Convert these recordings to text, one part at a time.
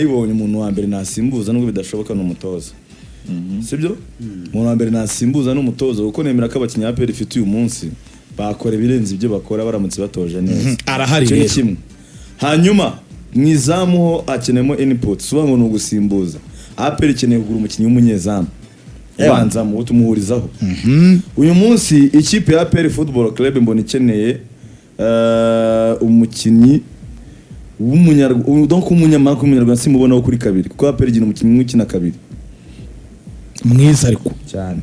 Ibonye umuntu wa mbere nasimbuza, nubwo bidashoboka, ni umutoza, sibyo? Umuntu wa mbere nasimbuza ni umutoza, kuko nemera ko abakinnyi ba APR ifite uyu munsi bakora ibirenze ibyo bakora baramutse batoje neza. Arahari Icyo ni rero. kimwe. Hanyuma mu izamu ho hakeneyemo input, si ukuvuga ngo ni ugusimbuza. APR ikeneye kugura umukinnyi w'umunyezamu ubanzamo, uwo tumuhurizaho. Uyu munsi ikipe ya APR Football Club mbona ikeneye umukinnyi w'umunyarwanda, donc w'umunyamahanga, w'umunyarwanda simubonaho kuri kabiri, kuko APR igira umukinnyi umwe ukina kabiri. Mwiza ariko. Cyane.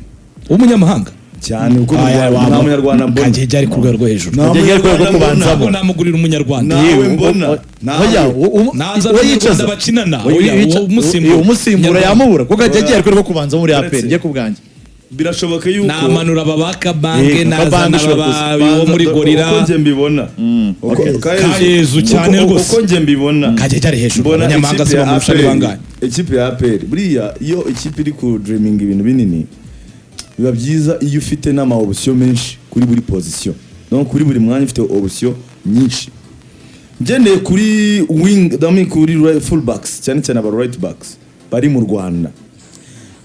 W'umunyamahanga. Cyane, kuko mu Aya, Rwanda nta munyarwanda mbona. Kagege ari ku rwego rwo hejuru. Nta Kagege ari ku rwego rwo munyarwanda mbona. kubanzamo. Ntabwo namugurira umunyarwanda. Nawe mbona. Nawe. Oya, Naza uwo abanyarwanda yicaza. bakinana. Oya, Oya, uwo umusimbura. umusimbura Nyarwanda. yamubura, kuko Kagege ari ku rwego rwo kubanza muri Uretse- APR, njye ku bwanjye. Birashoboka yuko Namanura aba ba Kabange, Kabange nazana ushobora aba kuza. wo muri Gorira. Uko njye mbibona. Kayezu cyane rwose. Uko njye mbibona, Kagege ari hejuru. mbona Abanyamahanga ikipe se ya bamurusha ni APR, bangahe? ikipe ya APR buriya, iyo ikipe iri ku dreaming ibintu binini, biba byiza iyo ufite n'ama option menshi kuri buri position, donc kuri buri mwanya ufite option nyinshi. Ngendeye kuri wing, dami kuri right, full backs, cyane cyane aba right backs bari mu Rwanda,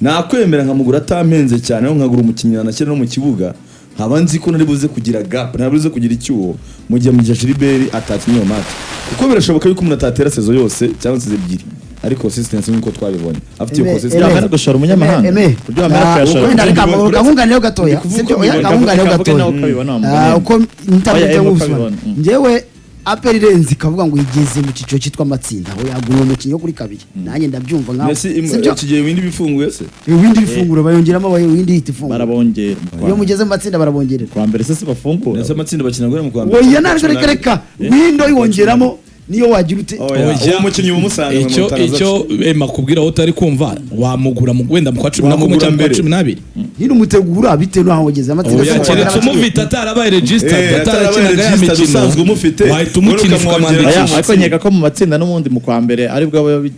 nakwemera nkamugura atampenze cyane, aho nkagura umukinnyi nanashyira no mu kibuga, nkaba nzi ko nari buze kugira gap, nari buze kugira icyuho mu gihe Mugisha Gilbert atakinnye iyo match, kuko birashoboka yuko umuntu atatera saison yose cyangwa se ebyiri, ariko consistency, nk'uko twabibonye afite iyo Eme, consistency. Eme. Yamara gushora umunyamahanga. Eme, Uburyo wamara kuyashora. wenda reka Uretse- kankunganireho gatoya. Ndi kuvuga Sibyo? uko Oya, mbibona. kankunganireho Kavuge gatoya. nawe ukabibona, wa Ah, mugani. uko Oya, ntabwo Eme, ngusobanura. ukabibona. Njyewe APR irenze ikavuga ngo igeze mu cyiciro cyitwa amatsinda, aho yagura uwo mukinnyi wo kuri kabiri, nanjye ndabyumva nkaho. Mbese Sibyo? iki gihe windi bifunguye se? Windi ifunguro bayongeramo, windi ihita ifungura. Barabongera. Iyo mugeze mu matsinda barabongerera. Kwa mbere se si bafungura? Ndetse amatsinda bakina guhera mu kwa mbere. Oya, ntabwo, reka reka, window iwongeramo niyo wagira ute. Oya, Oya. uwo mukinnyi uba umusanga mu Icyo Tanzania. icyo ema kubwira aho utari kumva, wamugura wenda mu kwa 11 Wamugura cyangwa mu kwa mbere. 12. Nyine umutegura bitewe n'aho wageze amatsinda. Oya, Se keretse abakinnyi. umufite atarabaye registered, Eh, atarabaye atarakinaga ya registered, mikino, usanzwe umufite, wahita umukinisha ukamwongera. ukamwandikisha. Oya, ariko nkeka ko mu matsinda n'ubundi mu kwa mbere aribwo aba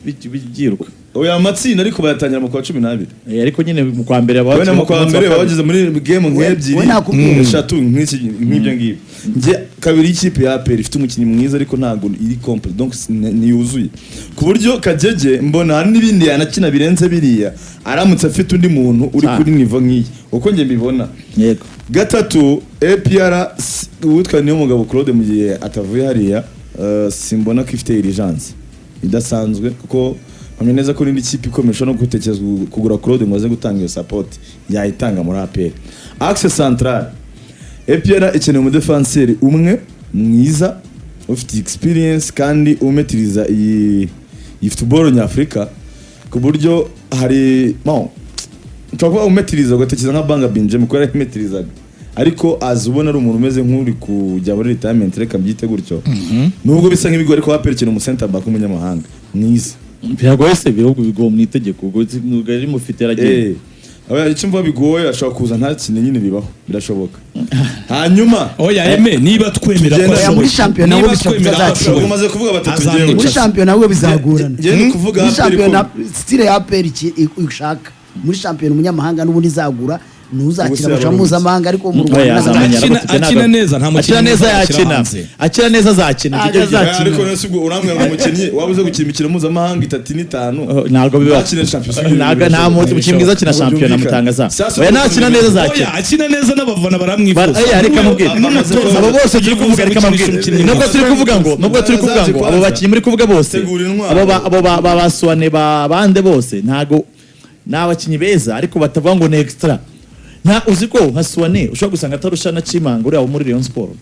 byiruka. Oya, amatsinda ariko bayatangira mu kwa 12. Eh, ariko nyine mu kwa mbere baba Wenda mu kwa ku munsi wa mbere baba kabiri. bageze muri game nk'ebyiri, We nakubwiye. eshatu, nk'ibyo ngibyo. Njye kabiri y'ikipe ya APR ifite umukinnyi mwiza, ariko ntabwo iri complete, donc ntiyuzuye, ku buryo Kagege mbona hari n'ibindi yanakina birenze biriya aramutse afite undi muntu uri Ah. kuri niveau nk'iyi, uko njye mbibona. Yego. Gatatu, APR uwitwa Niyomugabo Claude, mu gihe atavuye hariya, simbona ko ifite urgence idasanzwe, kuko mpamya neza ko n'indi kipe ikomeye ishobora no gutekereza kugura Claude ngo aze gutanga iyo support yayitanga muri APR. Axe central, APR ikeneye umudefanseri umwe mwiza ufite experience kandi umetiriza iyi football nyafurika, ku buryo hari, bon, nshobora kuba umetiriza ugatekereza nka Banga Benjamin, kuko yarayimetirizaga, ariko aza ubona ari umuntu umeze nk'uri kujya muri retirement, reka mbyite gutyo, nubwo bisa nk'ibigo, ariko APR ikeneye umu center back w'umunyamahanga mwiza. Biragoye se? Ibihugu bigoye mu itegeko, ubwo ari mufite aragiye. Eh, oya, icyo mvuga bigoye, ashobora kuza ntakine nyine, bibaho, birashoboka. Hanyuma Oya Eme, niba twemera ko Tugenda- Oya, ashoboye, muri shampiyona niba bo bishobora twemera ko kutazakina. ashoboye, umaze kuvuga batatu. Azamwica. Njyewe Muri shampiyona we bizagorana. Njyewe ni kuvuga Muri APR shampiyona, style ya APR ishaka muri shampiyona, umunyamahanga n'ubundi izagura ntuzakina Ubuse amarushanwa yabaruhutse. mpuzamahanga, ariko mu Oya, Rwanda azamenya Akina- ariko tujya akina neza, nta mukinnyi akina neza mwiza washyira yakina. hanze. Akina neza azakina. Ah, Tujye azakina. Ariko none se ubwo urambwira ngo umukinnyi waba uze gukina imikino mpuzamahanga itatu n'itanu, Oh, ntabwo bibaho. ntakine Champions League, Ntabwo nta mukinnyi mwiza akina Ntabwo shampiyona byumvikana. mutangaza. Sasa Oya, nakina neza azakina. Oya, akina neza n'abafana baramwifuza. Oya, reka mubwire. N'umutoza Abo bose turi kuvuga, reka yifuza mubwire. gukinisha umukinnyi Nubwo mwiza. turi kuvuga ngo, nubwo turi kuvuga ngo abo bakinnyi muri kuvuga bose, Tegura intwaro. abo ba Basuwane, ba bande bose, ntago ni abakinnyi beza, ariko batavuga ngo ni extra. Nta uzi ko nka Suwane ushobora gusanga atarusha na Chimanga uriya wo muri Rayon Sport.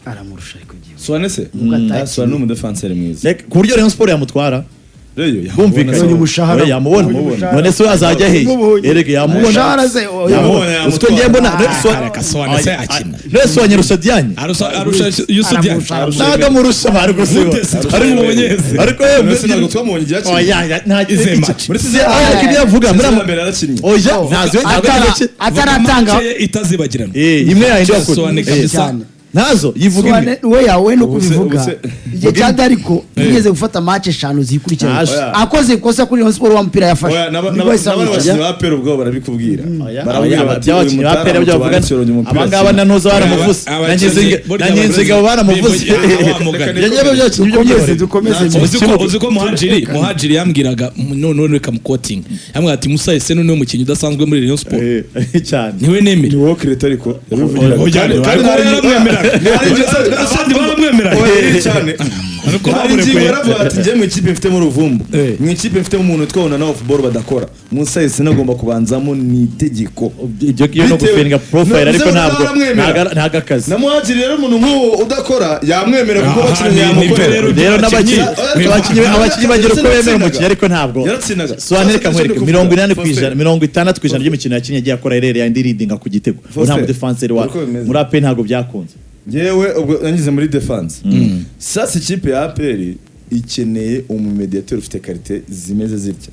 Aramurusha ariko byibuze. Suwane se? Nubwo atakinnye. Suwane ni umudefanseri mwiza. Like, ku buryo Rayon Sport yamutwara. Reyo Bumvikanye. Yabonye umushahara. Oya, yamubona. Yamubona. None se we azajya he? Yamubonye. Erega yamubona. Umushahara se, oya. Yamubona. Uzi ko ngiye mbona Reka, Suwane se akina. none Suwane arusha Diagne? Arusha Youssou Diagne. Aramurusha. Ntabwo amurusha bari gusiba. Gute se twamubonye se? Ariko yewe None se ntabwo twamubonye igihe akina? Oya, ya, nta Izihe match? Muri Se- oya, ariko ibyo avuga muri Season ya mbere yarakinnye. Oya, ntazi we, ntabwo Atara- ari gake. ataratanga Match ye itazibagirana. Eh, imwe yayindi Suwane wakora. kabisa. Cyane. Ntazo yivuga imwe. Suwane, we yawe no kubivuga. Igihe cya Dariko yigeze gufata match eshanu zikurikiranye, Ntaje. akoze ikosa kuri Rayon Sport, wa mupira yafashe Oya, nibwo yahise n'abandi amwica. bakinnyi ba APR ubwabo barabikubwira. Oya, Barabwira oya, bati, uyu by'abakinnyi ba APR mutaramu byo bavuga, tubandikiye umupira abangaba akina. na ntuza baramuvuze, na Burya na Nkinzigabo baramuvuze. Bivugira- wa mugani. Ibyo ngibyo by'abakinnyi byo Dukomeze, byihorere. dukomeze. Uzi ko Muhajiri yambwiraga none reka mukotinga, yambwira ati Musa Esenu niwe mukinnyi udasanzwe muri Rayon Sport. Cyane. Niwe nemera. Ni wowe Kireta, ariko yabivugiraga. Oya, Kandi ariko yaramwemeraga. Abandi baramwemeraga. Oya, cyane. Ariko Hari ingingo bamurekuye. yaravuga ati njye mu ikipe mfitemo uruvumbu, mu ikipe mfitemo umuntu witwa Onana of ball badakora, Musa Esenu agomba kubanzamo, ni itegeko. Ibyo ngiyo no gufinga profile, No, ariko bivuze ngo ntabwo baramwemera. ntabwo akazi. Na Muhajiri rero, umuntu nk'uwo udakora yamwemera kuko Aha, bakinnyi nibyo yamukorera. rero. Rero n'abakinnyi abakinnyi bagira uko bemera umukinnyi, ariko ntabwo Yaratsindaga. Soane, reka nkwereke, 80%, Faustin. 60% by'imikino yakinnye yagiye akora erreur yandi leadinga ku gitego. Ubu nta Faustin, mudefanseri wa uko bimeze. muri APR ntabwo byakunze. Ngewe ubwo nanyuze muri defense. Sasa ikipe ya APR ikeneye umumediateur ufite qualité zimeze zitya.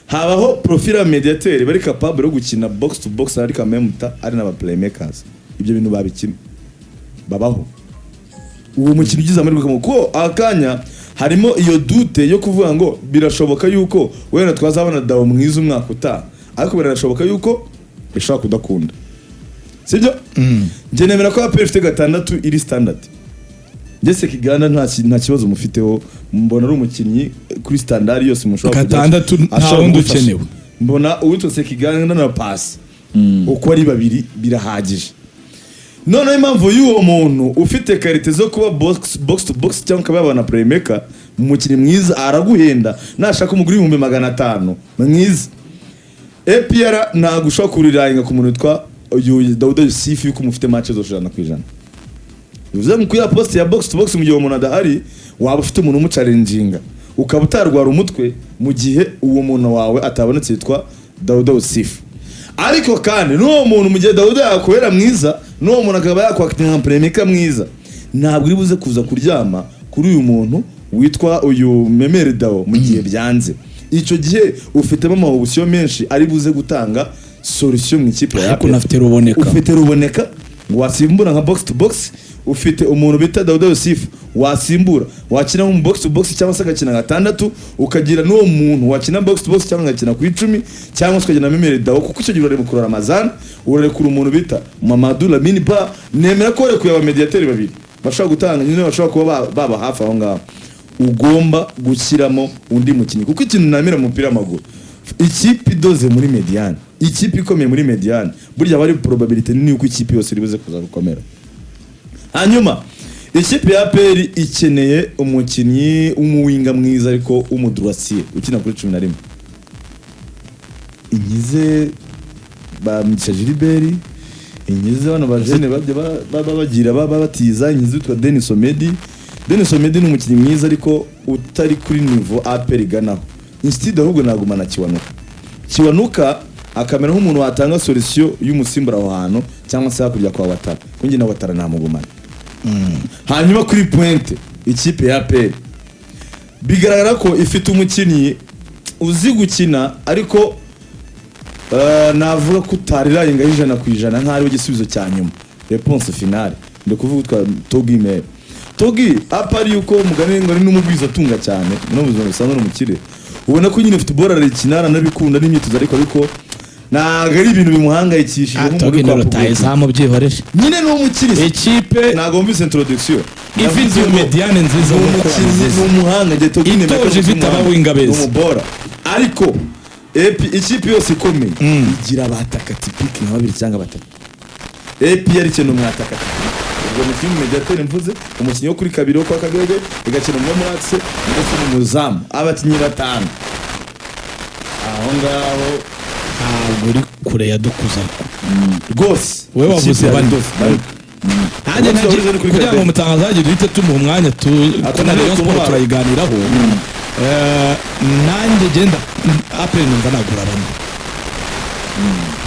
Habaho profil ya mediateur bari capable yo gukina box to box, ariko amemuta ari n'aba playmakers. Ibyo bintu babikina babaho. Uwo mukino ugize amahirwe kuko akanya harimo iyo doute yo kuvuga ngo birashoboka yuko wenda twazabona Dawo mwiza umwaka utaha, ariko birashoboka yuko bishobora kudakunda, sibyo? Njye nemera ko APR ifite gatandatu iri standard. Ndetse Kiganda nta kibazo mufiteho, mbona ari umukinnyi kuri standard yose mushobora kujya- Gatandatu nta ashobora wundi kugufasha. ukenewe. Mbona uwitwa Sekiganda na pasi uko ari babiri birahagije. Noneho impamvu y'uwo muntu ufite qualité zo kuba box to box cyangwa akaba yabona playmaker, umukinnyi mwiza araguhenda, nashaka umugura 500,000 mwiza. APR ntabwo ushobora kurirayinga ku muntu witwa uyu Dawuda Yusufu yuko mufite match zose 100%. Bivuze ngo kuri ya poste ya box to box, mu gihe uwo muntu adahari, waba ufite umuntu umuchallenginga, ukaba utarwara umutwe mu gihe uwo muntu wawe atabonetse yitwa Dawuda Yusufu. Ariko kandi n'uwo muntu, mu gihe Dawuda yakubera mwiza, n'uwo muntu akaba yakwakitinga nka playmaker mwiza, ntabwo uri buze kuza kuryama kuri uyu muntu witwa uyu Memeri Dawo mu gihe byanze. Icyo gihe ufitemo ama option menshi ari buze gutanga solution mu ikipe ya Ariko APR. unafite Ruboneka. Ufite Ruboneka wasimbura nka box to box, ufite umuntu bita Dawuda Yosif wasimbura wakina mu box to box cyangwa se agakina gatandatu, ukagira n'uwo muntu wakina box to box cyangwa agakina ku 10, cyangwa se ukagira na Memeri Dawo, kuko icyo gihe urarekura Ramazan, urarekura umuntu bita Mamadou Lamine Ba. Nemera ko warekuye abamediateri babiri bashobora gutanga nyine, bashobora kuba baba hafi aho ngaho. Ugomba gushyiramo undi mukinnyi, kuko ikintu namira mu mupira w'amaguru, ikipe idoze muri médiane, ikipe ikomeye muri médiane, burya haba hari probabilité nini yuko ikipe yose iri buze kuza gukomera. Hanyuma ikipe ya APR ikeneye umukinnyi w'umuwinga mwiza, ariko w'umudroitier ukina kuri 11. Inkize ba Mugisha Gilbert, inkize bano bajene bajya baba bagira baba batiza, inkize witwa Denis Omedi. Denis Omedi ni umukinnyi mwiza, ariko utari kuri niveau APR iganaho. Instead ahubwo nagumana Kiwanuka. Kiwanuka akamera nk'umuntu watanga solution y'umusimbura aho hantu cyangwa se hakurya kwa Watara, kuko njye na Watara namugumana. Hanyuma kuri pointe, ikipe ya APR bigaragara ko ifite umukinnyi uzi gukina, ariko navuga ko utarirayengaho 100% nk'aho ariwe igisubizo cya nyuma, réponse finale. Ndi kuvuga utwa Togi Mel Togi. Apari yuko umugani ngo ari n'umugwizatunga cyane no mu buzima busanzwe n'umukire, ubona ko nyine football arayikina, aranabikunda n'imyitozo, ariko ntabwo ari ibintu bimuhangayikishije nk'umuntu Togi uri ni kwa rutahizamu, byihorere. Nyine ni umukire. Ikipe Ntabwo wumvise introduction. ifite iyo médiane nziza Ni nk'uko umukinnyi, wabivuze. ni umuhanga. Njye Togi nemera ko Itoje, ari ifite umuhanga. abawinga beza. Ni umubora, ariko ikipe yose ikomeye igira abataka typique nka babiri cyangwa batatu. APR ikeneye umwataka typique, ubwo umukinnyi w'umumediateri mvuze, umukinnyi wo kuri kabiri wo kwa Kagege, igakina umwe muri axe ndetse n'umuzamu, abakinnyi batanu aho ngaho. Ntabwo uri kure ya dukuza. Rwose Wowe wavuze ikipe ya bane. Rwose, bane. Nanjye Umunsi wabuze ni kuri kugira ngo Kadege. mutangazaje duhite tumuha umwanya tu ko na Rayon Sport Tumubara. turayiganiraho. Nanjye genda APR numva nagura bane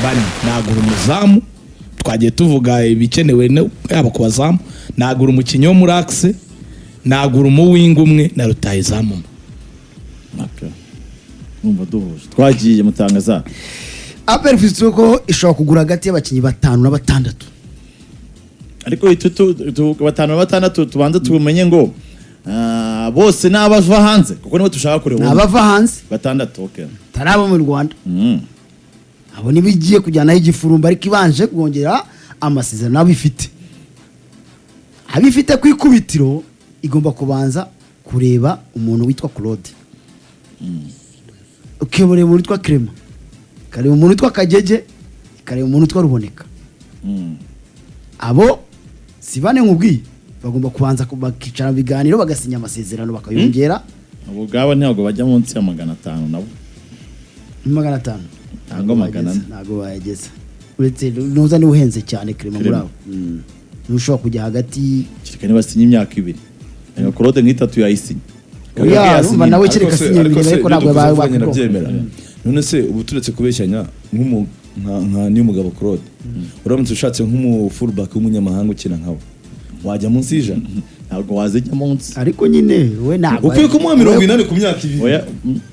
bane. Nagura umuzamu, twagiye tuvuga ibikenewe yaba ku bazamu, nagura umukinnyi wo muri axe, nagura umuwinga umwe na rutahizamu umwe. Okay. Numva duhuje, twagiye mutangaza. APR ifite ko ishobora kugura hagati y'abakinnyi batanu na batandatu. Ariko batanu na batandatu tubanze tumenye ngo bose ni abava hanze, kuko nibo dushaka kureba. Ni abava hanze. Batandatu, okay. Atari abo mu Rwanda. Abo nibo igiye kujyanaho igifurumba, ariko ibanje kongera amasezerano abifite ku ikubitiro. Igomba kubanza kureba umuntu witwa Claude, ukareba umuntu witwa Clement, ukareba umuntu witwa Kagege, ukareba umuntu witwa Ruboneka. Abo si bane nkubwiye, bagomba kubanza bakicara mu biganiro, bagasinya amasezerano, bakayongera. Abo ubwabo ntabwo bajya munsi ya 500 nabo. 500? Ntabwo 400. Ntabwo bayageza, uretse nuza niwe uhenze cyane, Clement, muri Clement. abo. Ntushobora kujya hagati. Kereka niba asinye imyaka 2. Reka Claude nk'itatu yayisinya. Oya, urumva nawe kereka Ariko se- asinye ariko 2, se ariko ntabwo ibyo bawe dukoze bakubwira. ndabyemera. None se ubu turetse kubeshyanya, nka Niyomugabo Claude, uramutse ushatse nk'umu fullback w'umunyamahanga ukina nkawe, wajya munsi y'100? Ntabwo wazijya munsi. Ariko nyine we ntabwo Ukwiye kumuha 80 ku myaka 2. Oya,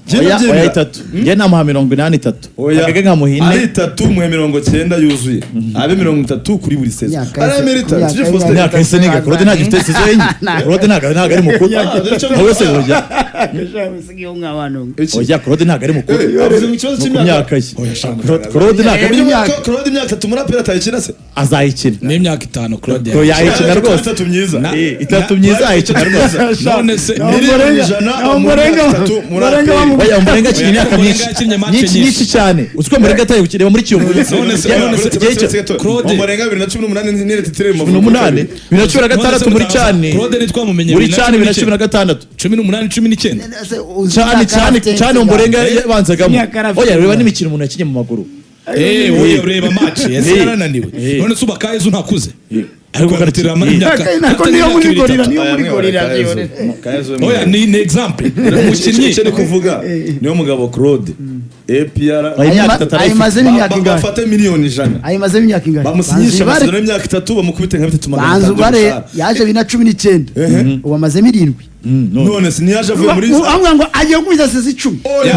Njye oya, ndabyemera. oya, 3. Njye namuha 83. Oya, Kagege nkamuha 4. ari 3, muhe 90 yuzuye, abe 30 kuri buri saison. Imyaka ari yose- amerita imyaka sibyo, ye- Faustin? Imyaka yose niga, Claude ntabwo ifite saison enye. Claude ntabwo ari mukuru. Wowe se oya. Iki? Oya, Claude ntabwo ari mukuru. Eh, avuze ngo ikibazo Ni ku cy'imyaka. myaka ye. Oya, shaka. Claude ntabwo Eh, imyaka. Claude imyaka 3 muri APR atayikina se? Azayikina. N'imyaka 5 Claude. Claude yayikina rwose. 3 myiza. 3 myiza yayikina rwose. None se Miliyoni 100 mu myaka 3 muri APR. Oya, Umurenga akina imyaka Oya, myinshi. Umurenga yakinnye match Nyinshi, nyinshi. nyinshi cyane. Uzi ko Umurenga ataye gukina muri Kiyovu. None se Claude- Umurenga 2018 ni titire mu 18, 2016 muri cyane. Claude ntitwamumenye Muri cyane 2016. 18, 19. Cyane cyane cyane, Umurenga yabanzagamo. Imyaka arafite. Oya, reba n'imikino umuntu yakinnye mu maguru. Eh, oya, ureba match ese Eh. yarananiwe? Eh. None se uba Kayezu ntakuze? Ariko Ariko aratira Eh. imyaka Nako afite niyo imyaka muri 2, Gorilla, 3. niyo muri Gorilla byihorere. Oya, ni example umukinnyi. Icyo ni kuvuga, niyo mugabo Claude, APR Oya, imyaka 3 arayifite. Ayimazemo imyaka ingahe? bafate miliyoni 100, Ayimazemo imyaka ingahe? bamusinyisha Banza ubare. amasezerano y'imyaka 3, bamukubite nka bitatu magana Banza atanu ubare. by'umushahara. Yaje 2019, ubu amazemo 7. None se ntiyaje avuye muri Avuga ngo agiye gukubita sezi 10. Oya!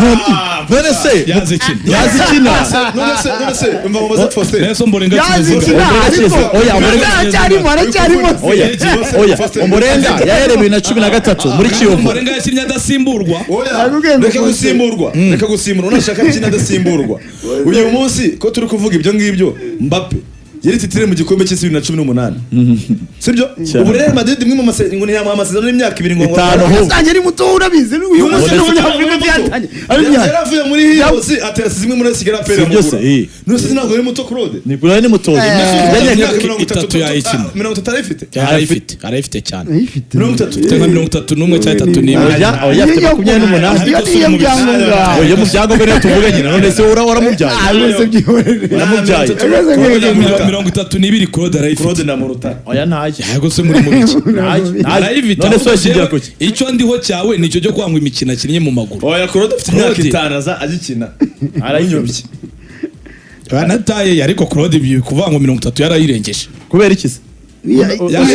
None se Yaze ikina. Yazikina. None se umva mubaze Faustin. Nelson Mborenga Yaze akina. ikina, Omborenga ariko oya, Omborenga aracyarimo, aracyarimo. Oya, oya, Umurenga yahereye 2013 muri Kiyovu. Mborenga yakinnye adasimburwa. Oya, Nakubwiye ngo reka Faustin. gusimburwa, reka gusimburwa, unashaka akina adasimburwa. Uyu munsi ko turi kuvuga ibyo ngibyo, Mbappe yari titire mu gikombe cy'isi 2018, sibyo? Ubu Real Madrid imwe mu masezerano ngo ntiyamuha amasezerano y'imyaka 2 ngo 5 ahubwo. Yatangiye ari muto, urabizi. Uyu munsi ni umunyafurika, byatangiye ari imyaka. Yari avuye muri Heroes, atera zimwe muri Kigali APR. Si byose, eh. None se ntabwo ari muto Claude? Ni kuri ni mutozo. Imyaka 30 itatu yayikina. 30 arayifite. Arayifite, arayifite cyane. Ayifite. 30. Afite nka 31 cyangwa 31. Oya, oya, afite 28. Iyo niyo byangombwa. Oya, mu byangombwa niyo tuvuga nyina. None se waramubyaye? Ah, rwose byihorere. Waramubyaye. 32 Claude arayifite. Claude ndamuruta. Oya, ntayo. Yego se, muri mu biki? Ntayo. Arayifite. None se Ahubwo washingira jewe, kuki? icyo ndiho cyawe nicyo cyo kwangwa imikino akinnye mu maguru. Oya, Claude afite imyaka Claude. 5 aza agikina. Arayifite. Banataye, ariko Claude ibi kuvuga ngo 30 yarayirengeje. Kubera iki se? Iyo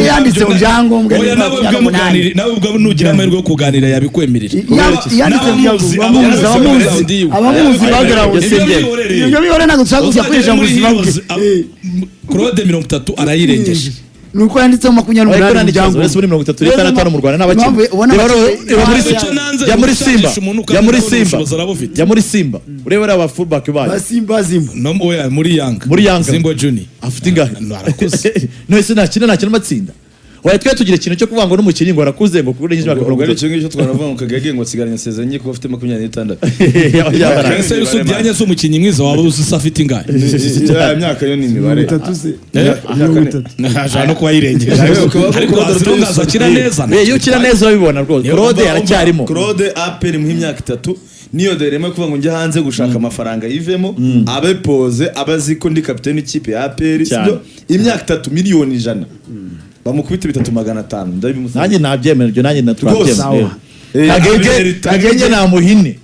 yanditse mu byangombwa Oya, ni nawe ubwe 28. muganire, nawe ubwe nugira amahirwe yo kuganira yabikwemerera. Yanditse mu N'abamuzi, byangombwa, abamuzi, abamuzi, abamuzi, abamuzi. abamuzi background. Ibyo byihorere. Ibyo bihore, ntabwo dushaka kujya Uzagere kwinjira mu muri buzima bwe. Heroes, Claude 30 arayirengeje. Ni uko yanditseho makumyabiri Oya, n'umunani ko mu nta n'ikibazo. byangombwa. Uretse muri 36 mu Rwanda n'abakina. Impamvu ubona Reba amakipe- reba muri Icyo nanze Jya muri Simba. gushakisha umuntu Jya muri kandi ndabona Simba. ubushobozi arabufite. Jya muri Simba. Urebe reba aba fullback bayo. Basimba zimba. No, oya, muri Yanga. Muri Yanga. Zimbo Junior. Afite ingahe? No, arakuze. None se ntakina amatsinda? Oya, twe tugira ikintu cyo kuvuga ngo n'umukinnyi ngo arakuze, ngo kurengeje imyaka Ubwo mirongo ari itatu. icyo ngicyo twanavuga ngo Kagege ngo asigaranye sezanye enye kuba afite 26. Oya, bara- Ese Yusuf Diagne si umukinnyi mwiza? Waba uzi se afite ingahe? Ya myaka yo ni imibare. 30 se? Eh? 30. Ashobora no kuba yirengeje. Ariko Azirunga akina neza. Eh, iyo ukina neza urabibona rwose. Claude aracyarimo. Claude, APR muha imyaka 3, niyo derema yo kuvuga ngo njye hanze gushaka amafaranga yivemo, abe pose, abe azi ko ndi kapiteni ikipe ya APR. Cyane. Sibyo? Imyaka 3, miliyoni 100, bamukubite 300,000, ndabimusabye. Nanjye nabyemera ibyo, nanjye Rwose. natwabyemera. Eh, Kagege, Amerita. Kagege namuhine.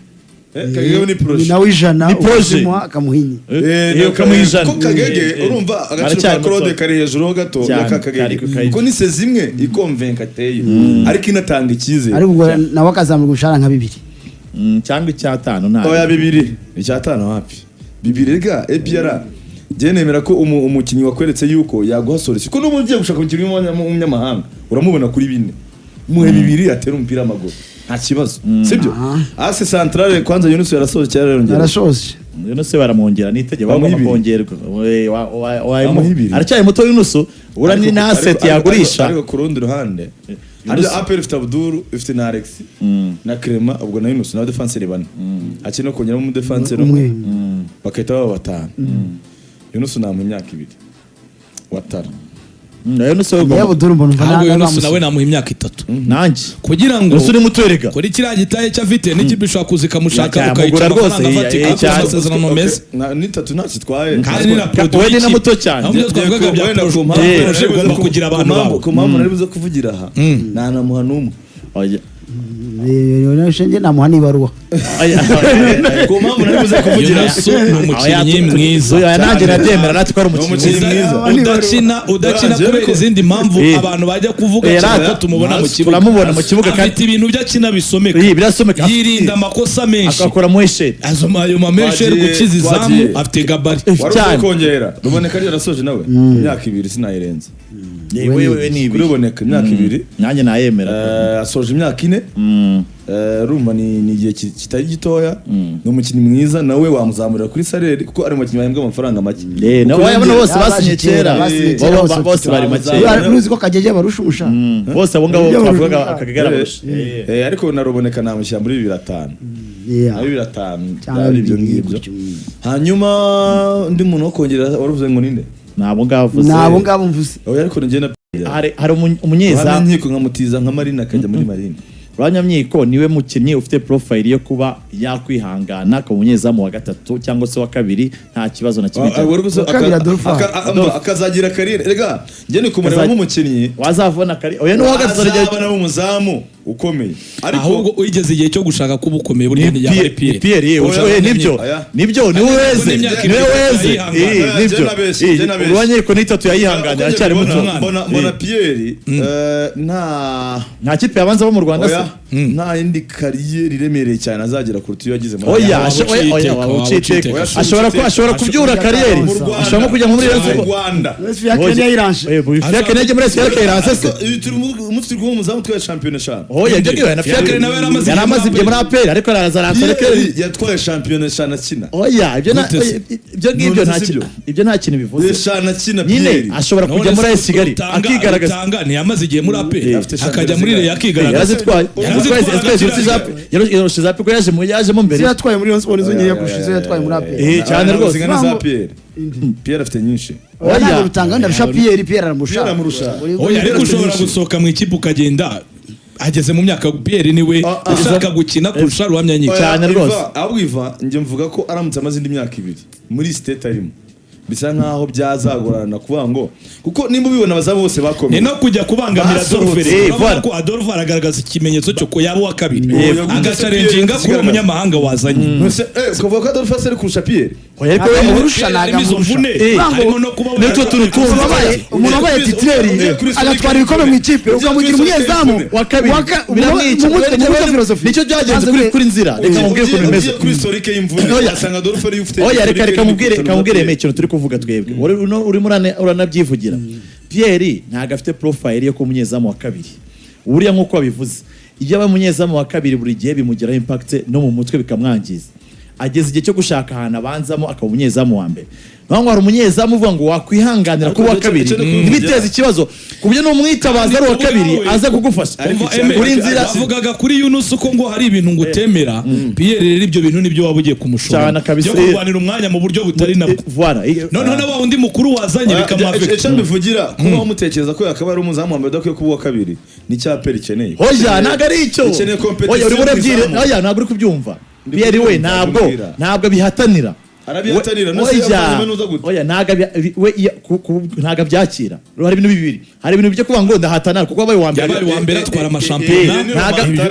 Eh, Kagege ni Ni projet. nawe 100. Ni projet. Ukazimuha akamuhinya. Eh, ukamuha 100. Ko Kagege, urumva agaciro ka Aracyari Claude muto. kari hejuru ho gato Cyane, ya ka Kagege, kari. kuko ni sezi imwe ikomvenka ateye, ariko inatanga icyizere. Ariko ubwo nawe akazamurwa umushahara nka 2. Cyangwa 5.0 nta. Oya, 2, 5.0 wapi, 2 rega. APR Njye nemera ko umukinnyi wakweretse yuko yaguha solution, kuko n'ubu ugiye gushaka umukinnyi w'umunyamahanga uramubona kuri 4, muhe 2 atera umupira w'amaguru, nta kibazo, sibyo? Axe centrale kwanza, Yunus yarasoje cyangwa yarongera? Yarashoje. Yunus baramwongera n'itegeko, Bamuha bagomba ibiri. kongerwa. Bamuha ibiri. Aracyari muto Yunus, ura ni na asset yagurisha. Ariko ku rundi ruhande Yunus- hari APR ifite Abdul, ifite na Alex na Clement, ubwo na Yunus na défenseur bane, akina no kongeramo umudéfenseur umwe. umwe, bagahita baba batanu. Yunus namuha imyaka 2 Watara. Yunus we Niyo ugomba Abdul mbona umva Ahubwo nta Yunus nawe namuha imyaka 3 nanjye kugira ngo Yunus uri muto erega. kuri kiriya gitaye cyo afite n'ikipe ishobora kuza ikamushaka, Yamugura ukayica rwose, amafaranga afatika, cyane. amasezerano meza. N'itatu ntacyo itwaye. Kandi ni na produit We ni na y'ikipe. muto cyane. Aho byo twavugaga bya Wenda ku projet, mpamvu projet igomba kugira abantu bawe. Ku mpamvu nari buze kuvugira aha, ntanamuha n'umwe. Oya. Njye namuha n'ibaruwa. Oya, oya, oya. Ku mpamvu nari buze kuvugira Yunus ni umukinnyi mwiza. Oya, nanjye nabyemera natwe ko ari Ni umukinnyi umukinnyi mwiza. mwiza. Udakina Oya, kubera izindi mpamvu abantu bajya kuvuga cyane ko tumubona mu kibuga. Turamubona mu kibuga kandi Afite ibintu byo akina bisomeka. Birasomeka. Yirinda amakosa menshi. Agakora mu esheri. Ayo mamenshi ari gukiza izamu, afite gabarit. Wari ugiye Cyane. kongera Ruboneka, ariyo yarasoje nawe imyaka 2, sinayirenza. Wewe ni Kuri ibi. Ruboneka imyaka 2. Nanjye nayemera. Asoje imyaka 4. Urumva ni igihe kitari gitoya. Ni umukinnyi mwiza, nawe wamuzamurira kuri salaire kuko ari umukinnyi bahembwa amafaranga make. Nabo Kuko bano bose basinye Baje kera, kera. basinye kera bose. Bose bari make. Uriya uzi ko Kagege barusha umushahara. Bose abo ngabo Ibyo twavugaga barusha. Akagera barusha. Ariko na Ruboneka namushyira muri 2.5. Yeah. Na 2.5 Cyangwa byaba ibyo 2 ngibyo. gutyo. Hanyuma undi muntu wo kongera waruvuze ngo ninde? Ni abo ngabo avuze. Ni abo ngabo mvuze. Oya, ariko njye na Hari umunyezamu. Nkiko nkamutiza nka Marine, akajya muri Marine. Rwanyamyiko niwe mukinnyi ufite profile yo kuba yakwihangana akaba umunyezamu wa gatatu cyangwa se wa kabiri, nta kibazo na kimwe. Wari uzi Wa kabiri Adolphe. Akazagira carrière rega, njye ni kumureba nk'umukinnyi Wazavuna kari oya, ni uwa gatatu arajya. Azaba nawe umuzamu ukomeye, ariko Ahubwo ugeze igihe cyo gushaka kuba ukomeye burya Ni yaba ari Pierre, Pierre. Pierre, yewe, Oya, oya, nibyo oya. nibyo, niwe weze, n'imyaka niwe 2 weze. yayihangana. Oya, Nibyo. njye nabeshye, njye nabeshye. Rwanyamyiko n'itatu yayihanganira, aracyari muto. Mbona Pierre nta Nta kipe yabanza bo mu Rwanda se? Oya, nta yindi carrière iremereye cyane azagera kuruta iyo yagize muri Oya, Waba oya, uciye oya, iteka, waba waba uciye uciye iteka. iteka. Ashobora kubyura carrière, Mu Rwanda. ashobora nko kujya muri Rayon Mu Sports. Rwanda. Fiacre ntiyayiranje. Fiacre ntiyajya muri Fiacre iranse se? Iyo turi umunsi turi kumwe, umuzamu utwaye shampiyona 5. Oya, ibyo ngiyo na Fiacre Fiacre nawe yari amaze yari igihe amaze muri igihe muri APR, ariko araza aransore. Pierre yatwaye shampiyona 5 akina. Oya, ibyo Gute se? ibyo ngibyo None nta se sibyo? Ibyo nta kintu bivuze. 5 akina Nyine Pierre. ashobora kujya None muri se AS Kigali akigaragaza. Rutanga ntiyamaze igihe muri APR, Afite shampiyona akajya muri zingahe? Rayon akigaragaza? Yarazitwaye. Yarazitwaye, Yarazitwaye za ko yajemo mbere. Izo yatwaye muri Rayon Sports nizo nkeya kurusha izo yatwaye muri APR. Cyane Ntabwo rwose. zingana za Pierre. Pierre afite nyinshi. Oya, Oya. ntabwo Rutanga ndarusha Pierre, Pierre aramurusha. Pierre aramurusha. Oya, ariko ushobora gusohoka mu ikipe ukagenda ageze mu myaka, Pierre niwe ushaka gukina kurusha Ruhamyanyiko. Cyane Oya, rwose. Ahubwo Iva, njye mvuga ko aramutse amaze indi myaka 2 muri state arimo, bisa nkaho byazagorana kuvuga ngo, kuko nimba ubibona abazamu bose Ni bakomeye. no kujya kubangamira Basohotse. Adolphe. Urabona Voilà. ko Adolphe aragaragaza ikimenyetso cyo ko yaba uwa kabiri, agachallenginga kuri uwo Kigaragaza. munyamahanga wazanye. Nonese, ukavuga ko Adolphe ari kurusha Pierre? Oya, ariko Ntabwo we amurusha, Pierre ntabwo harimo izo amurusha. mvune, harimo no kuba Nitwo tuntu twumva. Umuntu wabaye titulaire Ugiye kuri agatwara ibikombe mu ikipe, Ugiye ukamugira kuri umunyezamu wa kabiri biramwica. mu mutwe, mu mutwe philosophie. Nicyo byagenze kuri Nzira, reka mubwire ukuntu bimeze. Ugiye kuri historique y'imvune, Oya. asanga Adolphe ariyo ufite Oya, reka historique reka mubwire, y'imvune reka mubwire kurusha Aime ikintu turi kuvuga twebwe. Wari urimo uranabyivugira. Pierre ntabwo afite profile yo kuba umunyezamu wa kabiri buriya, nk'uko wabivuze. Iyo aba umunyezamu wa kabiri buri gihe bimugiraho impact no mu mutwe bikamwangiza. Ageze igihe cyo gushaka ahantu abanzamo akaba umunyezamu wa mbere. Naho ngo hari umunyezamu uvuga ngo wakwihanganira kuba uwa Ariko kabiri icyo ni kubivugira. ntibiteze ikibazo, ku buryo n'umwitabaza ari uwa kabiri aza kugufasha. Ariko Umva, Aime, Kuri Nzira bavugaga kuri Yunus ko ngo hari ibintu ngo utemera. Pierre rero ibyo bintu nibyo waba ugiye kumushora Cyane kabisa. byo kurwanira umwanya mu buryo butari nabwo. Voilà. Noneho na wa wundi mukuru wazanye bikamuaffecta. Icyo mbivugira, kuba wamutekereza ko yakaba ari umuzamu wa mbere udakwiye kuba uwa kabiri, ni cya APR ikeneye. Oya, ntabwo ari icyo. Ikeneye competition Oya, urimo urabyire. mu izamu. Oya, ntabwo uri kubyumva. Ndi Pierre we kubyumva, ntabwo ndabwira. ntabwo abihatanira. Arabihatanira, none se Oya, yavanyemo nuza gute? oya, ntabwo we ntabwo abyakira. Hari ibintu bibiri, hari ibintu byo kuvuga ngo ndahatana kuko wabaye uwa mbere. Yabaye uwa mbere, atwara amashampiyona.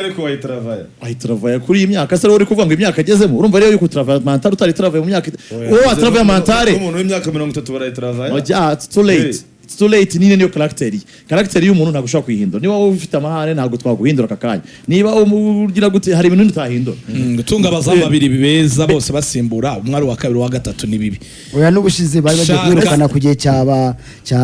Ariko wayitravaya. Ahita kuri iyi myaka se, uri kuvuga ngo imyaka agezemo, urumva rero yuko utravaya mentale utari travaye mu myaka, wowe watravaya mentale. Umuntu w'imyaka 30 barayitravaya. Oya, it's too late. It's too late. Nyine niyo caractère ye. Caractère y'umuntu ntabwo ushobora kuyihindura. Niba wowe ufite amahane, ntabwo twaguhindura aka kanya. Niba ugira gute, hari ibintu utahindura. Gutunga abazamu babiri beza bose basimbura, umwe ari uwa kabiri, uwa gatatu, ni bibi. Oya, n'ubushize bari bagiye kumwirukana ku gihe cya cya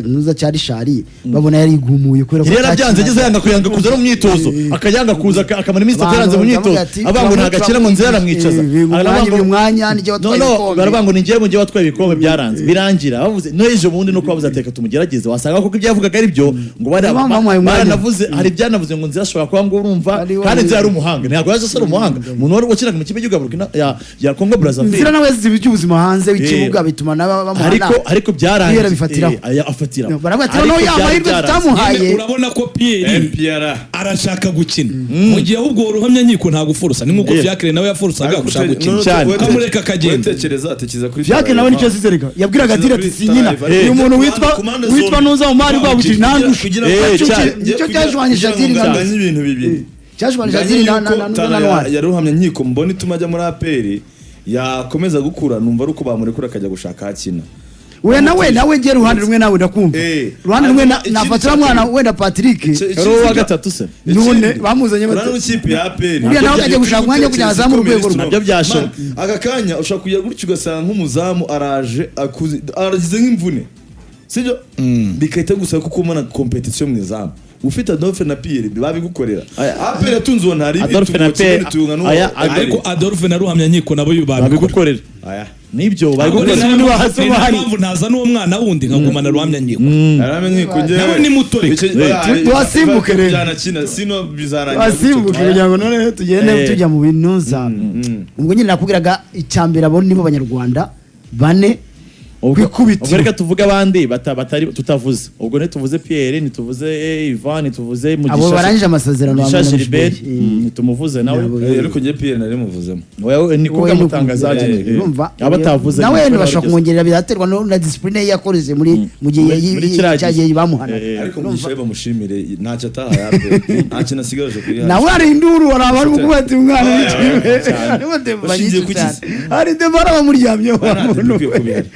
nuza cya Rishari, babona yarigumuye kubera ko Yari yarabyanze, atakinaga. ageze yanga kuza no mu myitozo, akajya kuza akamara iminsi 3 yaranze mu myitozo, avuga ngo ntabwo akina, ngo Nzira aramwicaza. Aravuga Umwanya, ngo- uyu mwanya nijye No, watwaye no, ibikombe. baravuga ngo ni njyewe watwaye ibikombe, byaranze, birangira bavuze n'ejo bundi nuko bavuze ati reka tumugerageze, wasanga koko ibyo yavugaga ari byo, ngo bari Niyo mpamvu bamuhaye umwanya. baranavuze, hari ibyanavuze ngo Nzira ashobora kuba ngo urumva kandi Nzira ari umuhanga, ntabwo yaje asa umuhanga, umuntu wari wakinaga mu kipe y'igihugu ya Burkina ya Congo Brazzaville. Nzira nawe yazize iby'ubuzima hanze w'ikibuga, bituma nabo bamuhana. Ariko byarangiye. Pierre abifatiraho. Afatiraho. Baravuga ati Ariko noneho ya byari mahirwe byaranze. tutamuhaye. Nyine urabona ko Pierre APR arashaka gukina, mu gihe ahubwo uruhamya nkiko ntabwo ufurusa, ni nk'uko Fiacre nawe yafurusaga gushaka gukina, cyane. ukamureka akagenda. Tekereza kuri Fiacre nawe nicyo azize reka, yabwiraga Adil ati sinyina uyu muntu witwa Nuza Umari Rwabugiri nandusha. Cyane. Nicyo cyajwanije Adil na Nganye ibintu bibiri. Cyajwanije Adil na Ntwari. Yaruhamya nkiko mbona ituma ajya muri APR, yakomeza gukura, numva ari uko bamurekura akajya gushaka aho akina. We nawe ngiye ruhande rumwe nawe ndakumva, ruhande rumwe Hanyuma ikindi nafatira cya mwana kabiri. wenda Patrick. Yari uwa gatatu se? None bamuzanye bate? Urabona ikipe ya APR Uriya nawe akajya gushaka umwanya wo kugira ngo azamure urwego rwe. Nabyo byashoboka. Man, aka kanya ushobora kujya gutyo ugasanga nk'umuzamu araje akuze, aragize nk'imvune, sibyo, bigahita gusaba kuko ubona competition mu izamu ufite Adolphe na Pierre babigukorera. APR yatunze uwo ntari. Adolphe na Pierre, Ariko Adolphe na Ruhamya nkiko nabo babikora. Babigukorera. Aya. Nibyo. Ahubwo Babigukorera. ni nayo mpamvu ntaza n'uwo mwana wundi, nkagumana Ruhamya nkiko. Aramenye ko njyewe Nawe ni muto reka. Tuwasimbuke rero. Byanakina sino bizarangira. Basimbuke kugira ngo noneho tugende tujya mu binuza. Ubwo nyine nakubwiraga icya mbere, abo nibo Banyarwanda bane ku Ubwo ikubitiro. Reka tuvuge abandi batari tutavuze. Ubwo ntituvuze Pierre, ntituvuze Ivan, ntituvuze Mugisha. Abo barangije amasezerano Mugisha hamwe na Gilbert, Mushibori. ntitumuvuze nawe. Ntabwo. Ariko njye Pierre nari muvuzemo. Oya, ni Wowe kuvuga mutangazaje. Urumva? Abatavuze nawe ni wenda uko bashobora barigeze. kumwongerera, biraterwa na discipline ye yakoresheje muri mu gihe Muri kiriya cya gihe. gihe bamuhanaga. Ariko Mugisha we bamushimire, ntacyo atahaye APR, nta kintu asigaje kuri Nawe hari induru, hari abari kuvuga ati umwana w'ikipe cyane. Bashingiye ku cyane ki? Hari demba bamuryamyeho Nta wa muntu debe ikwiye we. kuba ihari.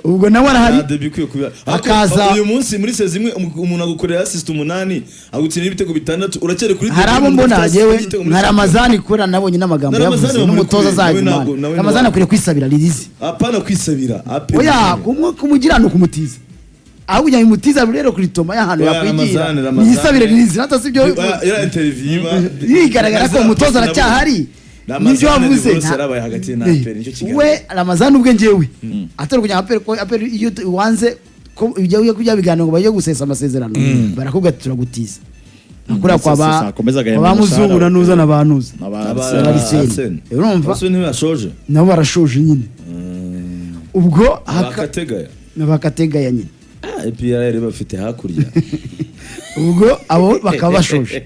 Ubwo nawe arahari. Nta debe ikwiye kuba ihari. Ariko uyu munsi muri sezi imwe umuntu agukorera assist 8, agutsinda ibitego 6, uracyari kuri Hari debe, abo umuntu mbona ufite yewe igitego muri nka shampiyona. Ramazani, kubera nabonye n'amagambo Na Ramazani yavuze bamurekure, n'umutoza nawe azagumana. nawe Ramazani akwiriye kwisabira ririzi. Apana kwisabira APR. Oya, kumugira ni ukumutiza, aho kugira ngo imutiza rero kuri toma y'ahantu Oya, yakwigira. Ramazani. Yisabire ririzi natasi ibyo. Iriya interview iba Bigaragara ko umutoza aracyahari. Ramazani Nibyo wavuze. divorce yarabaye hagati ye na APR, nicyo kigaragara. We Ramazani ubwe njyewe atari kugira ngo APR, ko APR iyo wanze ko ibyo kujya biganiro ngo bajye gusesa amasezerano, barakubwira ati turagutiza kuriya kwa ba Akomeza agahembwa kwa ba Muzungu umushahara. na Nuza na ba Nuza. Arsene. Arsene. Urumva? Arsene ntibashoje. Nabo barashoje nyine ubwo Bakategaya. Bakategaya nyine. APR bafite hakurya. Ubwo abo bakaba bashoje,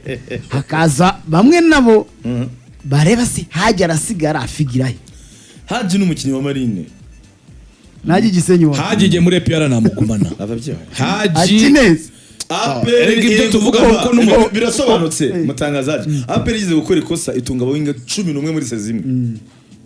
hakaza bamwe nabo bareba se hajya arasigara afigira he. Haji ni umukinnyi wa Marine. Najya Igisenyi wa Haji muri APR namugumana. Ababyeyi. Haji Akineza. APR Erega ibyo iri tuvuga kuko birasobanutse mutangazaje. APR igeze gukora ikosa itunga abawinga 11 muri sezi imwe.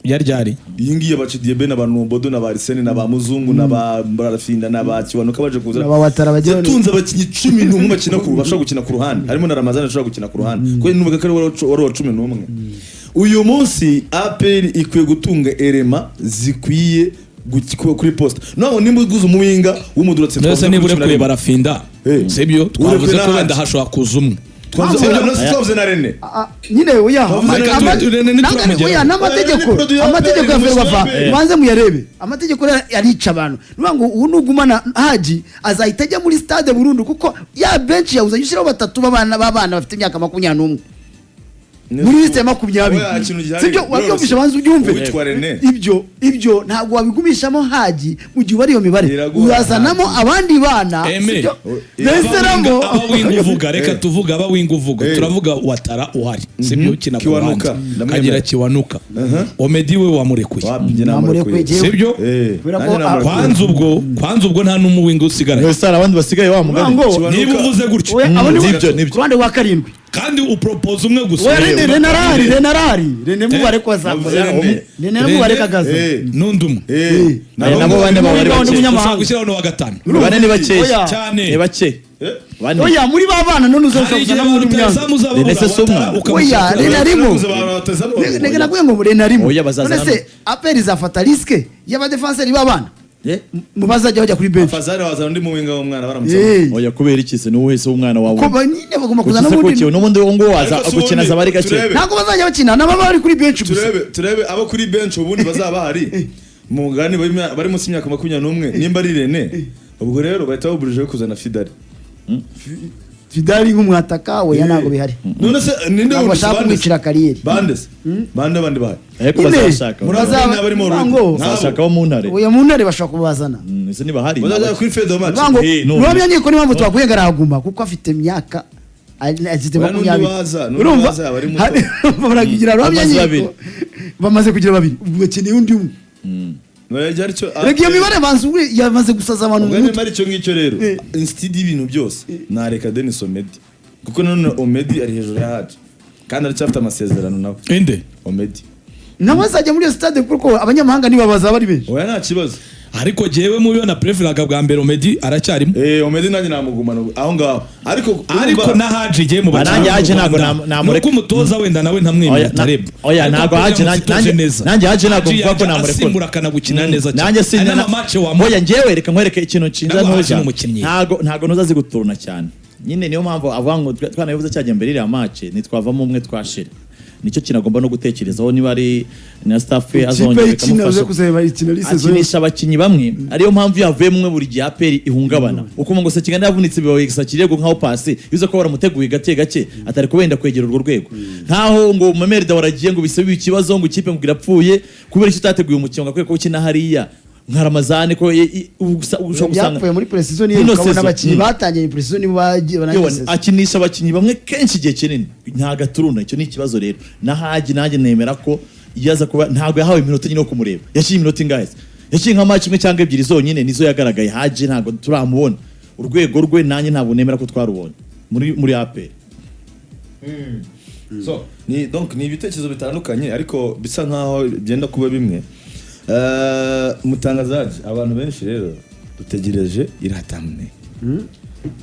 Yari ryari? Iyi ngiyi abacidiye bene ba Nombodo na ba Arsene na ba Muzungu na ba Barafinda na ba Kiwanuka baje kuza. Na ba Watara bagiye. Yatunze abakinnyi 11 bakina ku bashobora gukina ku ruhande, harimo na Ramazani ashobora gukina ku ruhande kuko numvaga ko ari wari uwa 11. Uyu munsi APR ikwiye gutunga erema zikwiye kuri poste naho nimba uguze umuwinga w'umuduratse. Mbese niba urekuye Barafinda, sibyo, twavuze Urekuye ko na wenda Haji. hashobora kuza umwe. Twavuze na Rene. Nyine oya, Twavuze na Rene. Rene ntituramugeraho. oya, n'amategeko Oya, ni produit ya amategeko ya APR, Ferwafa. ni Banze muyarebe amategeko rero arica abantu. Ni ukuvuga ngo ubu nugumana Haji azahita ajya muri stade burundu, kuko ya benshi yabuze ushyiraho batatu b'abana bafite imyaka 21 muri liste ya 20. Oya, ikintu gihari, Sibyo, wabyumvishe? Banza ubyumve. Uwitwa Rene. Ibyo ntabwo wabigumishamo Haji mu gihe ubara iyo mibare. Iraguha Urazanamo Haji. abandi bana. Eme. Sibyo? Beseramo. Abawinga uvuga, reka tuvuga abawinga uvuga. Turavuga Watara uhari, sibyo, kina ku Kiwanuka. ruhande. Ndamwemera. Kagira Kiwanuka, Omedi we wamurekuye. Wapi, njye Namurekuye namurekuye. jewe. Sibyo? Kubera ko Nanjye namurekuye. Kwanza ubwo nta n'umuwinga usigaranye. Mbese hari abandi basigaye wa mugani? Ngo Kiwanuka. Niba uvuze gutyo. Oya, abo ni Nibyo, nibyo. ku ruhande rwa karindwi. Kandi upropose umwe gusa. Oya, Rene, Rene arahari, Rene arahari, Rene mubare ko Navuze azakora. Rene. Rene mubare ko agaza. N'undi umwe. Nabo bane baba ari Muri bake. umunyamahanga. Ushobora gushyiraho n'uwa gatanu. Bane ni bakeya. Oya. Cyane. Ni bake. Bane. Oya, muri ba bana none Hari uzoshobora igihe kuzana muri rutahizamu munyamahanga. uzababura, Rene se si Ouattara umwana? ukamushyira Oya, kuri Rene arimo. Arimo. Reka nakubwiye ngo Rene arimo. Oya, bazazana None se APR izafata risque y'abadefanseri b'abana mu bazajya bajya kuri bench? Fazari wazana undi muwinga w'umwana baramutse. Oya, kubera iki se? Ni wowe se w'umwana wawe? Ko nyine bagomba kuzana Ukize ubundi. kuki? N'ubundi uwo nguwo waza Ariko si gukina ubundi, azaba ari gake. turebe. Ntabwo bazajya bakina, nabo bari kuri bench gusa. Turebe abo kuri bench ubundi bazaba bahari mu mugani bari munsi y'imyaka 21, nimba ari Rene, ubwo rero bahita baburije kuzana Fidari. Fidali nk'umwataka, oya, ntabwo bihari. None se ninde Ntabwo wundi? bashaka Bande se? kumwicira kariyeri. Bande se? Bande bandi bahari? Ariko Nyine, bazashaka. Muri abarimo already. ngo- Bazashaka bo mu ntare. Oya, mu ntare bashobora kubazana. Ese niba hari Bazajya kuri fedo match. Ngo No. Ruhamya nkiko niyo mpamvu twakwiye arahaguma kuko afite imyaka afite Oya, n'undi 20. waza, n'undi Urumva? waza aba ari muto. Baragira Ruhamya Bamaze nkiko. babiri. Bamaze kugira babiri, ubu bakeneye undi umwe. Oya, aricyo Reka iyo mibare banza yamaze gusaza abantu mu Ubwo mutwe. niba ari icyo ngicyo rero, instead y'ibintu byose nareka Denis Omedi, kuko nanone Omedi ari hejuru ya Haji kandi aracyafite amasezerano nawe. Inde? Omedi. Nawe azajya muri iyo stade kuko abanyamahanga nibo bazaba ari benshi. Oya, nta kibazo. Ariko jyewe muyo na preferaga bwa mbere Omedi aracyarimo. Omedi nanjye namugumana aho ngaho, ariko Ariko na Haji igiye mu Nanjye bakinnyi Haji b'u ntabwo Rwanda. namureka. Nuko umutoza wenda nawe ntamwemera Oya, atareba. oya, Ariko ntabwo APR Haji yamutse nanjye neza. nanjye Haji ntabwo mvuga ko yajya namurekura. asimbura akanagukina neza cyane. Nanjye Hari n'amamatch wamuha. Oya, njyewe reka nkwereke ikintu nshinja Ntabwo Haji ntuza. ni umukinnyi. Ntago ntuza azi guturuna cyane nyine, niyo mpamvu avuga ngo twanabivuze cyajya mbere iriya match ntitwavamo umwe twashira. Nicyo kintu agomba no gutekerezaho niba ari na staff ye Ikipe azongera ikina uze ikamufasha. kuzareba ikina ari saison yose. Akinisha abakinnyi bamwe, ariyo mpamvu iyo havuyemo umwe buri gihe APR ihungabana. Ukumva ngo Sekiganda yavunitse bibaye kirego nkaho pasi yuze ko baramuteguye gake gake atari ko wenda kwegera urwo rwego, nkaho ngo Memel Dao aragiye ngo bisebe ikibazo ngo ikipe ngo irapfuye kubera icyo utateguye umukino ngo akwiye ko ukina hariya nka Ramazani ko ushobora gusanga Byapfuye muri pre-season ye Ino ukabona saison, abakinnyi batangiye pre-season nibo bagiye Yewe, barangiza saison. akinisha abakinnyi bamwe kenshi igihe kinini ntabwo aturuna. Icyo ni ikibazo rero. Na Haji nanjye nemera ko iyo aza kuba ntabwo yahawe iminota nyine yo kumureba. Yakinnye iminota ingahe se? Yakinnye nka match imwe cyangwa ebyiri zonyine nizo yagaragaye. Haji ntabwo turamubona urwego rwe, nanjye ntabwo nemera ko twarubonye muri APR. So ni donc ni ibitekerezo bitandukanye ariko bisa nkaho byenda kuba bimwe. Mutangazaji, abantu benshi rero dutegereje iratamne.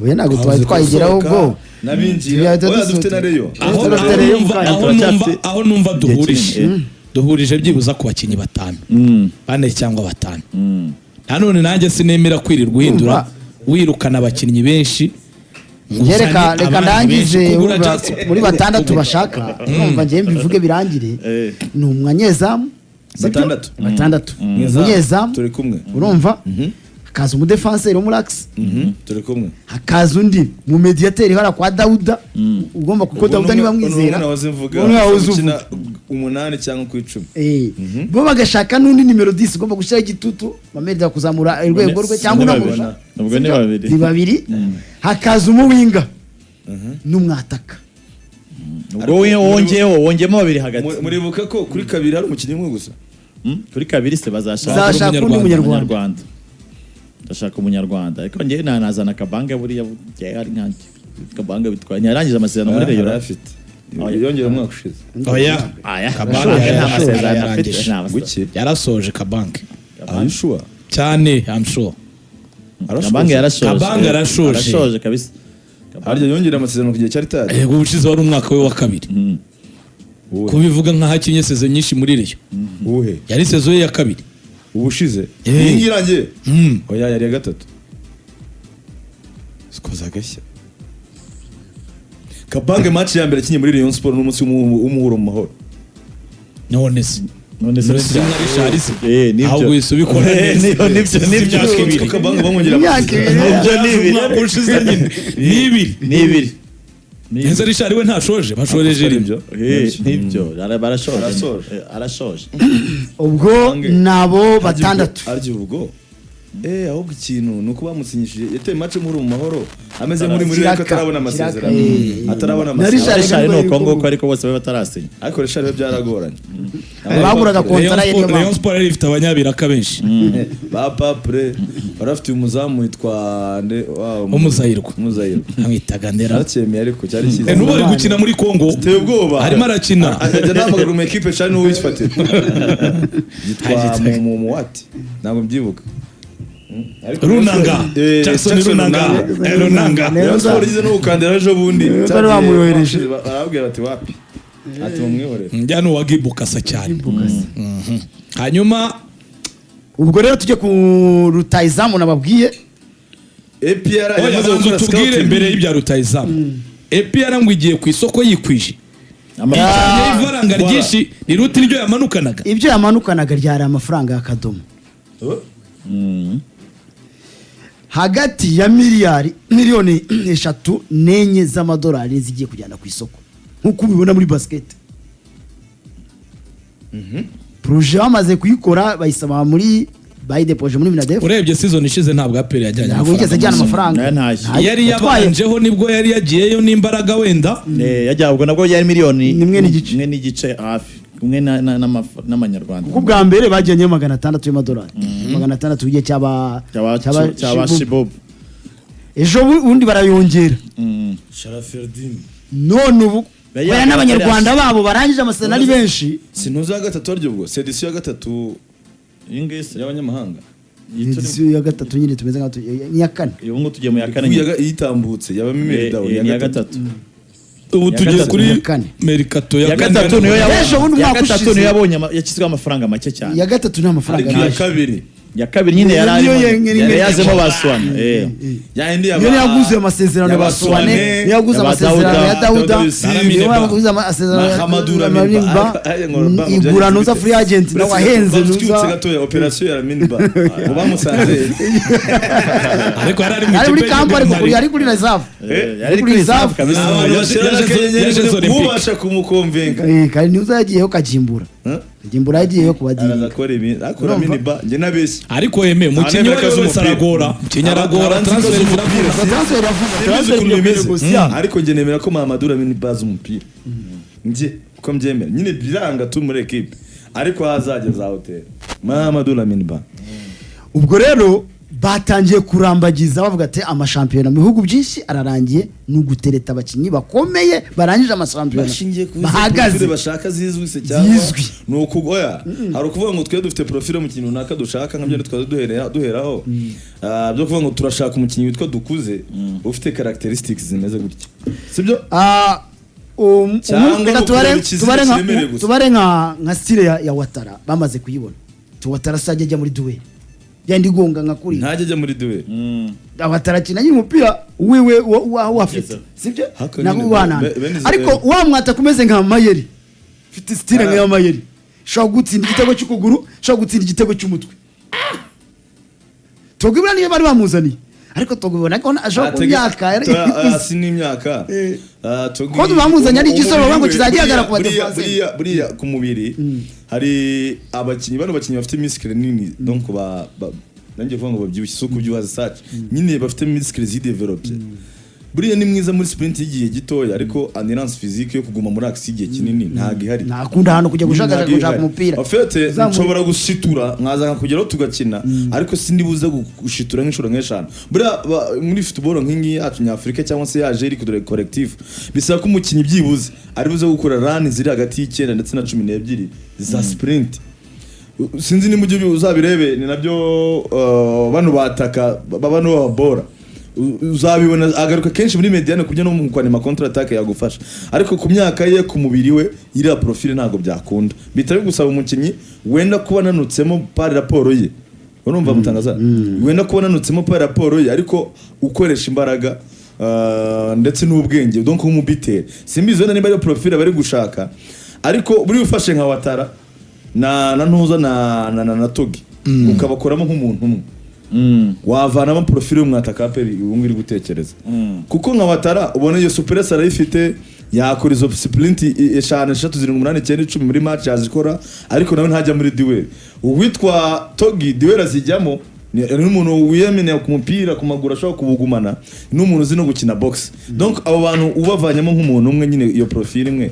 Oya, ntabwo twari twayigeraho ubwo. N'abinjira. Tugahita Oya, dufite na Rayon. Aho Turafite aho Rayon numva kandi. aho Turacyafite numva aho numva igihe duhurije kinini. duhurije byibuza ku bakinnyi batanu, bane cyangwa batanu. Nanone nanjye sinemera kwirirwa uhindura, Urumva? wirukana abakinnyi benshi ngo Njye reka uzane reka abandi ndangize benshi. Kugura urumva, Just- muri batandatu bashaka, urumva njye mbivuge birangire. Ni umunyezamu, sibyo? Batandatu. Batandatu. Umunyezamu, Turi kumwe. urumva, hakaza umudefanseri wo muri axe, Turi kumwe. hakaza undi mu mediateri hariya kwa Dawuda ugomba, kuko Dawuda niba mwizera nahoze mvuga umwe wahoze ukina uvuga. 8 cyangwa ku 10. Bo bagashaka n'undi nimero 10 ugomba gushyiraho igitutu Mamelodi kuzamura urwego rwe cyangwa Ni unamurusha. babiri. Ubwo ni babiri. Ni babiri, hakaza umuwinga n'umwataka. Ubwo wongeyeho wongeyemo babiri hagati. Muribuka ko kuri kabiri hari umukinnyi umwe gusa. Kuri kabiri se bazashaka Bazashaka undi Umunyarwanda. munyarwanda. Umunyarwanda, ndashaka umunyarwanda, ariko njyewe nanazana Kabange buriya njyewe ari nkanjye Kabange bitwaye ntiyarangije amasezerano muri Rayon. Arayafite. Oya. Yongera umwaka ushize. Oya. Aya Kabange Kabange nta yarashoje, masezerano afite. yarangije. Nta masezerano. Guki? Yarasoje Kabange. Are you sure? Cyane, I'm sure. Kabange yarashoje. Kabange arashoje. Arashoje kabisa. Harya yongera amasezerano ku gihe cyari tari. Yego, ubushize wari umwaka we wa kabiri. Uwuhe? Kubivuga nkaho akinnye saison nyinshi muri Rayon. Uwuhe? Yari saison ye ya kabiri. Ubushize? Eh. Iyi ngiyi irangiye? Oya, yari iya gatatu. Sikoza agashya. Kabange match ya mbere akinye muri Rayon Sport n'umunsi w'umuhuro mu mahoro. None se None se None se nka Richard se? Nibyo. Ahubwo uhise ubikora neza. Nibyo, nibyo. Imyaka ibiri. Ko Kabange bamwongera Imyaka amasezerano. ibiri. Nibyo, ni ibiri. Umwaka ushize nyine ni ibiri. Ni ibiri. Ni Ese Richard we ntashoje? Bashoreje rimwe. Nibyo. Nibyo, barashoje. Arashoje. Arashoje. Ubwo Kabange. nabo batandatu. Arya ubwo ahubwo ikintu ni uko bamusinyishije yateye match muri mu mahoro ameze nk'uri muri Kiraka. Reko atarabona amasezerano. Kiraka, Atarabona Na amasezerano. Richard Richard ni nibwo uko nguko, ariko bose babe batarasinya. Ariko Richard we byaragoranye. Baguraga Rayon kontara ye, niyo Sport- Rayon mpamvu. Sport yari ifite abanyabiraka benshi. Ba Papre. Bari bafite umuzamu witwa nde Umuzayirwa. Umuzayirwa. Amwitaga ndera. Naracyemeye ariko cyari cyiza. N'ubu ari gukina muri Congo. Teye ubwoba. Arimo arakina. Ajya nahamagara mu equipe cyane n'uwo wifatira. Yitwa Mumuwati. Ntabwo mbyibuka. Runanga. Jackson Runanga. Runanga. Rayon Sports igeze no gukandira ejo bundi. Bari bamwohereje. Barabwira bati wapi. Ati mumwihorere. Njya ni uwa Gibukasa cyane. Hanyuma ubwo rero tujye ku rutayizamu nababwiye. APR yamaze gukora tubwire scouting. mbere y'ibya rutayizamu. APR ngo igiye ku isoko yikwije. Icanye ifaranga ryinshi riruta iryo yamanukanaga. Ibyo yamanukanaga ryari amafaranga y'akadomo. Hagati ya miliyoni 3 n'4 z'amadolari zigiye kujyana ku isoko nk'uko ubibona muri basket. Projet bamaze kuyikora, bayisaba muri bayidepoje muri Minadef. Urebye season ishize ntabwo APR yajyanye Ntabwo yigeze ajyana amafaranga. amafaranga. Yari yabanjeho nibwo yari yagiyeyo n'imbaraga wenda. Yajya ubwo nabwo yari miliyoni 1.5. 1.5 hafi umwe n'amanyarwanda. Kuko ubwa mbere bajyanyeyo 600 y'amadolari, 600 igihe cyaba cyaba Shibob. Ejo bundi barayongera. Sharaferdin. None ubu baya n'abanyarwanda babo barangije amasezerano ari benshi. Sinuza ya gatatu aryo ubwo sedisiyo ya gatatu y'abanyamahanga. Edisiyo ya gatatu nyine tumeze nka iya kane. Ubu ngubu tugiye mu ya kane. Yitambutse yaba Memel Dao ya gatatu. Ubu tugiye kuri mercato ya gatatu niyo yabonye. Ya gatatu niyo yabonye yakizwe amafaranga make cyane. Ya gatatu ni amafaranga ya kabiri. Ya kabiri nyine yari arimo yari yazemo baswana. Niyo yaguze amasezerano ya Baswane, niyo yaguze amasezerano ya Dauda, niyo yaguze amasezerano ya Marimba, igura nuza free agent na wahenze nuza gatoya operation ya Raminba ngo bamusanze ariko yari muri camp, ariko yari kuri reserve, yari kuri reserve kabisa, ubasha kumukonvenka. Kandi nuza yagiyeho kajimbura. Jimbura yagiyeyo kubadiri. Araza akora ibi akora miniba nge nabeshye. Ariko yeme umukinnyi wese aragora, umukinnyi aragora, transfer ziravuga, transfer bimeze. Ariko nge nemera ko Mamadou Lamine Ba umupira. Nge uko mbyemera nyine biranga tu muri equipe, ariko hazajya za hotel Mamadou Lamine Ba. Ubwo rero batangiye kurambagiza bavuga ati amashampiyona mu bihugu byinshi ararangiye, ni ugutereta abakinnyi bakomeye barangije amashampiyona bahagaze bashaka zizwi se cyangwa ni ukugoya. Hari ukuvuga ngo twe dufite profile mu kintu runaka dushaka nkabyo twaza duheraho byo kuvuga ngo turashaka umukinnyi witwa Dukuze ufite characteristics zimeze gutya, sibyo? Tubare nka style ya Ouattara bamaze kuyibona. Ouattara sajya ajya muri duel yandi gonga nka kuri ntajya ajya muri duel. Ouattara akina umupira wiwe wa afite, sibyo? Nakubana ariko wa mwata kumeze nka Mayeri, mfite style nka Mayeri, shobora gutsinda igitego cy'ukuguru, shobora gutsinda igitego cy'umutwe. Togibura niyo bari bamuzaniye, ariko togibona ko ashobora kumyaka yari si n'imyaka. Ko bamuzanye ari igisoro bango kizagihagarara ku badefense. Buriya ku mubiri hari abakinnyi bano bakinnyi bafite muscle nini, donc ba nanjye vuga ngo babyibushye so kubyuha sac nyine bafite muscle zidevelopye. Buriya ni mwiza muri sprint y'igihe gitoya, ariko endurance physique yo kuguma muri axe igihe kinini ntago ihari. Ntakunda hano kujya gushaka umupira. En fait nshobora gushitura nkaza nkakugeraho tugakina, ariko sindibuze gushitura nk'inshuro nk'eshanu. Buriya muri football nk'ingi yacu nyafurika cyangwa se yaje iri kudore collective, bisaba ko umukinnyi byibuze ari buze gukora run ziri hagati y'9 ndetse na 12 za sprint. Sinzi ni mujye uzabirebe, ni nabyo bano bataka bano babora uzabibona agaruka kenshi muri mediane kujya no mu kwanima counter attack yagufasha, ariko ku myaka ye ku mubiri we iriya profile ntago byakunda. Bitari gusaba umukinnyi wenda kuba nanutsemo par rapport ye, urumva mutangaza wenda kuba nanutsemo par rapport ye, ariko ukoresha imbaraga ndetse n'ubwenge, donc nk'umubitere. Simbizi wenda niba ari profile bari gushaka, ariko buri ufashe nka Ouattara na ntuza na Togi ukabakoramo nk'umuntu umwe, wavanamo profile y'umwataka pe ubu ngiri gutekereza. Kuko nka Ouattara ubona iyo superess arayifite, yakora izo sprint 5 6 7 8 9 10 muri match yazikora, ariko nawe ntajya muri duel. Uwitwa Togi duel azijyamo, ni umuntu wiyamenye ku mupira ku maguru ashobora kubugumana, ni umuntu uzi no gukina box. Donc abo bantu ubavanyemo nk'umuntu umwe nyine iyo profile imwe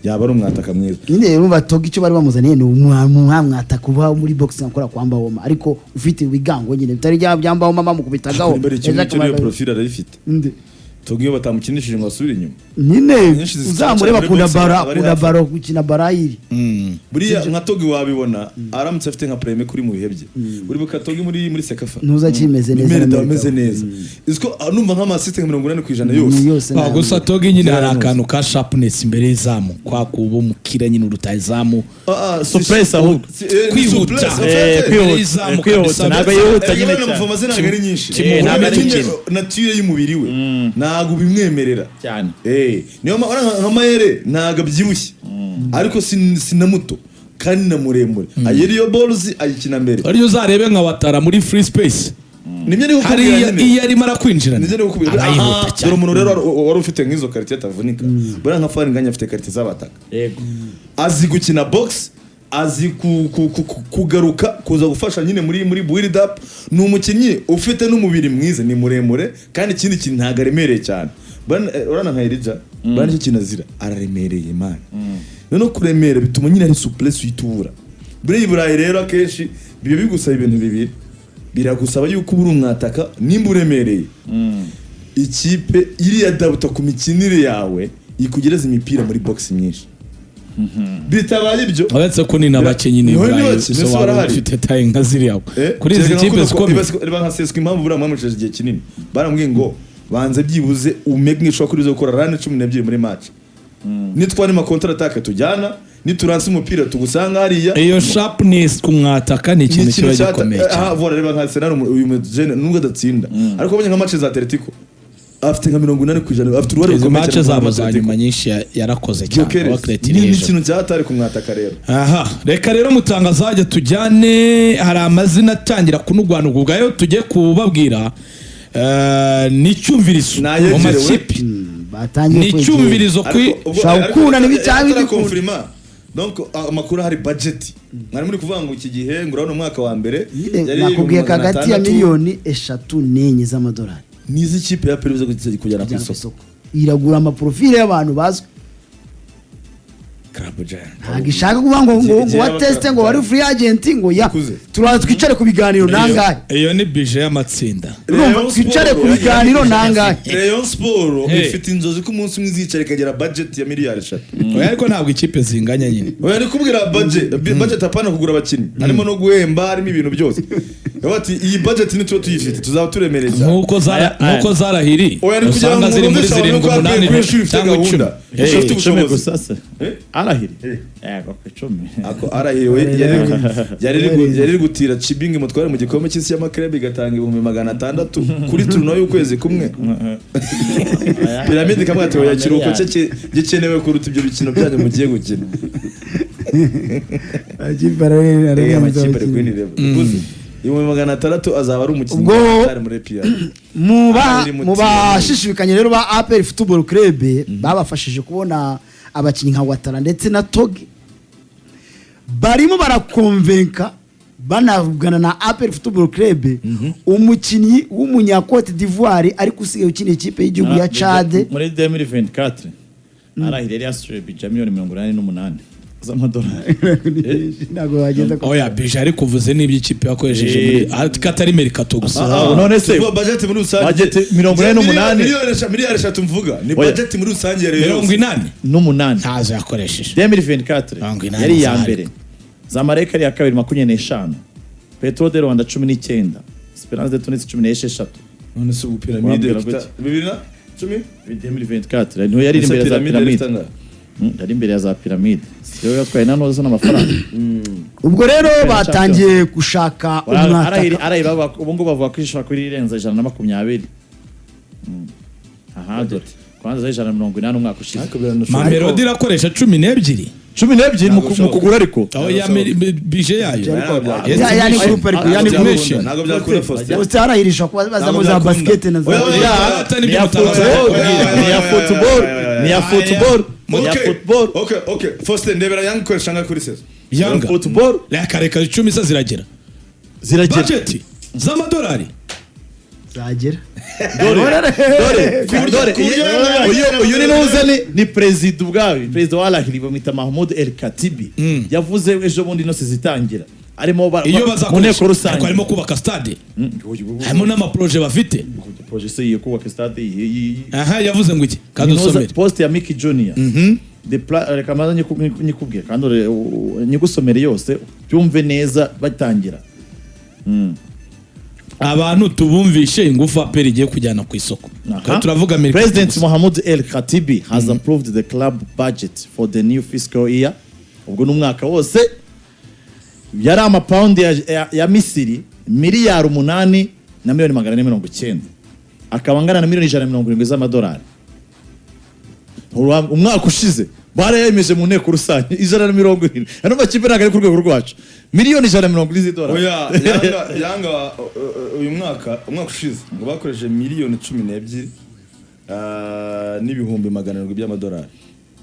Yaba ari umwataka mwiza. Nyine urumva Togi icyo bari bamuzaniye ni umwataka uba muri box nkakora kwa Mbawoma, ariko ufite ibigango nyine bitari bya Mbawoma bamukubitagaho. Nimba ari ikintu cyo, niyo profile arayifite. Nde? Togi iyo batamukinishije ngo asubire inyuma. Nyine Nyinshi zitwara uzamure cyane muri bakunda box, baro, aba ari akunda hafi. baro, gukina barayiri. Buriya nka Togi wabibona aramutse afite nka prime kuri mu bihe bye. Uribuka Togi muri CECAFA? Ntuza kimeze neza. Nimero Na ameze neza. Iziko numva nk'ama assist nka 80% yose. Yose. Ah, gusa Togi nyine hari Byaranoze. akantu ka sharpness imbere y'izamu, kwa kuba umukira nyine uruta izamu. Ah, ah, si- Souplesse ahubwo. ni Kwihuta. souplesse, Eh, en fait. kwihuta, Izamu kwihuta kabisa. ntabwo yihuta nyine Erega cyane. bana ntabwo ari nyinshi. Ntabwo ari Nyine nyinshi. nature y'umubiri we ntabwo bimwemerera cyane. Niyo mpamvu nka Mayere ntabwo abyibushye, ariko si na muto kandi na muremure, ayeri iyo balls ayikina mbere. Ariyo uzarebe nka Watara muri free space. Nibyo ndi kukubwira. Hariya Nyine iyo arimo arakwinjirana nibyo ndi kukubwira. arayihuta Aha, dore cyane. umuntu rero wari ufite nk'izo qualité atavunika, buriya nka Fall Ngagne afite qualité z'abataka. Azi gukina box, azi kugaruka kuza gufasha nyine muri build up. Ni umukinnyi ufite n'umubiri mwiza, ni muremure, kandi ikindi kintu ntabwo aremereye cyane. Urabona nka Elija, buriya nicyo kintu azira, araremereye man. Noneho kuremera bituma nyine ari souplesse uhita ubura. Buriya i Burayi rero akenshi biba bigusaba ibintu bibiri: biragusaba yuko uba uri umwataka, nimba uremereye, ikipe iriyadabuta ku mikinire yawe, ikugereza imipira muri box myinshi. Bitabaye ibyo, Uretse ko ni na bake nyine i Niho ni Burayi, bake, so mbese waba barahari. ufite taille nka ziriya kuri izi kereka kipe nka zikomeye. Reba nka Sesko, impamvu buriya mwamucisha igihe kinini, baramubwiye ngo banze byibuze umege nk'ishobora kuri gukora run 12 muri match, nitwa ni counter attack tujyana, nituranse umupira tugusanga hariya. Iyo sharpness ku mwataka ni ikintu kiba gikomeye aha cyane. Voilà, reba nka Arsenal, uyu mujene nubwo adatsinda, ariko abonye nka match za Atletico afite nka 80%, afite uruhare Izi rukomeye match cyane mu zabo za Atletico. nyuma nyinshi yarakoze cyane. Gyökeres, Wakreti ni iri hejuru. ikintu cyatari kumwataka rero. Aha reka rero mutangazaje tujyane, hari amazina atangira kunugwanugwa ubwayo tugiye kubabwira. Ni icyumvirizo mu Nayegerewe. makipe. Batangiye Ni kwegera. icyumvirizo kuri Ariko ubwo- Shaka ariko gukunda n'ibicyaha bigikunda. atarakonfirima. Donc amakuru ahari, budget mwari muri kuvuga ngo iki gihe ngo urabona umwaka wa mbere Nyine yari nakubwiye ko hagati ya 600,000. miliyoni 3 n'enye z'amadolari. Nizi kipe ya Peru iza kujyana ku kujyana ku isoko. Isoko iragura ama profile y'abantu bazwi. Club Giant. Ntabwo ishaka kuvuga ngo Igihe wa yaba teste Club ngo wari Giant. free agent ngo ya Ikuze. turaza twicare ku biganiro nangahe. Iyo ni budget y'amatsinda. Urumva, Rayon twicare ku Sport- biganiro nangahe. Rayon Sport Hey. ifite inzozi ko umunsi umwe izicara ikagera budget ya miliyari 3. Oya, ariko ntabwo ikipe zinganya nyine. Oya, ni kubwira budget apana kugura abakinnyi, harimo no guhemba, harimo ibintu byose. Bavuga ati iyi budget nituba tuyifite tuzaba turemereye cyane. Nk'uko Aya- aya. nk'uko zarahiri Oya, ni kugira usanga ngo ziri muri mwumvishe abantu zirindwi, ko umunani APR kuri ifite cyangwa 10. gahunda. Hey. Ifite 10 ubushobozi. Gusa se Eh? arahiri Eh. Yego, ku 10. Ako arahiriwe yari gutira Chibingi mutware mu gikombe cy'isi y'ama club, igatanga 600,000 kuri tournoi y'ukwezi kumwe. Pyramide ikamubwira ati oya, ikiruhuko cye gikenewe kuruta ibyo bikino byanyu mugiye gukina. Amakipe ari kuri level. Uzi, 600,000 azaba ari umukinnyi atari muri APR. Ari mu Mu bashishikanye rero ba APR Football Club babafashije kubona abakinnyi nka Watara ndetse na Togi, barimo barakonvenka banavugana na APR Football Club umukinnyi w'umunya Cote d'Ivoire ariko usigaye ukina ikipe y'igihugu ya Chad. Muri 2024 arahiri yari yasuye budget miliyoni 88 z'amadolari. Ntabwo wagenda Oya, budget ariko uvuze n'ibyo ikipe yakoresheje muri ariko atari mercato gusa. Ah, none se Tuvuga budget muri rusange. Budget 88. Miliyari 3 mvuga ni Oya. budget muri rusange ya Rayon. 80 N'umunani. Ntazo yakoresheje. 2024 80 yari iya zahari. mbere, Zamalek ari iya kabiri 25, Petro de Rwanda 19, Esperance de Tunis 16. None se ubu Pyramide Wambwira ifite gute? 2010? 2024 niho yari iri imbere ya za Pyramide Pyramide. ifite angahe? Yari imbere ya za Pyramide, siyo yatwaye na noza n'amafaranga. Ubwo rero batangiye gushaka Arahiri umwataka. Arahiri ubu ngubu bavuga ko ishobora kuba irenze 120. Aha dore kwanza 180 umwaka ushize. Ariko biranashoboka. Mamelodi irakoresha 12. 12 mu kugura ariko. Aho ya budget yayo. Ya ni groupe, ariko ya ni groupe. Estimation. Ntabwo byakunda, Faustin. Gusa arahirisha kuba bazamo za Ntabwo basket na za Oya, oya, oya. Atari Ni ibyo ya mutangaza. football, Oya, ni ya oya, football, oya, oya, ni ya oya. football, ni ya Okay, football. okay. Faustin, ndebera Yanga ikoresha angahe kuri saison? Yanga Football. reka reka, 10 se ziragera? Ziragera. Budget z'amadolari. Zagera. Dore dore uyu ni nuza ni perezida ubwawe, perezida wa Al Ahly bamwita Mahmoud El Katibi. Yavuze ejo bundi ino zitangira arimo Iyo mu bazakoresha nteko rusange. Ariko harimo kubaka stade, harimo n'amaprojet bafite. Projet se yo kubaka stade Aha, yavuze ngo iki? Ni nuza Kadusomere. post ya Mickey Junior. Reka maze nyikubwire kandi nyigusomere yose byumve neza batangira. Abantu tubumvishe ingufu APR igiye kujyana ku isoko. Aha. Kandi turavuga Amerika President gusa. Mohamed El Khatibi has approved the club budget for the new fiscal year. Ubwo ni umwaka wose yari amapawundi ya Misiri 8,490,000,000, akaba angana na miliyoni 170 z'amadolari. Umwaka ushize barayemeje mu nteko rusange 170. Ano makipe ntabwo ari ku rwego rwacu, miliyoni 170 z'idolari. Oya, Yanga uyu mwaka, umwaka ushize ngo bakoresheje 12,700,000 by'amadolari.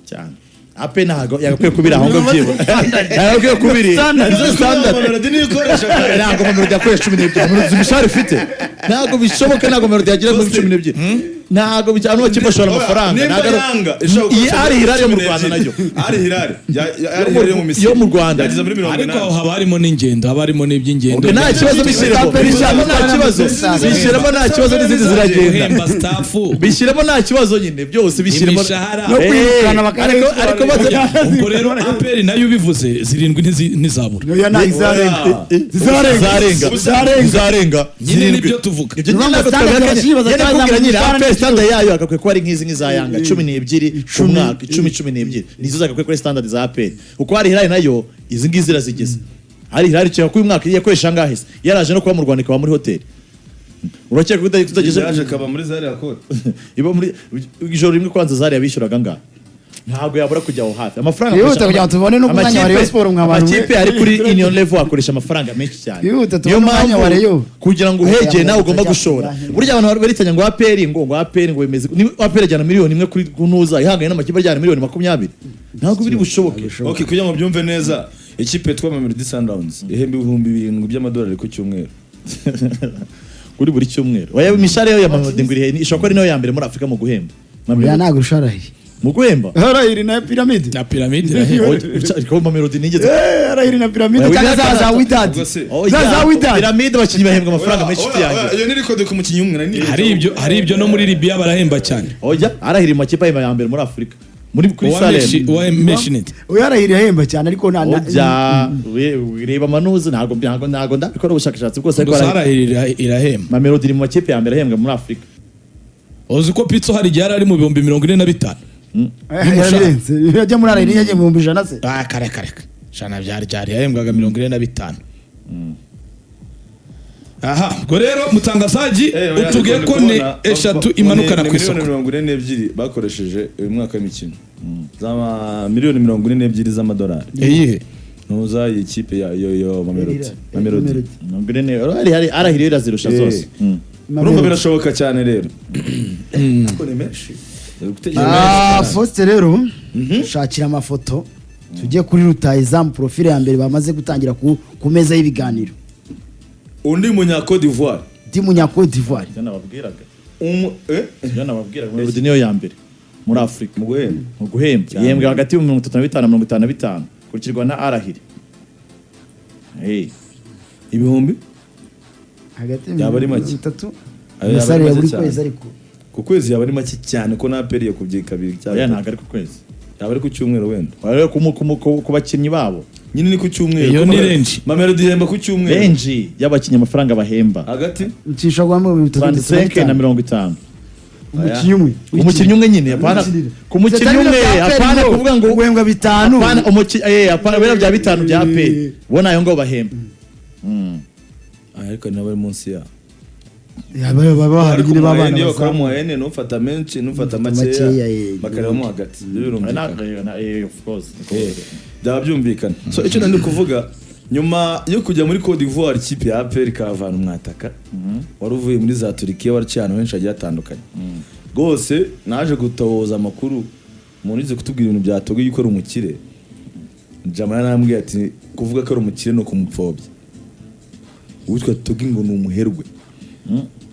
Cyane. APR ntabwo yagakwiye kubira aho ngo byibura yagakwiye kubiri. Izo standard. Mamelodi niyo ikoresha. Ntabwo Mamelodi yakoresha 12. Mamelodi imishahara ifite ntabwo bishoboka, ntabwo Mamelodi yagira muri 12, ntabwo bijya. Ano makipe ashora amafaranga. Nimba Ntabwo Yanga ishobora iyi gukoresha Al Hilal yo mu 12. Rwanda nayo. Al Hilal Al Hilal yo mu Misiri Yo mu Rwanda. yageze muri mirongo Ariko aho inani. haba harimo n'ingendo, haba harimo n'iby'ingendo. Okay, nta kibazo, bishyiremo, bishyiremo nta kibazo, bishyiremo nta kibazo, n'izindi ziragenda. Guhemba staff. Bishyiremo nta kibazo nyine, byose bishyiremo. Imishahara. No kwirukana Ariko Ubwo rero APR nayo ubivuze zirindwi ntizabura. Oya, nta izarenga. Zizarenga. Zizarenga. Zizarenga. Zizarenga. Nyine nibyo tuvuga. Ibyo Niyo nyine mpamvu ntabwo standard twabihakanye. abashinyi Nyine bazajya kubwira nyine bazamura APR standard yayo agakwiye kuba ari nk'izi nk'iza Yanga, 12 ku Icumi. mwaka, 10, 12 nizo zagakwiye kuri standard za APR, kuko hari Hilal nayo izi ngizi irazigeze. Hari Hilal cyangwa ko uyu mwaka yakoresha angahe se? Yaraje no kuba mu Rwanda, ikaba muri hoteli, urakeka ko utageze Yaje akaba muri zariya kote. Iba muri ijoro rimwe kwanza zariya bishyuraga angahe? Ntabwo yabura kujya aho hafi amafaranga Twihute akoresha. kugira ngo tubone n'umwanya wa Rayon Sport mwa bantu mwe. Amakipe ari kuri union level akoresha amafaranga menshi cyane. Twihute tubone Niyo umwanya wa Rayon. Kugira ngo uhegere nawe ugomba gushora. Burya abantu beritanya ngo APR ngo APR ngo bimeze ni APR ajyana 1 miliyoni kuri kunuza ihanganye n'amakipe ajyana miliyoni 20, ntabwo biri bushoboke. Okay, kugira ngo byumve neza, ikipe yitwa Mamelodi Sundowns ihemba 7,000 by'amadolari ku cyumweru. Kuri buri cyumweru. Oya, imishahara yo ya Mamelodi ngo iri he? Ishobora kuba ari nayo ya mbere muri Afurika mu guhemba. Oya, Mamelodi. ntabwo irusha Arahiri. Mu guhemba. Arahiri na Piramide. Na Piramide irahemba. Oya, ariko Mamelodi nigeze Arahiri na Piramide Oya, cyangwa za Wydad. Ubwo se- Oya, Za Wydad. Piramide abakinnyi bahembwa amafaranga Oya, menshi oya, yanjye. oya, iyo ni record ku mukinnyi umwe nari nibagiwe. Hari ibyo no muri Libya barahemba cyane. Oya, Arahiri mu makipe ahemba ya mbere muri Afurika muri kuri Uwa Salem. Uwa Meshiniti. Oya, Arahiri ahemba cyane ariko nta Oya, reba amanuzi, ntabwo ndabikora ubushakashatsi bwose, ariko Gusa Arahiri Arahiri irahemba. Mamelodi iri mu makipe ya mbere ahembwa muri Afurika. Uzi ko Pitso hari igihe yari ari mu 45,000? Yarabirenze. Yajya muri Arahiri yagiye mu 100,000 se. Ah, kare kare kare. Jana byari yahembwaga 45. Aha, ubwo rero mutangazaji Oya, utubwiye ndi ko ni kubona- eshatu imanukana ni ku isoko. miliyoni 42 bakoresheje uyu mwaka w'imikino, z'ama miliyoni 42 z'amadolari. Iyihe? Ntuza iyi kipe ya yo Mamelodi, Mamelodi. 40 Arahiri Arahiri irazirusha zose. Urumva birashoboka cyane rero ko ni menshi. Uri gutekereza Ah, menshi cyane. Faustin rero shakira amafoto tujye kuri rutahizamu profile ya mbere bamaze gutangira ku meza y'ibiganiro. Undi munya Cote d'Ivoire. Di munya Cote d'Ivoire. Ibyo nababwiraga. Eh? Ibyo nababwiraga, Mamelodi niyo ya mbere muri Afurika Mu guhemba. Mu guhemba. Yihembwa hagati ya 35 na 55, kurikirwa na Arahiri. Hey. Ibihumbi Hagati Yaba ari make. 30. Ayo yaba ari Umusaruro ya make buri cyane. kwezi ariko. Ku kwezi yaba ari make cyane ko na APR yakubye kabiri Oya, cyangwa ntabwo ari ku kwezi. Yaba ari ku cyumweru wenda. Oya, ku bakinnyi babo. Nyine ni ku cyumweru. Iyo Kuko ni range. Mamelodi ihemba ku cyumweru. Range y'abakinnyi amafaranga bahemba. Hagati Ncisha guhamo 33 na 35 na 5. 50. Umukinnyi umwe. Umukinnyi umwe nyine, apana ku mukinnyi umwe, apana kuvuga ngo guhembwa bitanu. Apana umukinnyi, apana bera bya bitanu bya APR bo nayo ngo bahemba. Ah, ariko nabo ari munsi ya Ya, baba bahari ariko nyine mu babana. mahene, iyo bakora mu bazamuka. mahene nufata menshi nufata makeya, makeya, bakarebamo hagati. Ibyo birumvikana. Of course. Byaba byumvikana. So icyo nari ndi kuvuga, nyuma yo kujya muri Cote d'Ivoire, ikipe ya APR ikavana umwataka wari uvuye muri za Turikiya, waraciye ahantu henshi hagiye hatandukanye rwose. Naje gutohoza amakuru, umuntu uzi kutubwira ibintu bya Togo yuko ari umukire, Jamara narambwiye ati kuvuga ko ari umukire ni ukumupfobya. Uwitwa Togo ngo ni umuherwe.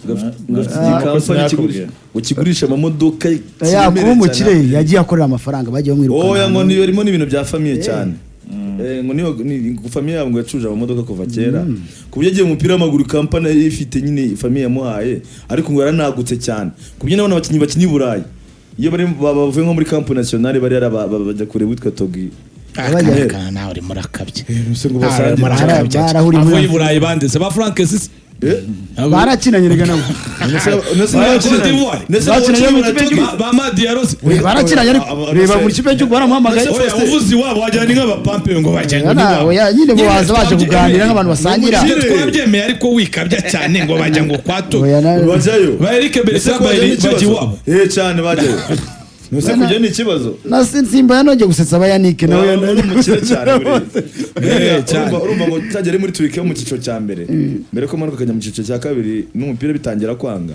Ngo afite igikampani ngo kigurisha amamodoka Ya, kiremereye kuba umukire cyane. yagiye akorera amafaranga, bagiye bamwirukana. Oya, ngo niyo harimo n'ibintu bya famille cyane. Ngo niyo ngo famille yabo ngo yacuruje amamodoka kuva kera, ku buryo agiye mu mupira w'amaguru kampani yari ifite nyine famille yamuhaye, ariko ngo yaranagutse cyane ku buryo n'abana abakinnyi bakina i Burayi iyo bari bavuye nko muri camp national bari bajya kureba witwa Togi. Akana nawe urimo urakabye. Ese ngo Nawe basange urimo urakabye. Barahuriye muri Avuye i Burayi banditse ba Frank Sisi. Barakinanye rega nabo. Cote d'Ivoire. Bakinanye mu kipe y'igihugu. Ba Madiaros. Barakinanye, ariko reba muri kipe y'igihugu baramuhamagaye. Oya, uvuze iwabo wagira ni nk'abapampe ngo bajyanye Oya, n'iwabo. oya, nyine bo baza baje kuganira nk'abantu basangira. Nyine twabyemeye, ariko wikabya cyane ngo bajya ngo kwa to. Oya, Bajyayo. Ba Eric Ese Bertrand kujya ni bajya ikibazo? iwabo. Cyane bajyayo. Ese kujya ni ikibazo? Na Simba yanongeye gusetsa abayanike nawe. Uri umukire cyane buriya. Cyane. Urumva ngo utagera muri Turkiya mu cyiciro cya mbere, mbere ko manuka akajya mu cyiciro cya kabiri n'umupira bitangira kwanga,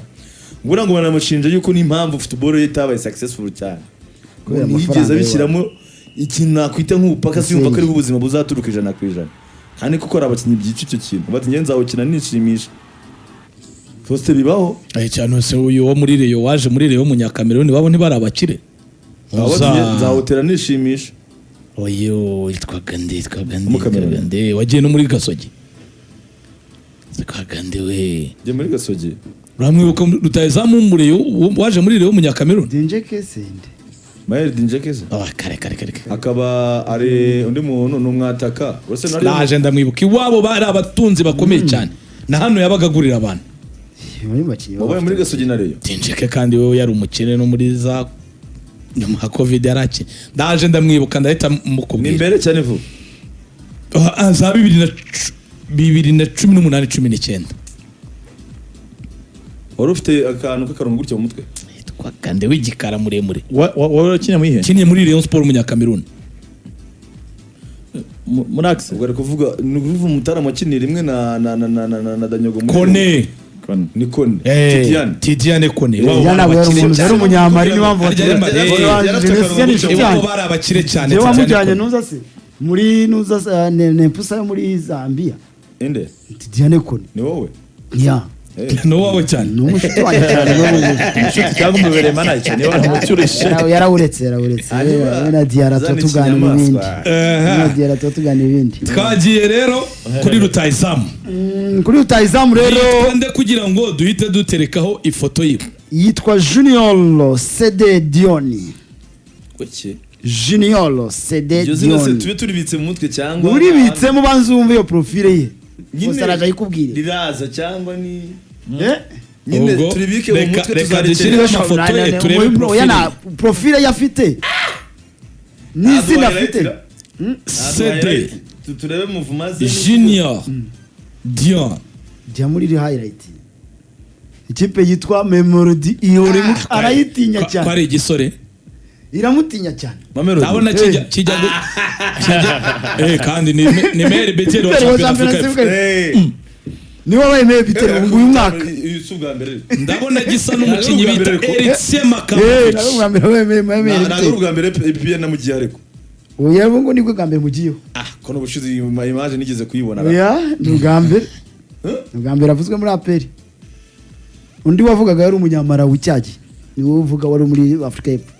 buriya ngo banamushinja yuko n'impamvu football ye itabaye successful cyane Kubera ngo ntiyigeze amafaranga abishyiramo ikintu nakwita nk'ubupaka, siyumva ko ariho ubuzima buzaturuka 100%, kandi kuko hari abakinnyi byica icyo kintu bati njye nzawukina nishimisha. Faustin, bibaho. Cyane se uyu wo muri Rayon, waje muri Rayon w'umunyakameruni, babo ntibari abakire. Abo Muza- bati, nzawutera nishimisha. Oyo yitwaga nde? Yitwaga nde? Umukameruni. Yitwaga nde wagiye no muri Gasogi? Yitwaga nde we? Njye muri Gasogi. Uramwibuka rutahizamu w'umureyo waje muri Rayon w'umunyakameruni? Dinjeke sende. Mael Dinjekeze. Ah, kare kare kare kare. Akaba ari undi muntu ni umwataka uretse nari Naje ndamwibuka, iwabo bari abatunzi bakomeye cyane, na hano yabaga agurira abantu. Muri bakinnyi wabaye muri Gasogi na Rayon. Dinjeke kandi we yari umukire, no muri za nyuma ya Covid yarakine. Ndaje ndamwibuka, ndahita Ni mukubwira. imbere cyane vuba. Ah, za 2018, 19. Wari ufite akantu k'akarongo gutya mu mutwe. Yitwaga nde w'igikara muremure? Wari ukina mu ihe? Kiniye muri Rayon Sport, umunyakameruni. Muri Axe. Ubwo ari kuvuga, ni ukuvuga umutaramu wakiniye rimwe na Danyogo muri Kone. Kone. Ni Kone. Eh, Tidiane. Tidiane Kone. Iwabo Tidiane bari ntabwo yari abakire umuntu, cyane. yari umunyamari, niyo mpamvu Harya yari Jenoside ni inshuti Iwabo yanjye. bari abakire cyane. Njyewe Tidiane wamujyanye Kone. nuza se muri nuza se, Nempusa yo muri Zambia. Inde? Tidiane Kone. Ni wowe? Ya. Ni uwawe cyane. Ni umushuti wanjye cyane n'ubu ngubu. Inshuti cyangwa umubereye manager niba waramucyurishije. Yarawuretse, yarawuretse. We na Diarra tuba Zana tuganira ibindi. ikinyamaswa. We na Diarra tuba tuganira ibindi. Twagiye rero kuri rutahizamu. Kuri rutahizamu rero Yitwa nde kugira ngo duhite duterekaho ifoto yiwe? Yitwa Junior Sede Dioni. Kuki? Junior Sede Iryo zina se Dioni. tube turibitse mu mutwe cyangwa Uribitsemo, banza wumve iyo profile ye. Nyine Gusa araje ayikubwire. riraza cyangwa ni Eh? nyine Ubwo turibike mu mutwe, reka tuzarekera. dushyireho amafoto ye turebe Oya, profile. na profile ye afite n'izina afite. CD Turebe muvuma ze. Junior Dion. Jya muri iri highlight, ikipe yitwa Mamelodi ihora arayitinya Ko cyane. ari igisore. Iramutinya cyane. Mamelodi. Ndabona kijya kandi ni meilleur buteur wa Buteur wa Champions Champions Africa. Africa. Eh. Niwe wabaye meilleur buteur uyu mwaka. Uyu si ubwa mbere. Ndabona gisa n'umukinnyi Ntabwo bita ari ubwa mbere. Eriksen Eh, Makamovic. nawe ubwa mbere wabaye meilleur Ntabwo ari buteur. ubwa mbere PPN namugiye ariko. Oya, ubu ngo nibwo bwa mbere mugiyeho. Ah, ko n'ubushize iyi image nigeze kuyibona. Oya, ni ubwa mbere, ni ubwa mbere avuzwe muri APR. Undi wavugaga yari umunyamarawi cyagiye, ni wowe uvuga wari muri Afurika y'Epfo.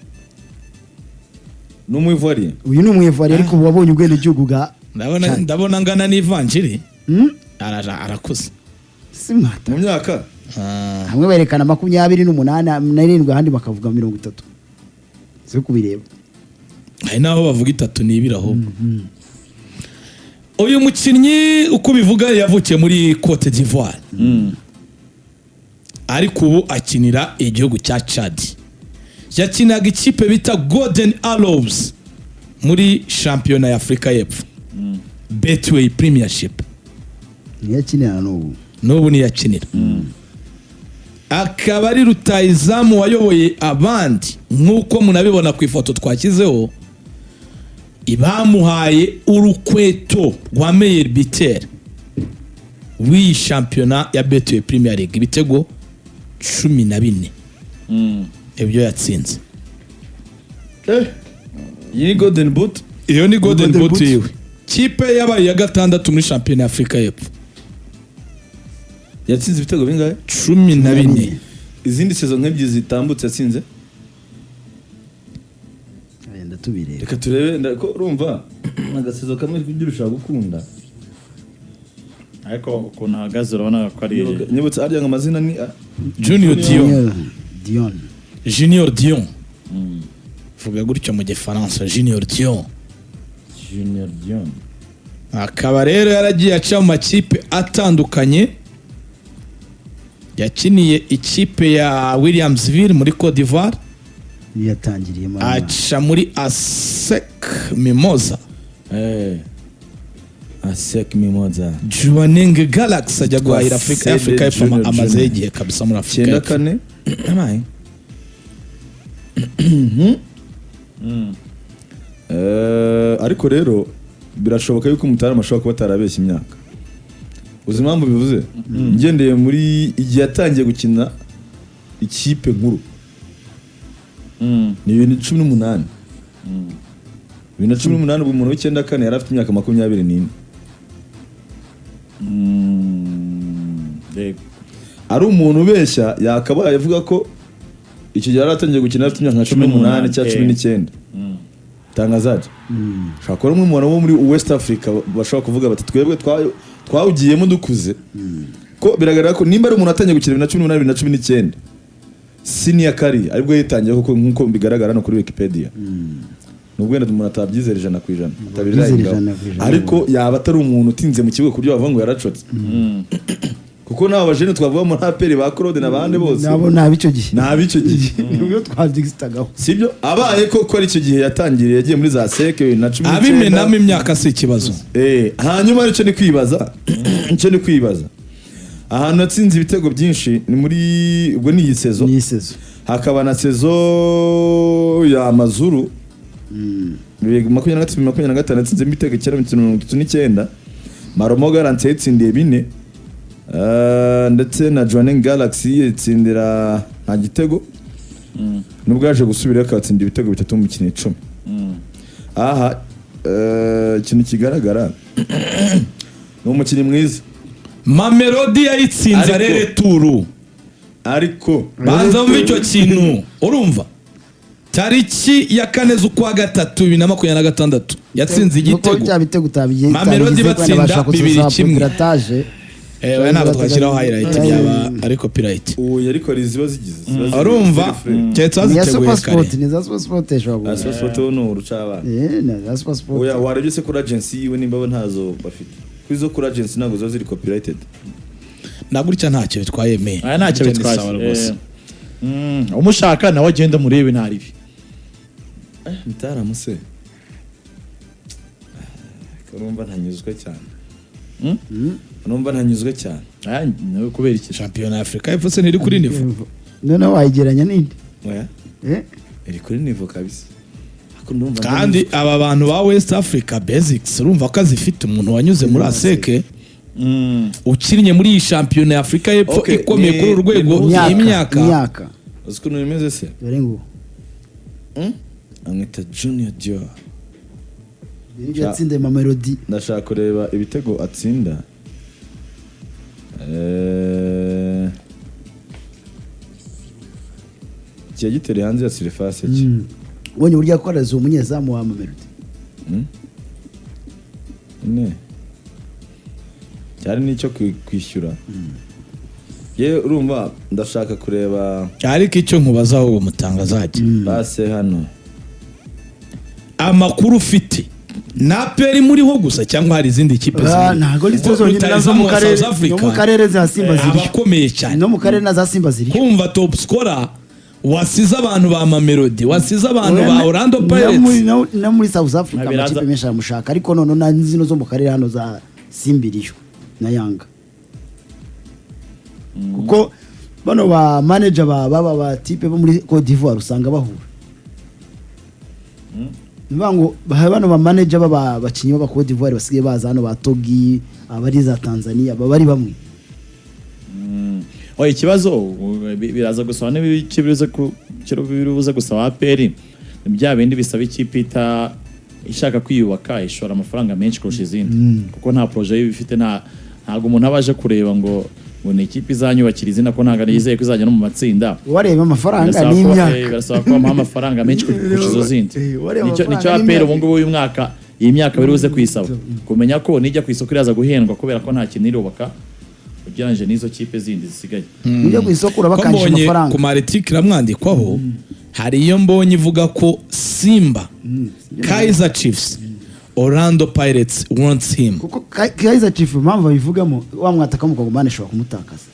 Ni umwivoiriye. Uyu ni umwevari, ariko ubu wabonye ubwenegihugu bwa Ndabona Chad. ndabona ngana n'ivanjiri. Hmm? Arakuze. Si mwata. Mu myaka Hamwe berekana 28 7, ahandi bakavuga 30, si kubireba. Hari n'aho bavuga 32 ahubwo. Uyu mukinnyi uko bivuga yavukiye muri Cote d'Ivoire, ariko ubu akinira igihugu cya Chad. Yakinaga ikipe bita Golden Arrows muri shampiyona ya Afurika y'Epfo, Betway Premiership. Niyo akinira n'ubu. N'ubu niyakinira, akaba ari rutahizamu wayoboye abandi nk'uko munabibona ku ifoto twashyizeho. Bamuhaye urukweto rwa meilleur buteur w'iyi shampiyona ya Betway Premier League, ibitego 14 ibyo yatsinze. Iyi ni Golden Boot. Iyo ni Golden Golden Boot Boot. yiwe. Kipe yabaye iya gatandatu muri shampiyona ya Afurika y'Epfo. Yatsinze ibitego bingahe? 14. Izindi saison nk'ebyiri zitambutse yatsinze? Wenda tubireba. Reka turebe ko urumva agasezo kamwe ibyo bishobora gukunda. Ariko ukuntu ahagaze urabona ko ari Nyibutse harya ngo amazina ni Junior Dion. Dion. Junior Dion, vuga gutyo mu Gifaransa, Junior Dion. Junior Dion. Akaba rero yaragiye aca mu makipe atandukanye. Yakiniye ikipe ya Williamsville muri Cote d'Ivoire. Yatangiriyemo. Aca muri ASEC Mimosa. ASEC Mimosa. Jwaneng Galaxy, ajya guhahira Afurika Sede Afurika y'Epfo. Junior Amazeyo Junior. igihe kabisa muri Afurika Icyenda y'Epfo. kane abaye. Ariko rero birashoboka yuko Umutarama ashobora kuba atarabeshya imyaka. Uzi impamvu bivuze? Ngendeye muri igihe yatangiye gukina ikipe nkuru, ni 2018. 2018, ubwo umuntu w'94 yari afite imyaka 24. Yego. Ari umuntu ubeshya yakabaye avuga ko icyo gihe yari atangiye gukina afite imyaka nka 18 cyangwa 19. Tangazaje ushobora kuba ari umwe mu bantu bo muri West Africa bashobora kuvuga bati twebwe twawugiyemo dukuze, ko biragaragara ko nimba ari umuntu atangiye gukina 2018, 2019, senior career aribwo yitangiye koko, nk'uko bigaragara no kuri Wikipedia, nubwo wenda umuntu atabyizera 100%, atabirayingaho. 100%. Ariko yaba atari umuntu utinze mu kibuga ku buryo bavuga ngo yaracotse, kuko n'aba bajene twavuga muri APR, ba Claude n'abandi bose, Nabo ni ab'icyo gihe. Ni ab'icyo gihe. Nibwo twabyigitagaho. Sibyo? Abaye koko ari icyo gihe yatangiriye, yagiye muri za ASEC 2019. Abimenamo imyaka si ikibazo. Hanyuma icyo ni kwibaza, ahantu yatsinze ibitego byinshi ni muri ubwo ni iyi saison, Ni saison. hakaba na saison ya Mazuru 2023 25, yatsinzemo ibitego icyenda mu mikino 39. Marumo Gallants yayitsindiye bine. Ndetse na Jwaneng Galaxy yitsindira nta gitego, nubwo yaje gusubirayo akabatsinda ibitego bitatu mu mikino 10. Aha ikintu kigaragara ni umukinnyi mwiza. Mamelodi yayitsinze aller-retour. Ariko Banza wumve icyo kintu. Urumva, tariki ya 4 z'ukwa gatatu 2026 yatsinze igitego. Bya bitego utabigiye. Mamelodi batsinda 2-1. Pirataje. Oya, ntabwo twashyiraho highlight, byaba ari copyright. Ubu ariko hari ziba zigize ziba ziri- Urumva, ziri free. keretse Ni iya baziteguye Super Sport. kare. Ni za Super Sport ishobora Ah, kuba. Super Sport bo ni urucabana. Ni za Super Sport. Oya, warebye se kuri agency yiwe nimba bo ntazo bafite? Kuri zo kuri agency ntabwo ziba ziri copyrighted. Na gutya ntacyo bitwaye me. Aya ntacyo Gutya ni bitwaye. sawa rwose. Umushaka nawe agenda murebe ntaribi. Mutaramuse urumva ntanyuzwe cyane. Urumva ntanyuzwe cyane. Aya nawe kubera iki? Shampiyona ya Afurika y'Epfo se ntiri kuri niveau? Noneho wayigeranya n'indi? Oya. Eh? Iri kuri niveau kabisa, ariko ndumva Kandi aba bantu ba West Africa basics, urumva ko azifite, umuntu wanyuze muri ASEC, ukinnye muri iyi shampiyona ya Afurika y'Epfo Okay, ikomeye kuri uru rwego, Imyaka. iyi myaka. Imyaka. Uzi ukuntu bimeze se? Dore ngo Amwita Junior Dior. nibyo yatsinze Mamelodi. Ndashaka kureba ibitego atsinda. Kiya gitereye hanze ya surface cye. Ubonye uburyo yakoreze uwo munyezamu wa Mamelodi? Ne cyari n'icyo kwishyura. Yewe, urumva ndashaka kureba. Ariko icyo nkubazaho, uwo mutangazaji, Base hano. Amakuru ufite, na APR muriho gusa cyangwa hari izindi kipe Ah, zimwe? ntabwo ari zo Kuko zonyine, nazo rutahizamu mu wa karere, South Africa no mu karere za Simba ziriyo. abakomeye cyane. No mu karere na za Simba ziriyo. Kumva top scorer wasize abantu ba Mamelodi, wasize abantu ba Orlando No muri- Pirates. No muri South Africa Ntabiraza- amakipe menshi aramushaka, ariko none na zino zo mu karere hano za Simba iriyo na Yanga, kuko bano ba manager ba baba ba type bo muri Cote d'Ivoire usanga bahura. Ni ukuvuga ngo bano ba manager baba bakinnyi b'aba Cote d'Ivoire basigaye baza hano, ba Togi, abari za Tanzania, baba ari bamwe. Oya, ikibazo biraza gusaba n'ibiki biribuze gusaba APR, ni bya bindi bisaba ikipe ita ishaka kwiyubaka ishora amafaranga menshi kurusha izindi, kuko nta projet iba ifite, ntabwo umuntu aba aje kureba ngo Ngo ni ikipe izanyubakira izina, ko ntabwo yizeye ko izajya no mu matsinda. Wareba amafaranga Birasaba ko, n'imyaka. Birasaba ko bamuha amafaranga menshi kurusha izo zindi. Wareba Nicyo amafaranga nicyo APR n'imyaka. ubu ngubu uyu mwaka, iyi myaka biri buze kuyisaba kumenya ko nijya ku isoko iraza guhendwa, kubera ko nta kintu irubaka ugereranyije n'izo kipe zindi zisigaye. Ujya ku isoko Ko urabakangisha mbonye amafaranga. ku ma article amwandikwaho, hari iyo mbonye ivuga ko Simba, Kaizer Chiefs, Orlando Pirates wants him. Kuko Kaizer Chiefs, impamvu babivugamo, wa mwataka w'umukongomani ashobora kumutakaza.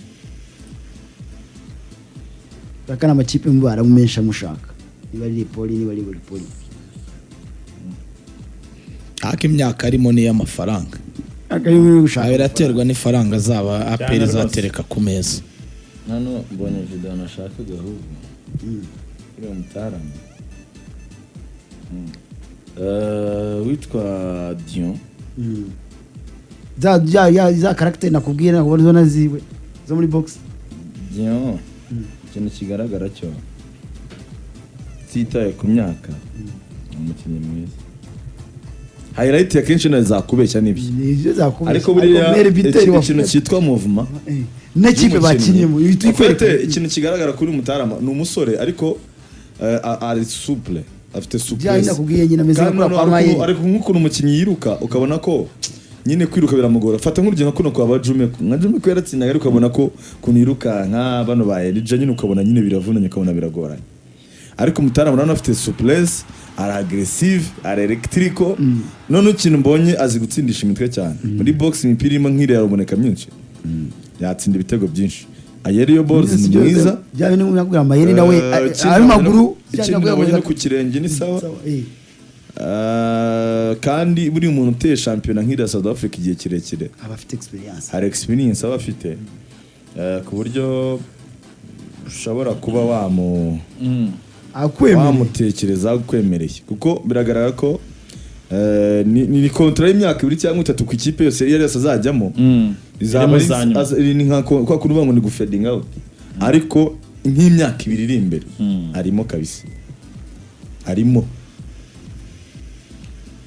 Aka ni amakipe mu barabu menshi amushaka, niba ari Poli, niba ari Poli. Ariko imyaka arimo ni iy'amafaranga. Akari gushaka. Biraterwa n'ifaranga zaba APR Cyane rwose. izatereka ku meza. Hano mbonye video nashakaga ahubwo uriya mutaramu witwa Dion. Za ya ya za caractère nakubwiye, nakubona zo naziwe zo muri box. Dion, ikintu kigaragara cyo, titaye ku myaka, ni umukinnyi mwiza. Highlight akenshi nazo zakubeshya n'ibyo. Nibyo zakubeshya. Ariko buriya Meilleur buteur wa ikintu cyitwa movement n'ikipe bakinnyemo ihita En fait, ikwereka. Ikintu kigaragara kuri Mutarama ni umusore, ariko ari souple, afite Bya souplesse. nakubwiye nyine, ameze Kandi nka kuriya noneho kwa Mayeri. ariko nk'ukuntu umukinnyi yiruka, ukabona ko nyine kwiruka biramugora. Fata nk'urugero nka kuno kwa ba Jumeko, nka Jumeko yaratsindaga, ariko ukabona ko ukuntu yirukanka bano ba Elija nyine, ukabona nyine biravunanye, ukabona biragoranye. Ariko Mutarama urabona afite souplesse, ari agressive, ari electrico. Noneho ikintu mbonye, azi gutsindisha imitwe cyane muri box. Imipira irimo nk'iriya ruboneka myinshi, yatsinda ibitego byinshi. Aerial balls ni mwiza. Bya bintu nakubwira, Mayeri nawe ikindi ari maguru. Ikindi nabonye no ku kirenge ni sawa. Kandi buriya umuntu uteye shampiyona nk'iriya South Africa igihe kirekire, aba afite experience. Hari experience aba afite, ku buryo ushobora kuba Akwemereye. wamutekereza akwemereye, kuko biragaragara ko ni contrat y'imyaka 2 cyangwa 3 ku ikipe yose iyo ari yose azajyamo. Izaba Irimo ari za nyuma. Ni nka kwa kundi uvuga ngo ni gufading out, ariko nk'imyaka 2 iri imbere arimo kabisa, arimo.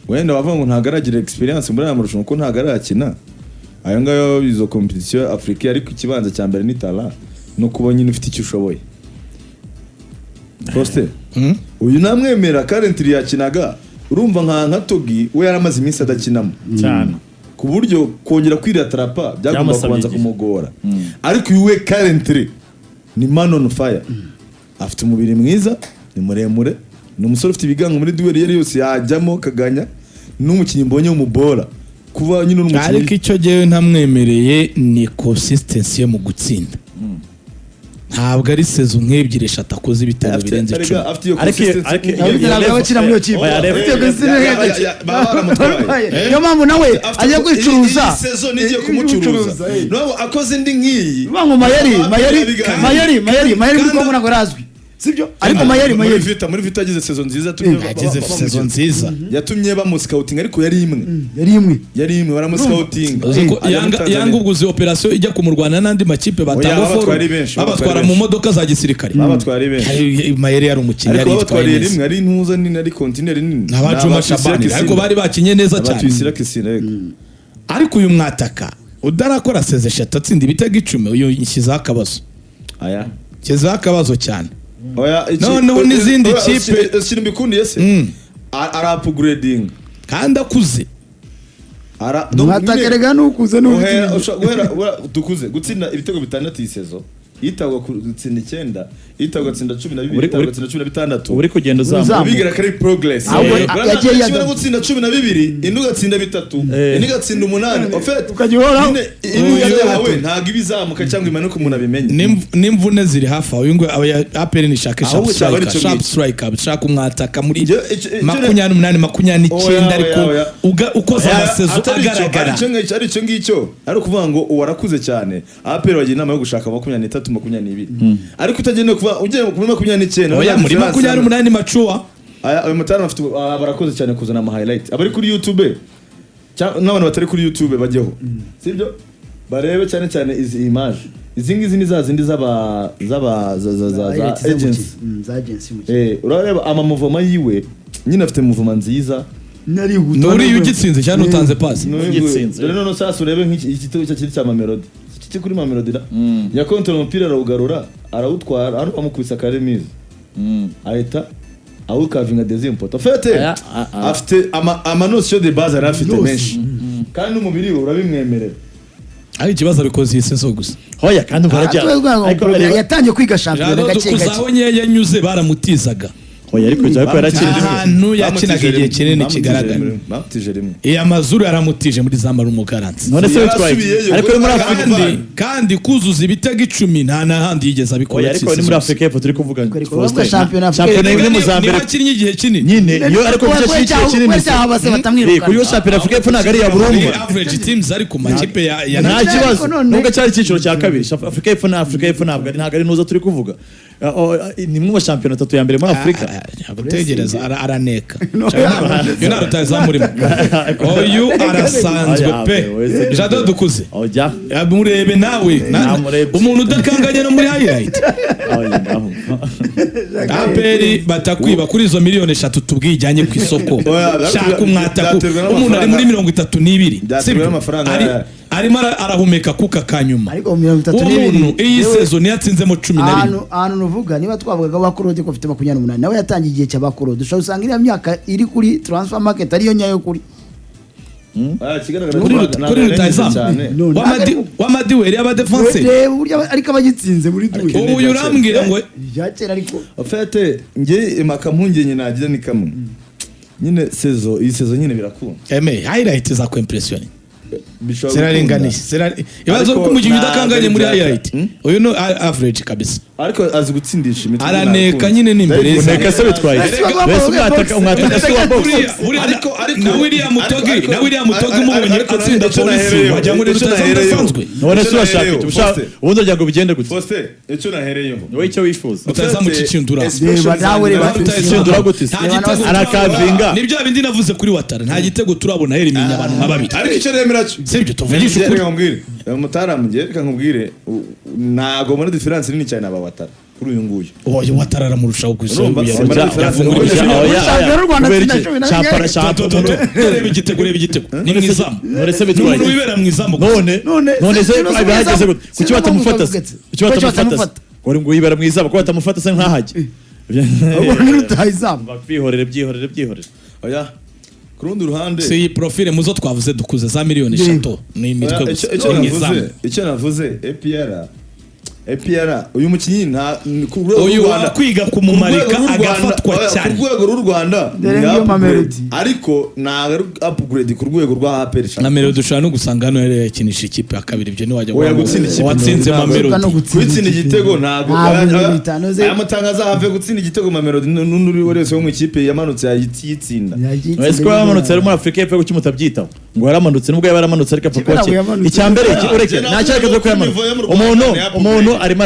Wenda wavuga ngo ntabwo aragira experience muri aya marushanwa, kuko ntabwo arakina ayo ngayo, izo competition Afurika, ariko ikibanza cya mbere ni talent no kuba nyine ufite icyo ushoboye. Faustin, uyu namwemera. Currently yakinaga, urumva nka Togi we yaramaze iminsi adakinamo cyane, ku buryo kongera kwiratarapa byagomba Byamusabye kubanza igihe. kumugora. Ariko uyu we currently ni man on fire, afite umubiri mwiza, ni muremure, ni umusore ufite ibigango. Muri duel iyo ari yose yajyamo kaganya. N'umukinnyi mbonye w'umubora kuba nyine uri Ariko umukinnyi. icyo gihe ntamwemereye ni consistency ye mu gutsinda. Ntabwo ari saison nk'ebyiri, eshatu akoze ibitego birenze 10. Afite iyo Ariko consistency. ariko Ntabwo ntabwo aba akina muri iyo kipe. Oya, level- Afite iyo consistency. Baba baramutwaye. Niyo mpamvu nawe Afite ajya kwicuruza. Iyi saison igiye kumucuruza. Nabo akoze indi nk'iyi. Uvuga ngo Mayeri, Mayeri, Kandi- Mayeri, Mayeri, Mayeri muri Congo ntabwo arazwi, sibyo? Ariko Mayeri, muri Mayeri Vita, muri Vita yagize saison nziza, yatumye Yagize saison nziza. yatumye bamuscouting, ariko yari imwe. Yari imwe. Yari imwe, baramuscouting. Uzi ko Ajya muri Yanga Tanzania. Yanga ubwo uzi operation ijya kumurwana n'andi makipe batanga Oya, foru, babatwara ari benshi, babatwara babatwara mu benshi. modoka za gisirikare. Babatwara ari benshi. Mayeri yari umukinnyi, Ariko yari yitwaye babatwariye neza. rimwe ari intuza nini, ari kontineri nini. Ni aba Juma Shabani, ariko bari bakinye neza cyane. Abatwisira Kisina, yego. Ariko uyu mwataka udarakora saison 3 atsinda ibitego 10, uyu nshyizeho akabazo. Aya. Nshyizeho akabazo cyane. Oya, Noneho n'izindi oya, kipe- ikintu mbikundiye se, ara upgrading. Kandi akuze. Ara Mwatakerega nukuze guhera n'ufite guhera dukuze gutsinda ibitego 6 iyi saison, yitabwa gutsinda 9, yitabwa gutsinda 12, yitabwa gutsinda 16. Uri kugenda uzamuka. Uzamuka. Bigira ko ari progress. Ahubwo yagiye Kimwe yada- no gutsinda 12, indi ugatsinda 3, indi ugatsinda 8. En fait, Ukajya uhoraho. nyine indi yawe ntabwo iba izamuka cyangwa imanuka umuntu abimenye. N'imvune ziri hafi aho. Uyu nguyu aba APR nishake sharp Ahubwo cyaba ari striker, icyo sharp ngicyo. striker, shaka umwataka muri Icyo- 28, 29, Oya, ariko oya, oya. ukoze Oya, amasaison atari icyo- agaragara. ari icyo ngicyo, ari icyo ngicyo, ari ukuvuga ngo uwarakuze cyane, APR bagira inama yo gushaka 23, 22, ariko utagenewe kuva ugiye muri 29. Oya, muri 28 macuwa. Aya, ayo mutara bafite, barakoze cyane kuzana ama highlight. Abari kuri YouTube cyangwa n'abantu batari kuri YouTube bajyeho, sibyo, barebe cyane cyane izi image. Izi ngizi ni za zindi z'aba z'aba za za za za agency. Za agency y'umukino. Urareba ama mouvement yiwe nyine, afite mouvement nziza. Narihuta. Nuriya ugitsinze cyangwa utanze pasi? N'uyu nguyu. Ugitsinze. Dore noneho sasa urebe nk'iki igitego cye kiri cya Mamelodi. City kuri Mamelodi ra yakontorora umupira, arawugarura, arawutwara, hano bamukubise akaremise, ahita awukavinga deuxième poteau. En fait, Aya, a- a- afite ama notion de base, yari afite Yose. menshi, kandi n'umubiri we urabimwemerera. Ari ikibazo abikoze iyi saison gusa. Hoya, kandi barajya ariko Yatangiye kwiga shampiyona Jado gake Dukuze gake. aho nkeya yanyuze baramutizaga. Hoya, ariko yarakiri rimwe. Ahantu yakinaga igihe kinini kigaragara. Bamutije rimwe. Iya Mazuru yaramutije muri za Marumo Gallants. None se witwaye Yarasubiyeyo. ariko ni muri Afurika. Kandi kuzuza ibitego 10 nta n'ahandi yigeze abikora. Oya, ariko ni muri Afurika y'Epfo turi kuvuga. Ariko Faustin. bavuga shampiyona Afurika Shampiyona imwe mu za Niba mbere. akinnye igihe kinini. Nyine iyo, ariko Kubera icyo cyiciro kinini kubera cyaha base batamwirukana. Kuri yo shampiyona Afurika y'Epfo ntabwo ari iya Muri burundu. average teams, ariko makipe ya Nta Ariko kibazo. Nubwo cyari icyiciro cya kabiri, Afurika y'Epfo na Afurika y'Epfo ntabwo ari nuza turi kuvuga. Ni imwe mu mashampiyona atatu ya mbere muri Afurika. Gutegereza araneka uyu nta rutahizamu urimo, uyu arasanzwe Oya, pe. wese. Jado Dukuze. Ojya. Murebe nawe. Namurebye. Umuntu udakanganye no muri highlight. Oya, ngaho. APR batakwiba kuri izo miliyoni 3 tubwijyanye ku isoko. Oya, Shaka umwataka. byaterwa n'amafaranga. Umuntu ari muri 32. Byaterwa Sibyo? n'amafaranga. Arimo arahumeka kuka kanyuma. Ariko 32, Uwo muntu iyi yewe, saison yatsinzemo 11. Ahantu nuvuga, niba twavugaga ba Claude ko afite 28, nawe yatangiye igihe cya ba Claude, ushobora usanga iriya myaka iri kuri transfer market ariyo nyayo kuri Ah, ikigaragara Kuri ko ntabwo kuri yarengeje rutahizamu cyane. None. W'amadiweri y'abadefanse. Reba uburyo ariko aba agitsinze muri duel. Ubu uyu urambwira ngo Ibya kera ariko. En fait, njye mpungenge nagira ni kamwe nyine, saison, iyi saison nyine birakunda. Eme highlight za kwimpressione Bishobora ziraringaniye. gukunda. Ibibazo Ariko ko umukinnyi ntabwo udakanganye ari muri highlight. Uyu ni average kabisa. Ariko azi gutsindisha imitwe. Araneka nyine ni imbere ye. Uneka se bitwaye Ese bagomba mbese kuvuga umwataka box. si uwa box. Na William Togi, na William Togi umubonye atsinda Polisi wagira ngo ni rutahizamu udasanzwe. None se urashaka iki? Ubundi wagira ngo bigende gute? Faustin, icyo nahereyeho. Wowe icyo wifuza. Rutahizamu Cicindura. Reba nawe, reba. Cicindura gute se? Nta gitego Arakavinga. Ni bya bindi navuze kuri Watara, nta gitego turabona yeriminya abantu nka babiri. Ariko icyo nemera cyo, Sibyo, tuvugishe ukuri. reka nkubwire, mutaramu, njye reka nkubwire, ntabwo muri différence nini cyane aba Watara kuri uyu nguyu. Oya, Watara aramurushaho ku isoko. Urumva, Yavungura Oya, ibitego. oya, Shampiyona y'u Rwanda kubera atsinda iki? 12. Reba igitego, reba igitego, ni mu izamu. None se Ni bitwaye umuntu wibera mu izamu gusa. None none se None se bihageze gute? Kuki sinzi batamufata se? impamvu Kuki batamufata. batamufata se? Ngo yibera mu izamu, ko batamufata se nk'ahajya? Ubu ni rutahizamu. Byihorere, byihorere, byihorere. Oya, ku rundi ruhande, Si iyi profile muzo twavuze dukuze za miliyoni 3 ni imitwe Oya, gusa, icyo ni mu navuze izamu. Icyo navuze, APR uyu mukinnyi nta ku rwego Uyu rw'u Rwanda, wakwiga kumumarika ku rwego rw'u Rwanda, agafatwa oya, cyane. ku rwego rw'u Rwanda Dore ni ngiyo upgrade. Mamelodi. Ariko ntabwo ari upgrade ku rwego rwa APR. Na Melody ushobora no gusanga hano yari yakinisha ikipe ya kabiri, ibyo ntiwajya Oya, kuvuga ngo gutsinda ikipe watsinze ntabwo- Mamelodi. No gutsinda gutsinda ikipe. igitego ntabwo Ntabwo 50 aya matangazo ave gutsinda igitego Mamelodi n'undi wese wo mu ikipe yamanutse yayitsinda. Ese ko yaramanutse ari muri Afurika y'Epfo, kuki mutabyitaho ngo yaramanutse? Nubwo yaba yaramanutse, ariko apfa Kipe kuba ntabwo akina. yamanutse. Icya mbere Yeah, ureke njye nta cyareka navuze ko yamanutse. ko niveau yo mu Rwanda Umuntu ni upgrade. umuntu arimo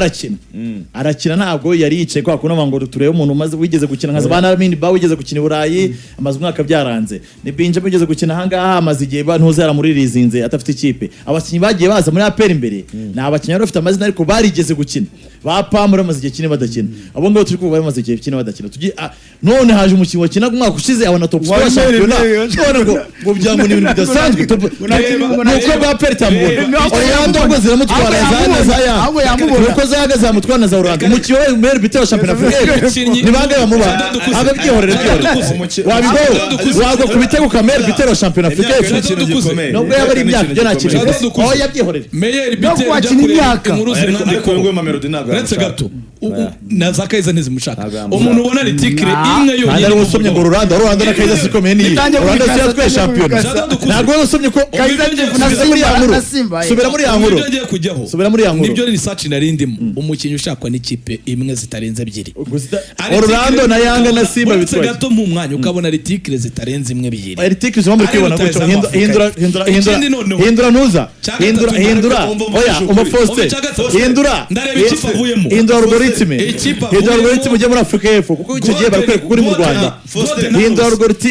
arakina, ntabwo yari yicaye kwa kuno ngo turebe umuntu umaze wigeze gukina nka ba Lamine Ba wigeze gukina i Burayi amaze umwaka byaranze, ni Benjamin wigeze gukina ahangaha amaze igihe ntuze yaramuririzinze adafite ikipe. Abakinnyi bagiye baza muri APR imbere ni abakinnyi bari bafite amazina ariko barigeze gukina, ba Pamu bamaze igihe kinini badakina, abo ngabo turi kuvuga bamaze igihe kinini badakina. None haje umukinnyi wakinaga umwaka ushize abona top scorer wa shampiyona, none ngo byango ni ibintu bidasanzwe. Nuko bwa APR itamubona, Orlando ngo ziramutwara za na za ya Ahubwo yamubona. nuko zaga zamutwara na za Orlando, umukinnyi wa meilleur buteur wa shampiyona Afurika Umukinnyi- ni bangahe bamuba? Dukuze. Byihorere, byihorere. Wabigowe wagwa ku bitego ka meilleur buteur wa shampiyona Afurika Imyaka ni y'Epfo. ikintu gikomeye. Nubwo yaba ari imyaka, ibyo nta kintu Jado bivuze. Dukuze. Oya, byihorere. Meilleur No buteur ujya kuwakina kureba imyaka. inkuru Ariko zimwandikaho. uyu nguyu Mamelodi ntabwo Uretse yamushaka. gato, na za Kaiza ntizimushaka. Ntabwo yamushaka. Umuntu ubona article imwe Kandi yonyine ari usomye ngo Ruranda na Kaiza sikomeye niyi. Itangiye Ruranda si kubikasa, yatwaye itangiye shampiyona. kubikasa. Jado Dukuze. Ntabwo wari usomye ko Kaiza Chief na Subira muri ya Simba, nkuru. na Simba, eh. Subira muri ya nkuru. Nibyo ngiye kujyaho. Subira muri ya nkuru. Nibyo research nari ndimo. Umukinnyi ushakwa n'ikipe imwe zitarenze ebyiri. Orlando na Yanga na Simba Uretse bitwaye. gato mu mwanya ukabona article zitarenze imwe ebyiri. Article zimwe muri kwibona Ari gutyo. rutahizamu Hindura, Afurika. hindura, hindura, hindura. Ikindi noneho. Hindura ntuza. Cya gatatu Hindura, hindura. Umva, umva, Oya, umva, umva umva, Faustin. Umva, cya gatatu. Hindura. Ndareba ikipe avuyemo. Hindura algorithme. Ikipe Hindura avuyemo. algorithme ujye muri Afurika y'Epfo kuko icyo gihe barakwereka ko uri mu Rwanda. Hindura algorithme.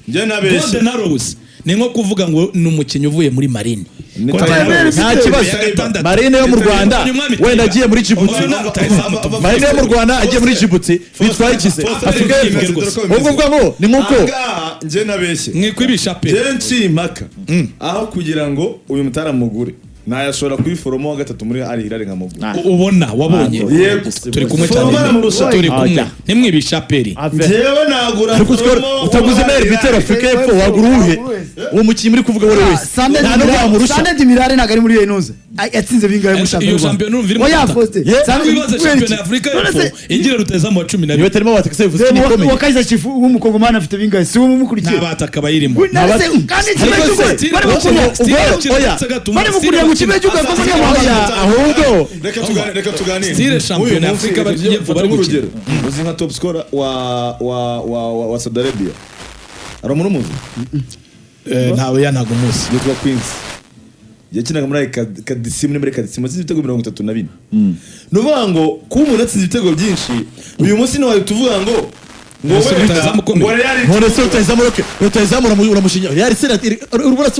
Njye nabeshye. Golden Arrows ni nko kuvuga ngo ni umukinnyi uvuye muri Marine. Ni Golden Tayari. Arrows. Nta kibazo. Ya gatandatu. Marine yo mu Rwanda Umwami wenda Tayari. agiye muri Djibouti. Marine yo mu Rwanda agiye muri Djibouti bitwaye iki se? Afurika y'Epfo. Ubwo uvuga ngo ni nkuko Ahangaha njye nabeshye. Mwikwibisha pe. Njye nciye impaka aho kugira ngo uyu mutaramugure. Nayashobora kuri Foromo wa gatatu muri Al Hilal nkamugura. Ubona wabonye. Yego. Turi kumwe cyane. Foromo aramurusha. Turi kumwe. Ah, Ntimwibishe APR. Ave. Njyewe nagura Ariko uziko Foromo utaguze wa meilleur Al buteur Hilal. Afurika y'Epfo, wagura uwuhe? Uwo mukinnyi muri kuvuga uwo ari we wese nta n'ubwo wamurusha. Sande Dimirar ntabwo ari muri iyo ntuze. Yatsinze bingahe muri Iyo shampiyona urumva irimo Oya, abataka. Faustin. Yeah. Ibibazo shampiyona ya Afurika None y'Epfo se- igira rutahizamu wa cumi na niwe bibiri. tarimo abataka, bivuze ko Reba ikomeye. uwa Kaizer Chiefs w'umukongomani afite bingahe? Si we umukurikiye? Nta bataka bayirimo. None se kandi ikipe Ariko cy'u se- Rwanda bari Oya, bari mukurira mu kipe cy'u Rwanda muri Oya, ahubwo Reka tuganire, reka tuganire. Style shampiyona Uyu munsi, Afurika reka tujye y'Epfo bari mfata gukina. nk'urugero. Uzi nka top scorer wa Saudi Arabia, aramurumuzi? Ntawe ya, ntago muzi. Yitwa Queens, yakinaga muri Kadisimu, muri Kadisimu atsinze ibitego 34. Ni ukuvuga ngo kuba umuntu atsinze ibitego byinshi uyu munsi ntiwahita uvuga ngo Ese wenda rutahizamu ukomeye. ngo Real None se rutahizamu, roke rutahizamu uramushinya Real se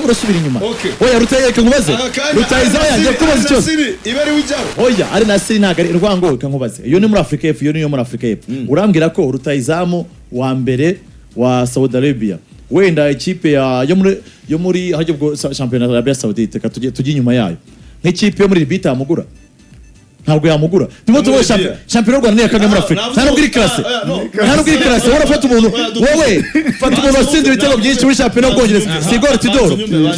urasubira inyuma. Okay. Oya, rutahizamu, reka nkubaze. Aka kanya, Rutahizamu Al yanjye Nassr- kubaza Al ikibazo. Nassr iba ari we ujyaho. Oya, Al Nassr ntabwo ari rwango. Reka nkubaze, iyo ni muri Afurika y'Epfo, iyo niyo muri Afurika y'Epfo. Urambwira ko rutahizamu wa mbere wa Saudi Arabia, wenda ikipe ya yo muri hajya ubwo shampiyona ya Arabia Saudite, reka tujye inyuma yayo, nk'ikipe yo muri Libya itamugura? Ntabwo yamugura. Turimo tuvuga Muri Libya. shampiyona y'u Rwanda ni iya kangahe muri Afurika? Navuze Nta nubwo iri classé. Ah, no. Nta nubwo iri classé. Wowe urafata umuntu, wowe fata umuntu watsinze ibitego byinshi muri shampiyona y'Ubwongereza, si Igor Tudor,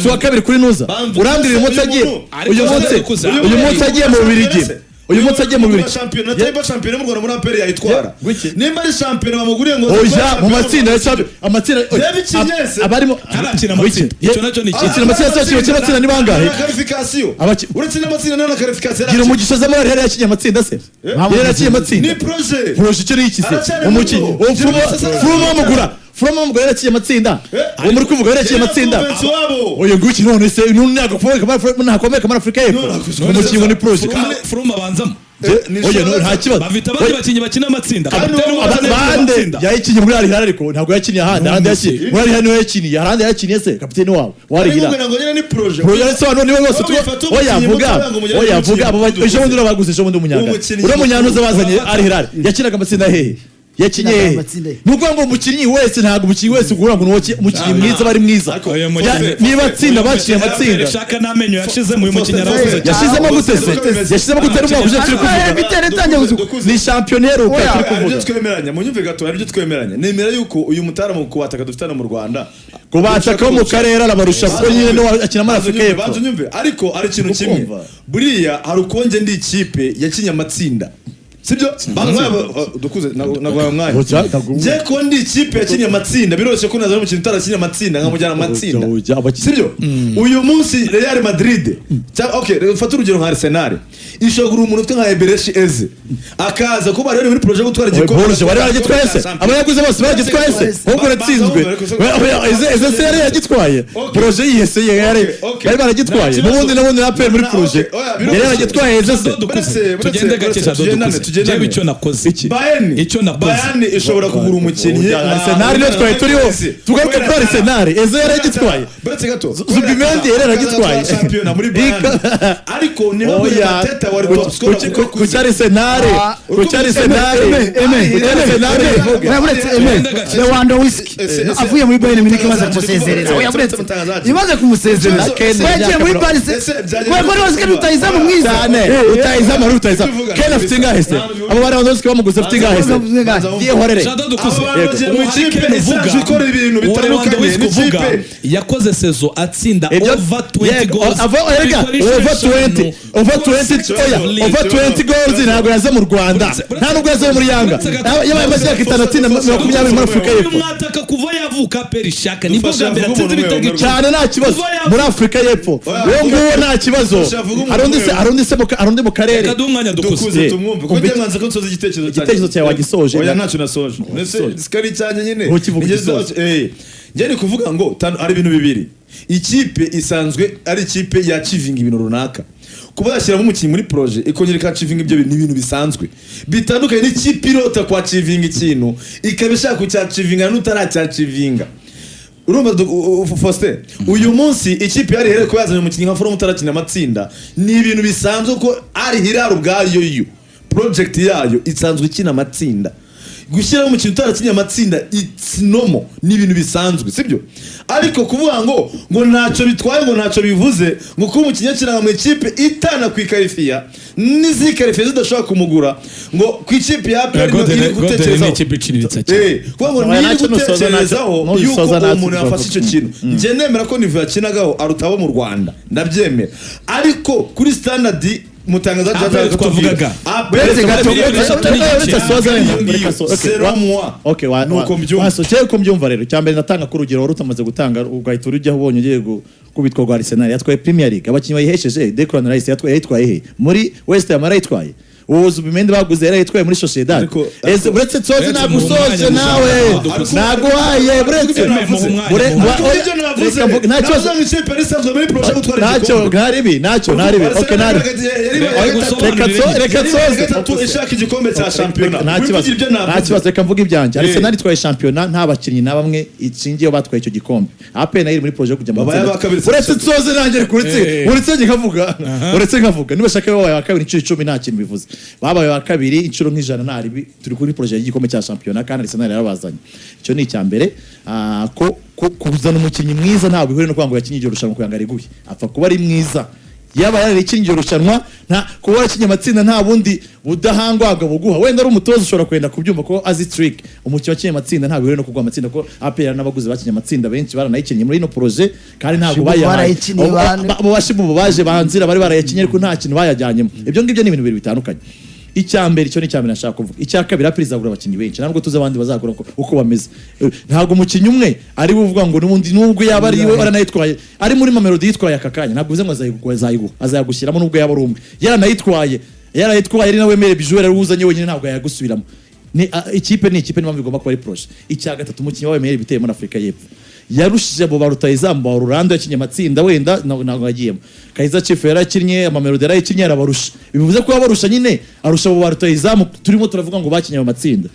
si uwa kabiri kuri nuza? Urambwira uyu munsi agiye, uyu munsi agiye mu Bubiligi, uyu munsi agiye mu Bubiligi. Shampiyona nimba shampiyona mu Rwanda muri APR yayitwara? Wiki? Nimba ari shampiyona bamuguriye ngo Oya, mu matsinda ya champion, amatsinda Reba ikinyese. abarimo Ntarakina amatsinda. Icyo nacyo ni ikindi. Ikina amatsinda se? Bakina amatsinda ni bangahe? Qualification. Uretse n'amatsinda nta na qualification. Gira umugisha zamara yari yakinye amatsinda se? Yari yakinye amatsinda? Ni projet. Projet icyo ni iki se? Aracyari Umukinnyi muto. uwo Fromo bamugura, Fromo bamugura, yari yakinye amatsinda? Uwo muri kuvuga yari yakinye amatsinda? Convince wabo. Oya, nguki none se ntakomeye kamara Afurika y'Epfo? Umukinnyi ngo ni projet. Froome abanzamo. Ni Oya, no, nta kibazo. Bafite abandi bakinnyi bakina amatsinda. Kandi Kapiteni uwo w'amatsinda Bande amatsinda. yayikinye muri Al Hilal, ariko ntabwo yakiniye ahandi. Ahandi yakiniye muri Al Hilal niwe yakiniye, ahandi yakiniye se kapiteni wabo wa Al Hilal? Ngo nyine ni projet. Projet se niwe bose Wowe wifata oya umukinnyi vuga muto ngo umujyane oya mu vuga abo mukino. Ejo bundi urabaguze, ejo bundi umunyagana, Umukinnyi uriya munyanuza bazanye Urafata. Al Hilal yakinaga amatsinda hehe? Yakinye Yakinaga hehe? amatsinda he? Ni ukuvuga ngo umukinnyi wese, ntabwo umukinnyi wese ugura ngo ni umukinnyi mwiza aba ari mwiza. Uyu mukinnyi- Niba atsinda, baciye amatsinda. Shaka n'amenyo yashizemo, uyu mukinnyi arakuze cyane. Yashizemo gute se? Yashizemo gute? Ari umwaka ushize turi kuvuga. Bitera itangiye gusuka. Ni shampiyona iheruka Oya. turi Hari kuvuga. ibyo twemeranya, munyumve gato, hari ibyo twemeranya. Nemera yuko uyu mutaramu kubataka dufite hano mu Rwanda, Ku bataka bo mu karere arabarusha, kuko nyine niwe akina muri Afurika y'Epfo. Banza unyumve, ariko hari ikintu kimwe. Ukumva. Buriya hari ukonje ndi ikipe yakinye amatsinda, sibyo? Dukuze naguhaye umwanya. Oya, ntabwo- Njye ko ndi ikipe yakinye amatsinda, biroroshye ko nazana umukino utarakinye amatsinda nkamujyana amatsinda. Oya, Sibyo? Uyu munsi Real Madrid cyangwa, okay, reka mfate urugero nka Arsenal, ishobora kugura umuntu ufite nka Eberechi Eze, akaza kuba bari muri projet yo gutwara igikombe. Borje bari baragitwaye se? Abayaguze bose baragitwaye se? Ahubwo uratsinzwe. Eze se yari yagitwaye? Okay. Projet yihese yari Okay. bari baragitwaye. Nta kibazo. N'ubundi na APR muri projet okay, oya, biroroshye. yari yaragitwaye Eze se? Dukuze. Buretse, Tugende gake, buretse, Jado, tugendane, dukuze. tugendane. Jewe icyo nakoze. Iki? Bayern Icyo nakoze. Bayern ishobora kugura umukinnyi Oya, Arsenal niyo twari turiho, tugaruke kuri Arsenal. Eze yari yagitwaye? Buretse gato. Zubimendi yari yaragitwaye. Shampiyona muri Bayern, ariko niba muri Oya, Mateta wari top scorer ku cya Arsenal, ku cya Arsenal, ku cya Arsenal bivuga. Oya, buretse Eme Lewandowski avuye muri Bayern Munich imaze kumusezerera. Oya, buretse, imaze kumusezerera Kane, ko yagiye muri Paris. Ese byagenda Ko Lewandowski rutahizamu mwiza. Cyane, rutahizamu, ari rutahizamu. Kane afite ingahe se? Abo bari Lewandowski bamuguze afite ingahe se? Yihorere. Jado, dukuze. Abo bantu bagiye mu Uwo ikipe Kane isanzwe uvuga, ikora ibintu uwo bitandukanye Lewandowski uvuga n'ikipe. yakoze saison atsinda Ibyo- over 20 Yego, goals. erega, Bikora inshuro over 20, eshanu. over 20, oya, over 20 goals ntabwo yaza mu Rwanda, nta nubwo yaza muri Yanga. Yabaye amaze imyaka 5 atsinda 20 muri Afurika Uyu y'Epfo. mwataka kuva yavuka peri shaka nibwo Dufashe bwa mbere avuge atsinze umuntu ibitego umwe. 10. Cyane, nta kibazo. Kuva yavuka- Muri Afurika y'Epfo uwo nguwo nta kibazo. Dufashe avuge umuntu Hari undi se umwe. hari undi mu karere? Reka duhe umwanya dukuze. Dukuze tumwumve ko Umva njye mwanze ko nsoza igitekerezo cyanjye. Igitekerezo cyawe wagisoje. Oya, ntacyo nasoje. Ese Wagisoje. sikari icyanjye nyine. Ntukivuge. Igisoje. Njye ni kuvuga ngo hari ibintu bibiri. Ikipe isanzwe ari ikipe yachivinga ibintu runaka, kuba yashyiramo umukinnyi muri projet ikongera ikachivinga ibyo bintu ni ibintu bisanzwe, bitandukanye n'ikipe irota kwachivinga ikintu ikaba ishaka kucyachivinga n'utaracyachivinga. Urumva Faustin, uyu munsi ikipe yari ihereye kuba yazanye umukinnyi nka Foromu utarakina amatsinda, ni ibintu bisanzwe ko ari Hilal ubwayo yo project yayo isanzwe ikina amatsinda. Gushyiraho umukino utarakinnye amatsinda, it's normal, ni ibintu bisanzwe, sibyo? Ariko kuvuga ngo ntacyo bitwaye, ngo ntacyo bivuze, ngo kuba umukinnyi yakinaga mu ikipe itana ku ikarifiya n'izikarifiya zidashobora kumugura, ngo ku ikipe ya APR Golden iri Golden ni gutekerezaho ikipe iciriritse cyane. Kuvuga ngo Oya, niba ntacyo nusoza, gutekerezaho ntacyo- yuko nusoza uwo ntacyo muntu yafashe icyo tuzavuga. kintu, njye nemera ko niveau yakinagaho aruta abo mu Rwanda, ndabyemera, ariko kuri standard mutangaza APR twavugaga. Uretse gato, Miliyoni 3.5. Uretse asoza wenda, reka okay, Zero moi. Okay, Nuko mbyumva. Waso, uko mbyumva rero, icya mbere natanga ku rugero wari utamaze gutanga, ugahita urujyaho ubonye ugiye gukubitwa rwa Arsenal yatwaye Premier League, abakinnyi bayihesheje. Declan Rice yatwaye, yayitwaye he? Muri West Ham yarayitwaye. Uwo Zubimendi baguze yarayitwaye muri Sociedad. Ese uretse nsoze, Uretse ntabwo mu usoje mwanya nawe gusa. naguhaye uretse Mu mwanya, mu mwanya. Ibyo navuze, reka mvuge, nta kibazo. navuze ngo ikipe yari isanzwe muri projet gutwara Ntacyo igikombe. ntaribi, ntacyo ntaribi, okay, ntaribi. Reka reka nsoze. Gatatu ishaka igikombe cya shampiyona. Nta kibazo, Wivugira ibyo nta navuze. kibazo, reka mvuge ibyanjye. Arsenal itwaye shampiyona nta bakinnyi na bamwe ishingiyeho batwaye icyo gikombe. APR nayo iri muri projet yo kujya mu Babaye matsinda. aba kabiri. Uretse nsoze nanjye, reka uretse uretse njye nkavuga, uretse nkavuga, niba shaka babaye aba kabiri inshuro 10 nta kintu bivuze, babaye aba kabiri inshuro nk'ijana nta ribi. Turi kuri projet y'igikombe cya shampiyona kandi Arsenal yarabazanye. Icyo ni icya mbere. Ko kuzana umukinnyi mwiza ntabwo bihuriye no kuvuga ngo yakinnye iryo rushanwa kugira ngo ariguhe, apfa kuba ari mwiza yaba yararikinnye iryo rushanwa. Nta kuba warakinnye amatsinda nta bundi budahangwarwa buguha. Wenda ari umutoza ushobora kwenda kubyumva ko azi trick. Umukinnyi wakinnye amatsinda ntabwo bihuriye no kuguha amatsinda, ko APR n'abaguzi bakinnye amatsinda benshi baranayikinnye muri ino projet kandi ntabwo Shibu bayahaye. barayikiniye Abo bashibu baje banzira bari barayakinnye ariko nta kintu bayajyanyemo. Ibyo ngibyo ni ibintu bibiri bitandukanye. Icya mbere, icyo ni icya mbere nashaka kuvuga. Icya kabiri, APR izagura abakinnyi benshi, ntabwo tuzi abandi bazagura uko bameze. Ntabwo umukinnyi umwe ari we uvuga ngo n'ubundi nubwo yaba ari we waranayitwaye ari muri Mamelodi yitwaye aka kanya, ntabwo bivuze ngo azayiguha, azayagushyiramo. Nubwo yaba ari umwe yaranayitwaye ari nawe meilleur joueur ari uzanye wenyine, ntabwo yayagusubiramo. Ni ikipe, ni ikipe, niyo mpamvu igomba kuba ari projet. Icya gatatu, umukinnyi wabaye meilleur buteur muri Afurika y'Epfo yarushije abo ba rutahizamu ba Orlando yakinnye amatsinda, wenda ntabwo yagiyemo. Kaizer Chiefs yarakinnye, Amamelodi yarayikinnye, arabarusha. Bivuze ko yabarusha nyine, arusha abo ba rutahizamu turimo turavuga ngo bakinnye ayo matsinda.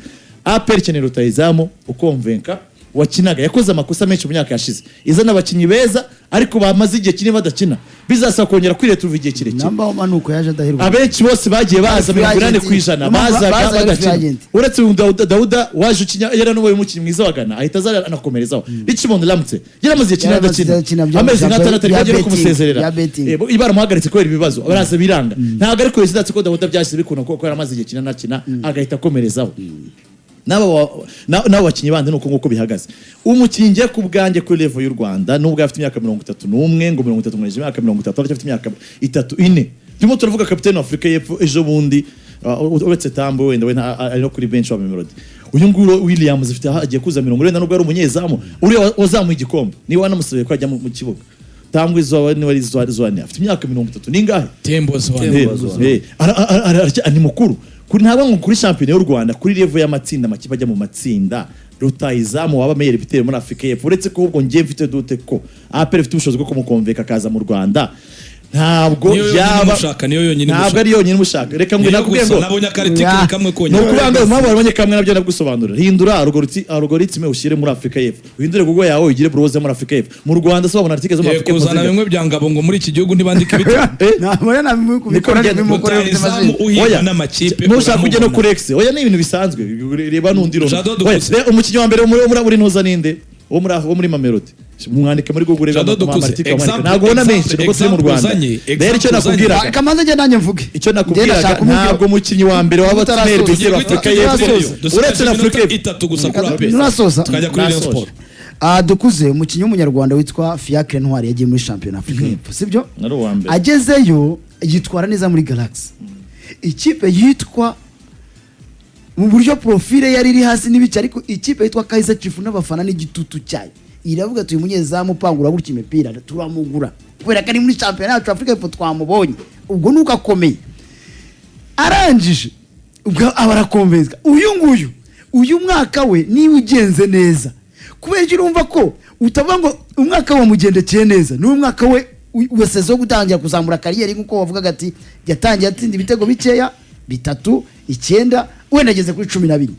APR ikeneye rutahizamu ukonvenka wakinaga, yakoze amakosa menshi mu myaka yashize izana abakinnyi beza ariko bamaze igihe kinini badakina, bizasaba kongera kwireturuva igihe kirekire. Namba umanuko yaje adaheruka. Abenshi bose bagiye baza, Free 80 agent. ku ijana Bazaga bazaga ari free badakina, agent. uretse uyu Dauda waje ukinya, yaranubaye umukinnyi mwiza wa Ghana, ahita aza anakomerezaho. Richmond Ramsey yaramaze igihe kinini Yaramaze igihe adakina, akina bya- amezi bya- nk'atandatu, ariko bya agiye no betting, kumusezerera. bya betting. Baramuhagaritse kubera ibibazo, baraza biranga. Ntabwo ariko sidatse ko Dauda byahise bikunda kuko yaramaze igihe kinini anakina agahita akomerezaho. N'abo bakinnyi bandi ni uko nguko bihagaze. Umukinnyi ngiye ku bwanjye kuri level y'u Rwanda, nubwo afite imyaka 31, ngo 30 ngo imyaka 30, aracyafite imyaka itatu ine. Turimo turavuga kapiteni wa Afurika y'Epfo ejo bundi, uretse Tambo wenda we ari no kuri bench wa Mamelodi. Uyu nguyu Williams afite aho agiye kuza 40, nubwo ari umunyezamu uriya wazamuye igikombe, niba wanamusabiye ko ajya mu kibuga. Tambwe izuba niba ari izuba Zwane afite imyaka 30 ningahe? Tembo Zwane. Ni mukuru kuri, ntabwo ngo kuri shampiyona y'u Rwanda kuri level y'amatsinda, amakipe ajya mu matsinda, rutahizamu waba meilleur buteur muri Afurika y'Epfo, uretse ko ahubwo ngiye mfite doute ko APR ifite ubushobozi bwo kumukonveka akaza mu Rwanda, ntabwo Niyo yonyine yaba imushaka, niyo yonyine ntabwo imushaka. ari yonyine imushaka. Reka ngo Niyo nakubwiye gusa ngo nabonye akariticle Ya. kamwe ni konyine. ukuvuga ngo impamvu wabonye kamwe nabyo ndagusobanurira. Hindura algorithme ushyire muri Afurika y'Epfo, uhindure Google yawe ugire browser muri Afurika y'Epfo. Mu Rwanda se wabona article zo muri Afurika y'Epfo Kuzana zingahe? bimwe bya ngabo ngo muri iki gihugu ntibandike ibitego. Ntabwo nabikora bigenda. bimukorera ufite Rutahizamu mashini. uhigwa Oya, n'amakipe nushaka ujye no uramubona. kuri X. Oya, ni ibintu bisanzwe, reba n'undi rono. Jado Oya, Dukuze. umukinnyi wa mbere wo muri ntuza ninde, wo muri Mamelodi, mwandike muri Google, reba Jado Dukuze, article wandika. Ntabwo ubona menshi nuko turi mu example Rwanda. uzanye, Rero icyo example uzanye. nakubwiraga, Kamanza njye nanjye mvuge. icyo Njye nakubwiraga, ndashaka kumubwira- ntabwo umukinnyi wa mbere waba Utarasoza. meilleur buteur Tugiye wa guhita Afurika tujya y'Epfo kuri Rayon. Dusigaje uretse na Afurika iminota y'Epfo. itatu gusa kuri APR. Nurasoza. Tukajya kuri Rayon Nasoje. Sport. Dukuze, umukinnyi w'umunyarwanda witwa Fiacre Ntwari yagiye muri shampiyona Afurika y'Epfo, sibyo? Ari uwa mbere. Agezeyo yitwara neza muri Galaxy, ikipe yitwa mu buryo profile yari iri hasi n'ibice, ariko ikipe yitwa Kaizer Chiefs n'abafana n'igitutu cyayo iravuga ati: "Uyu munyezamu upangura gutya imipira turamugura kubera ko ari muri shampiyona yacu Afurika y'Epfo twamubonye." Ubwo nuko akomeye, arangije ubwo aba arakomezwa. Uyu nguyu, uyu mwaka we niba ugenze neza, kubera icyo urumva ko utavuga ngo umwaka we wamugendekeye neza, ni umwaka we wa saison wo gutangira kuzamura carrière, nk'uko wavugaga ati yatangiye atsinda ibitego bikeya, bitatu, icyenda, wenda ageze kuri 14.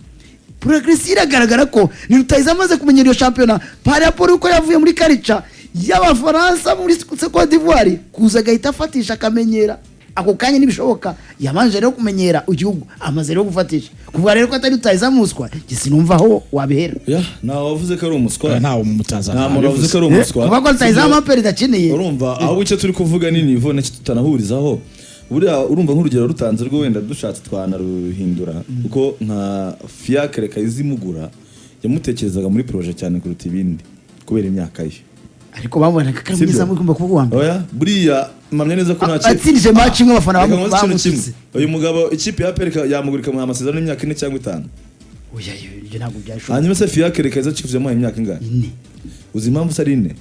Progression iragaragara ko ni rutahizamu amaze kumenyera iyo shampiyona par rapport uko yavuye muri karica y'Abafaransa muri Cote d'Ivoire, kuza agahita afatisha akamenyera. Ako kanya ntibishoboka. Yabanje rero kumenyera igihugu, amaze rero gufatisha. Kuvuga rero ko atari rutahizamu umuswa, njye sinumva aho wabihera. Ya, ntawe wavuze ko ari umuswa. Ntawe mutaza. Nta muntu wavuze ko ari umuswa. Kuvuga ko rutahizamu APR idakeneye. Urumva, ahubwo icyo turi kuvuga ni niveau, nacyo tutanahurizaho. Buriya urumva, nk'urugero rutanze rwo wenda dushatse twanaruhindura, kuko nka Fiacre Kayizimugura yamutekerezaga muri projet cyane kuruta ibindi kubera imyaka ye. Ariko babonaga ko ari Sibyo? umunyezamu ugomba kuba uwa mbere. Oya, buriya mpamya neza ko nta Atsindije match imwe, abafana Reka nkubaze ikintu kimwe. bamututse. Uyu mugabo, ikipe ya APR yamugura ikamuha amasezerano y'imyaka 4 cyangwa 5? Oya, ibyo ntabwo byashoboka. Hanyuma se Fiacre Kayiza Chiefs yamuhaye imyaka ingahe? 4. Uzi impamvu se ari 4?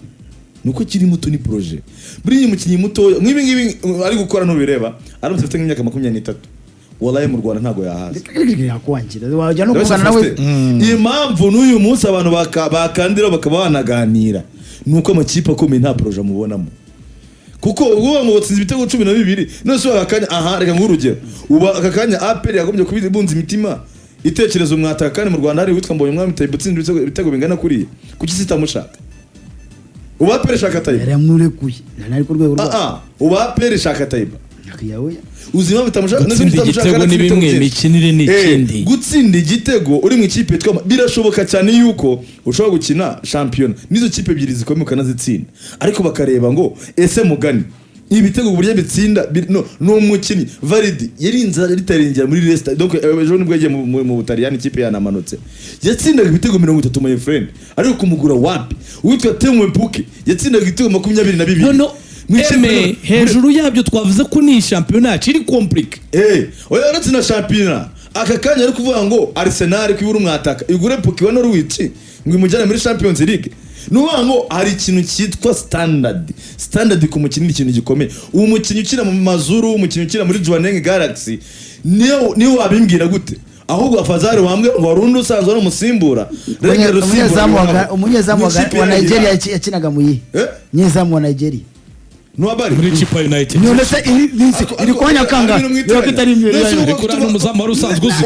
Ni uko akiri muto, ni projet. Buriya umukinnyi mutoya nk'ibi ngibi ari gukora ntubireba. Aramutse afite nk'imyaka 23, wallahi mu Rwanda ntabwo yahaza. Yakwangira, wajya no kuvugana nawe. Impamvu n'uyu munsi abantu bakandira bakaba banaganira ni uko amakipe akomeye nta projet amubonamo, kuko ubwo ngo watsinze ibitego 12, none se aka kanya, aha reka nguhe urugero, ubu aka kanya APR yagombye kuba ibunze imitima itekereza umwataka, kandi mu Rwanda hari uwitwa Mbonye Umwami Tayibu utsinze ibitego bingana kuriya. Kuki se itamushaka? Ubu APR ishaka Tayibu. Yaramurekuye, nari ku rwego rwa Ah ah, ubu APR ishaka Tayibu. Yawe. Uzi impamvu itamushaka? Gutsinda igitego ni bimwe, imikinire ni ikindi. Gutsinda igitego uri mu ikipe yitwa, birashoboka cyane yuko ushobora gukina shampiyona n'izo kipe ebyiri zikomeye ukanazitsinda, ariko bakareba ngo ese mugani ibitego uburyo bitsinda no, ni umukinnyi valide yarinze ritaringira muri Leicester. Donc ejo nibwo yagiye mu Butaliyani, ikipe yanamanutse, yatsindaga ibitego 30, my friend, ariko kumugura wapi. Uwitwa Teemu Pukki yatsindaga ibitego 22 Nono Mu ikipe eme hejuru yabyo twavuze ko ni shampiyona yacu iri compliqué. Oya, uretse na shampiyona, aka kanya ari kuvuga ngo Arsenal ko ibura umwataka, igure Pukki wa Norwich ngo imujyane muri Champions League. Ni ukuvuga ngo hari ikintu cyitwa standard. Standard ku mukinnyi ni ikintu gikomeye. Uwo mukinnyi ukina mu Mazuru, umukinnyi ukina muri Jwaneng Galaxy, niyo wabimbwira gute? Ahubwo afazari wambwe ngo wari undi usanzwe ari umusimbura. Regera usimbura Umunyezamu Mu ikipe wa ya Nigeria Hilal. yakinaga mu yihe? Eh? Umunyezamu wa Nigeria. Nuwabari. Muri Chipa United. None se iri kwa Nyakanga niba kitari imbere? Ariko uriya ni umuzamu wari usanzwe uzi.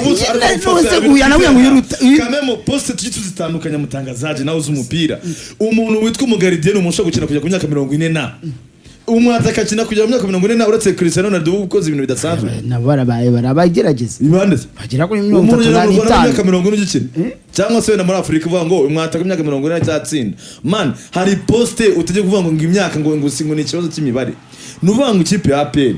None se uyu anavuga ngo Kamemo poste tujye tuzitandukanya, mutangazaje nawe uzi umupira. Umuntu witwa umugardien, umuntu ushobora gukina kujya ku myaka 40 na umwataka akina kugera mu myaka 40 na, uretse Cristiano Ronaldo uba ukoze ibintu bidasanzwe. Nabo barabaye barabagerageza. Ibande se? Bagera kuri mirongo Umuntu itatu ugera mu Rwanda mu myaka n'itanu 40 ugikina, cyangwa se wenda muri Afurika uvuga ngo umwataka w'imyaka 40 cyatsinda, man, hari poste utajya kuvuga ngo imyaka ngo ngo ni ikibazo cy'imibare. Ni uvuga ngo ikipe ya APR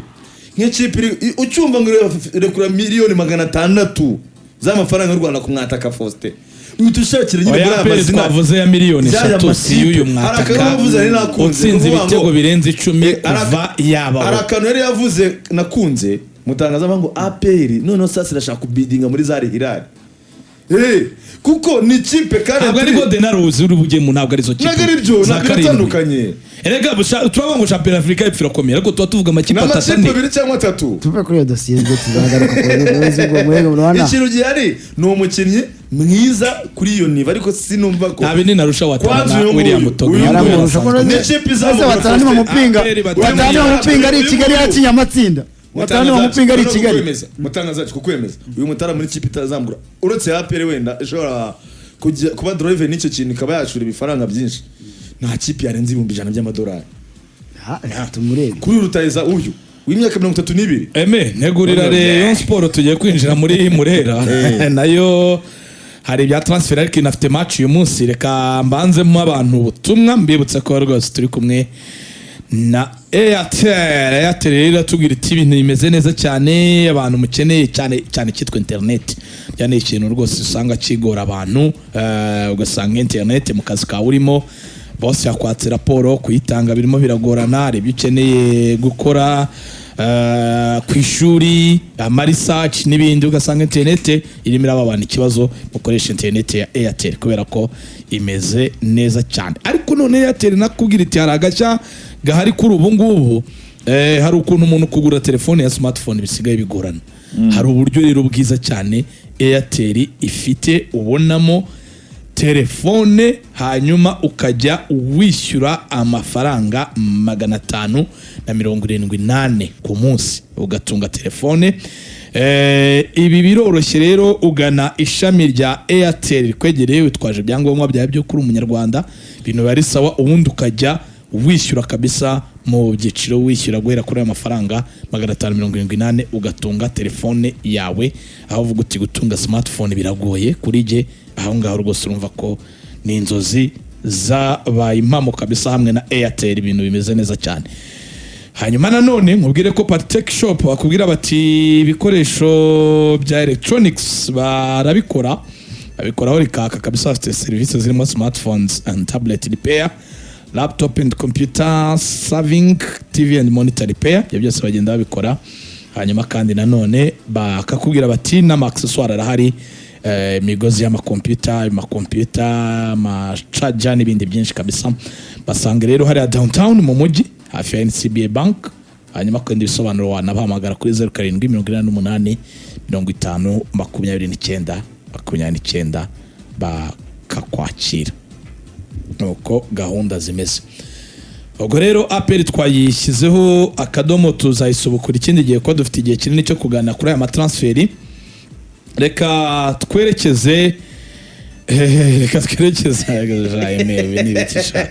nk'ikipe ucyumva ngo irekura miliyoni 600 z'amafaranga y'u Rwanda ku mwataka Faustin, uhita ushakira nyine Oya, muri aya APR mazina twavuze ya miliyoni by'aya 3 si makipe. y'uyu Hari mwataka akantu yavuze nari nakunze, utsinze kuvuga ngo- ibitego birenze 10 kuva hari yabaho. akantu yari yavuze nakunze mutangaza ngo APR noneho sasa irashaka kubidinga muri za Hilal, kuko ni ikipe kandi Ntabwo ari Golden Arrows uri bujyemo, ntabwo arizo kipe. Ntabwo ari byo, Za ntabwo karindwi. biratandukanye. Erega turavuga ngo shampiyona Afurika y'Epfo irakomeye, ariko tuba tuvuga Ni amakipe atatu, amakipe ane. abiri cyangwa atatu. Tuve kuri iyo dosiye, ubwo tuzagaruka ku buyobozi bwo mwego murabona. Ikintu gihari ni umukinnyi mwiza kuri iyo niveau, ariko sinumva ko Nta binini arusha Watara Kwanza na uyu nguyu, William Togo. uyu nguyu. Yaramurusha ko Ni ikipe ese izamura Watara ni Faustin. mupinga. APR Watara ni mupinga ari i Kigali, yakinye amatsinda. Watara ni mupinga ari i Kigali. Mutangazaje kukwemeza, uyu mutara muri ikipe itazamura uretse ya APR wenda ishobora kuba drive n'icyo kintu ikaba yashura ibifaranga byinshi, nta kipe yarenze 100,000 by'amadolari Ah, tumurebe. Kuri rutahiza uyu w'imyaka 32. Eme ntegurira Rayon Sport, tugiye kwinjira muri Murera. Nayo hari ibya transfer, ariko inafite match uyu munsi. Reka mbanzemo abantu ubutumwa, mbibutsa ko rwose turi kumwe na Airtel. Airtel rero iratubwira iti ibintu bimeze neza cyane, abantu mukeneye cyane cyane cyitwa internet. Cyane ikintu rwose usanga kigora abantu, ugasanga internet mu kazi kawe urimo, bose yakwatse raporo, kuyitanga birimo biragorana, hari ibyo ukeneye gukora ku ishuri, amaresearch n'ibindi, ugasanga internet irimo iraba abantu ikibazo. Mukoresha internet ya Airtel kubera ko imeze neza cyane. Ariko none Airtel nakubwira iti hari agashya gahari kuri ubu ngubu. Hari ukuntu umuntu kugura telefone ya smartphone bisigaye bigorana. Hari uburyo rero bwiza cyane Airtel ifite, ubonamo telefone hanyuma ukajya wishyura amafaranga 574 ku munsi ugatunga telefone. Ibi biroroshye rero, ugana ishami rya Airtel rikwegereye witwaje ibyangombwa byawe byo kuri umunyarwanda, ibintu biba ari sawa, ubundi ukajya wishyura kabisa. Mu byiciro, wishyura guhera kuri ayo mafaranga 578, ugatunga telefone yawe. Aho uvuga uti gutunga smartphone biragoye kuri jye, aho ngaho rwose urumva ko ni inzozi zabaye impamo kabisa. Hamwe na Airtel ibintu bimeze neza cyane. Hanyuma nanone nkubwire ko Patek Shop bakubwira bati ibikoresho bya electronics barabikora, babikoraho rikaka kabisa. Bafite serivisi zirimo smartphones and tablet repair, laptop and computer serving, TV and monitor repair. Ibyo byose bagenda babikora. Hanyuma kandi nanone bakakubwira bati n'ama accessoire arahari, imigozi y'amakompiyuta, amakompiyuta, ama charger n'ibindi byinshi kabisa. Basanga rero hariya downtown mu mujyi, hafi ya NCBA Bank. Hanyuma kwenda ibisobanuro wanabahamagara kuri 0788 50 29 29 bakakwakira. Nuko gahunda zimeze. Ubwo rero APR twayishyizeho akadomo, tuzayisubukura ikindi gihe kuko dufite igihe kinini cyo kuganira kuri aya ma transfer. Reka twerekeze Jaime, ibi ni ibiki sha?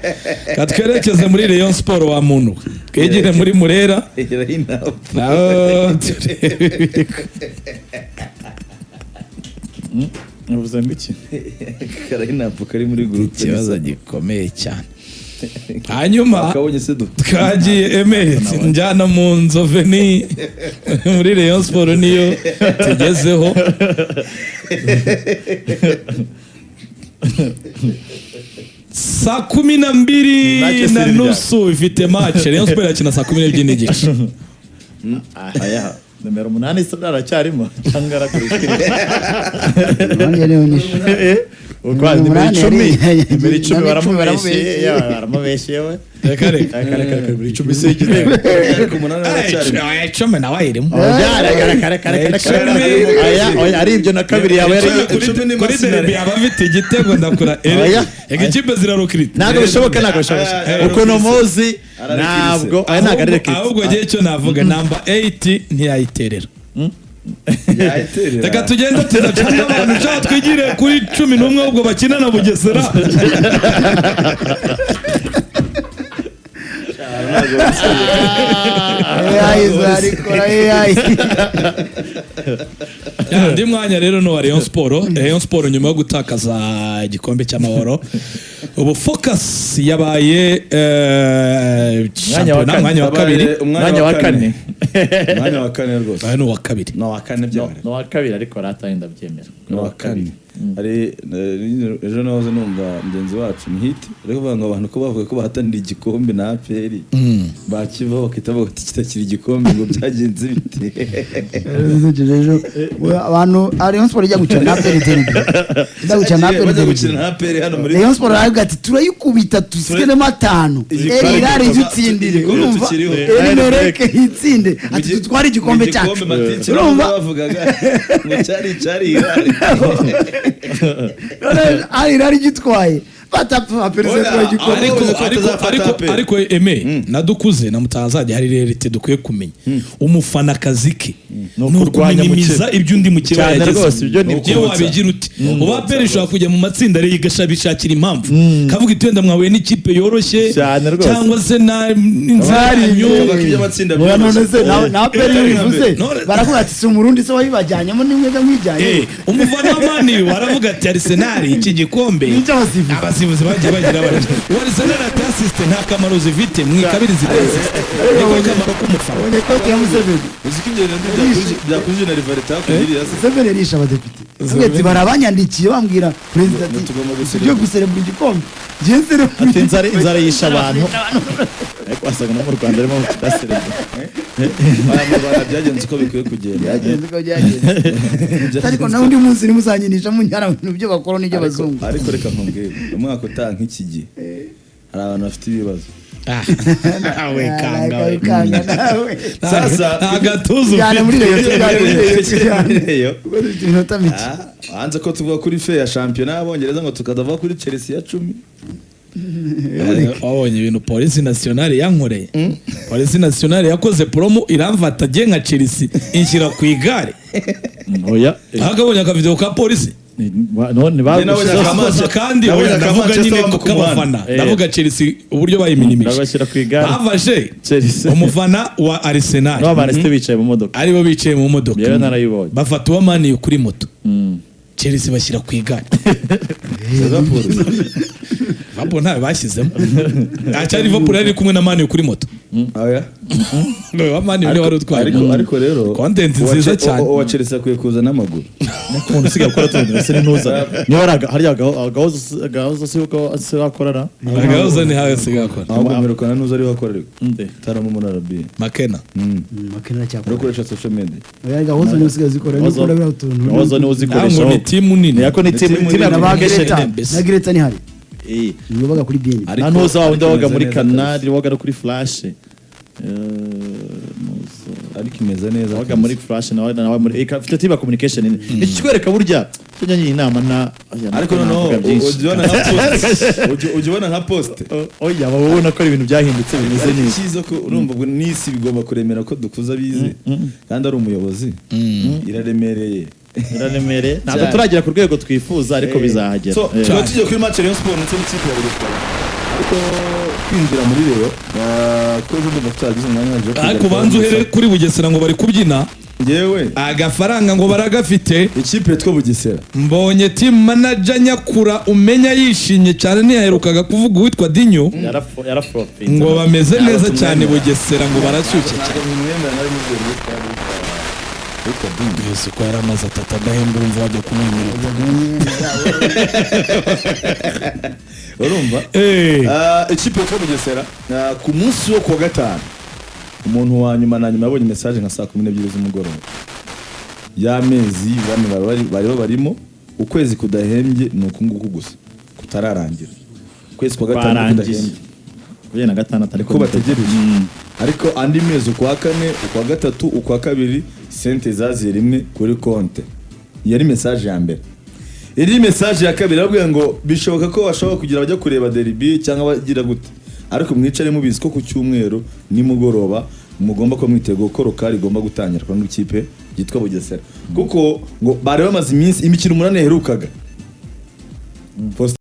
Reka twerekeze muri Rayon Sport wa muntu, twegere muri Murera naho turebe ibiri. Uvuze ngo iki? Karayinapu kari muri groupe. Ikibazo gikomeye cyane. Hanyuma akabonye se du twagiye eme njyana mu nzove, ni muri Rayon Sport niyo tugezeho. Saa 12 Match na siri nusu ifite match. Rayon Sport irakina saa 12:30. Aya nimero 8 se aracyarimo cyangwa aragurisha? Nanjye niyo nyishe. Uko nimero 8 10, nimero 10. Nimero 10. Baramubeshye, ya, baramubeshye we. Reka reka. Reka reka reka, nimero 10 se igitego? Ariko 8 aracyarimo. 10 nawe ayirimo. Oya, reka reka reka reka reka. 10. Aya, oya, ari ibyo na kabiri yaba yari 10 ni Kuri Masinari. derby yaba afite igitego, ndakura. Oya. Ega ikipe zirarukirita. Ntabwo bishoboka, ntabwo bishoboka. Aya, Ukuntu muzi Ararekirise. ntabwo aya ntabwo ari rekirite. Ahubwo ngewe icyo navuga, namba 8 ntiyayiterera. Yayiterera. Reka tugende tudacana abantu cyangwa twigire kuri 11 ahubwo bakina na Bugesera. AI zarikora AI. Ya, undi mwanya rero ni uwa Rayon Sport. Rayon Sport nyuma yo gutakaza igikombe cy'amahoro, ubu focus yabaye Mwanya wa shampiyona, kane. mwanya wa kabiri. Yabaye Umwanya wa kane. Umwanya wa kane rwose. Aya ni uwa kabiri. Ni uwa kane byabara. Ni uwa kabiri, ariko rataye ndabyemera. Ni uwa kane. Hari ejo nahoze numva mugenzi wacu ni hit ariko bavuga ngo abantu ko bavuga ko bahatanira igikombe na APR, bakivaho bakahita bavuga ati kitakiri igikombe, ngo byagenze bite? Ejo abantu Rayon Sport ijya gukina na APR derby. Ijya gukina na APR Bajya derby. gukina na APR hano muri Rayon Sport aravuga ati turayikubita dusigaremo 5. Igikombe Eri Hilal idutsindire. igikombe Urumva? tukiriho. Eri Mereke itsinde. Ati dutware igikombe cyacu. Igikombe Matiki Urumva? bavugaga ngo cyari Hilal. None Al Hilal igitwaye. Batapfa APR Oya, itwaye igikombe. Ariko Ko ariko atazafata ariko APR. ariko eme nadukuze na mutazajya hari reality dukwiye kumenya. Umufana akazi ke Ni ni ukurwanya ukuminimiza mukeba. ibyo undi mukeba Cyane yagezeho. rwose, ibyo ni Iyo ukubutsa. wabigira ute, uba APR ishobora kujya mu matsinda rero igashabishakira impamvu, kavuga iti wenda mwahuye n'ikipe yoroshye Cyane rwose. cyangwa se na n'inzira Bari- yanyu. Bavuga ko iby'amatsinda Oya, none byoroshye. se na APR iyo bivuze baravuga ati si umurundi se wayibajyanyemo nimwe mwijyanye. Umufana wa Man U aravuga ati Arsenal iki gikombe Nicyo abasifuzi. Abasifuzi bagiye bagira bati uwa Arsenal ati assist nta kamaro zifite, mwikabiri zifite assist, niko kamaro k'umufana. Ubonye koti ya Museveni? Uzi ko ibyo bintu byakujije na rivalite hakurya iriya se? Museveni yarishe abadepite. Avuga ati barabanyandikiye bambwira perezida ati Ngo tugomba guserebura. tujye guserebura igikombe. Njye nserebura. Ati inzara yishe abantu, ariko wasaga no mu Rwanda arimo kudaserebura. Aya, mu Rwanda byagenze uko bikwiye kugenda. Byagenze uko byagenze. Ariko nawe undi munsi ntimuzanyinisha munyara mu bintu by'abakoro n'iby'abazungu. Ariko reka nkubwire, umwaka utaha nk'iki gihe hari abantu bafite ibibazo. We kanga we. Kanga nawe. Sasa nta gatuza Tujyane muri ufite. Rayon, tujyane muri Rayon, tujyane. Rayon. Ubwo dufite iminota mike. Ah, hanze ko tuvuga kuri fe ya shampiyona y'abongereza ngo tukadava kuri Chelsea ya 10. Wabonye ibintu Polisi Nationale yankoreye? Polisi Nationale yakoze promo iramfata jye nka Chelsea inshyira ku igare. Oya. Akabonye akavideo ka polisi. None Njye nabonye Kandi Nabonye oya, aka ndavuga Manchester nyine bambuka k'abafana, umuhanda. ndavuga Chelsea uburyo bayiminimisha, Babashyira ku igare. bavaje Chelsea. umufana wa Arsenal N'aba Manchester bicaye mu modoka. Aribo bicaye mu modoka. Yewe, narayibonye. Bafata uwa Man U kuri moto, Chelsea bashyira ku igare. Liverpool. Liverpool ntayo bashyizemo. Acyari Liverpool yari iri kumwe na Man U kuri moto. Oya. Wa Man U niwe wari utwaye. Ariko rero Content nziza cyane. Uwa Chelsea akwiye kuza n'amaguru. Umuntu usigaye akora tundi ese n'intuza niba ari hariya agahozo si uko asigaye akorana. Agahozo ni hawe asigaye akora. Ahubwo mperukana n'uza ariho akora, ariko Nde? utaramo muri RB. Makena. Makena cyakora. Urakoresha social media. Oya, gahozo niwe usigaye uzikora, niwe ukora biriya utuntu. Gahozo niwe uzikoresha. Ntabwo ni timu nini. Ni ako ni timu Ni timu timu ya Na ba communication. Greta mbese. na Greta ni hari niwe baga kuri BNB. Ariko- Na ntuza wa wundi ariko wabaga imeze muri neza Canal, kabisa. wabaga no kuri Flash. Ntuza. Ariko imeze neza. Wabaga muri Flash nawe muri ifite team ya communication nini. Iki kikwereka burya tujya nyine inama na oya, Ariko navuga noneho byinshi. ujya ubona nka post, ujya ubona nka post. Oya, baba ubona ko ari ibintu byahindutse bimeze Ariko neza. icyiza ko urumva ubwo n'isi bigomba kuremera ko dukuza abize kandi ari umuyobozi, iraremereye. Iraremereye, ntabwo Cyane. turagera ku rwego twifuza, ariko bizahagera. So tuba tugiye kuri match ya Rayon Sport ndetse n'ikipe ya Bugesera, ariko kwinjira muri Rayon, ko ejo ndumva tutagize umwanya uhagije wo Ariko kugaruka. banza uhere kuri Bugesera ngo bari kubyina. Njyewe Agafaranga ngo baragafite. Ikipe yitwa Bugesera. Mbonye team manager Nyakura, umenya yishimye cyane, ntiyaherukaga kuvuga uwitwa Dinyo. Yaraflopinze. Ngo bameze Ntabwo neza cyane. tumwemera. Bugesera ngo barashyushye cyane. Ntabwo mwemera, nari mubwira witwa Dinyo. Yose ko yari amaze 3 adahemba, urumva wajya kumwemerera? Urumva? Ikipe yitwa Bugesera, ku munsi wo kuwa gatanu, umuntu wa nyuma na nyuma yabonye message nka saa 12 z'umugoroba y'amezi bane bari babarimo. Ukwezi kudahembye ni uku nguku gusa kutararangira, ukwezi kwa gatanu Barangiye. kudahembye. 26, ariko Ko bategereje, ariko andi mezi, ukwa kane, ukwa gatatu, ukwa kabiri, sente zaziye rimwe kuri konte. Yari message ya mbere. Iri message ya kabiri arabwira ngo bishoboka ko bashobora kugira bajya kureba derby cyangwa bagira gute, ariko mwicare mubizi ko ku cyumweru nimugoroba mugomba kuba mwiteguye ko rokari igomba gutangira kuri n'ikipe yitwa Bugesera, kuko ngo bari bamaze iminsi imikino 8 yaherukaga. Faustin.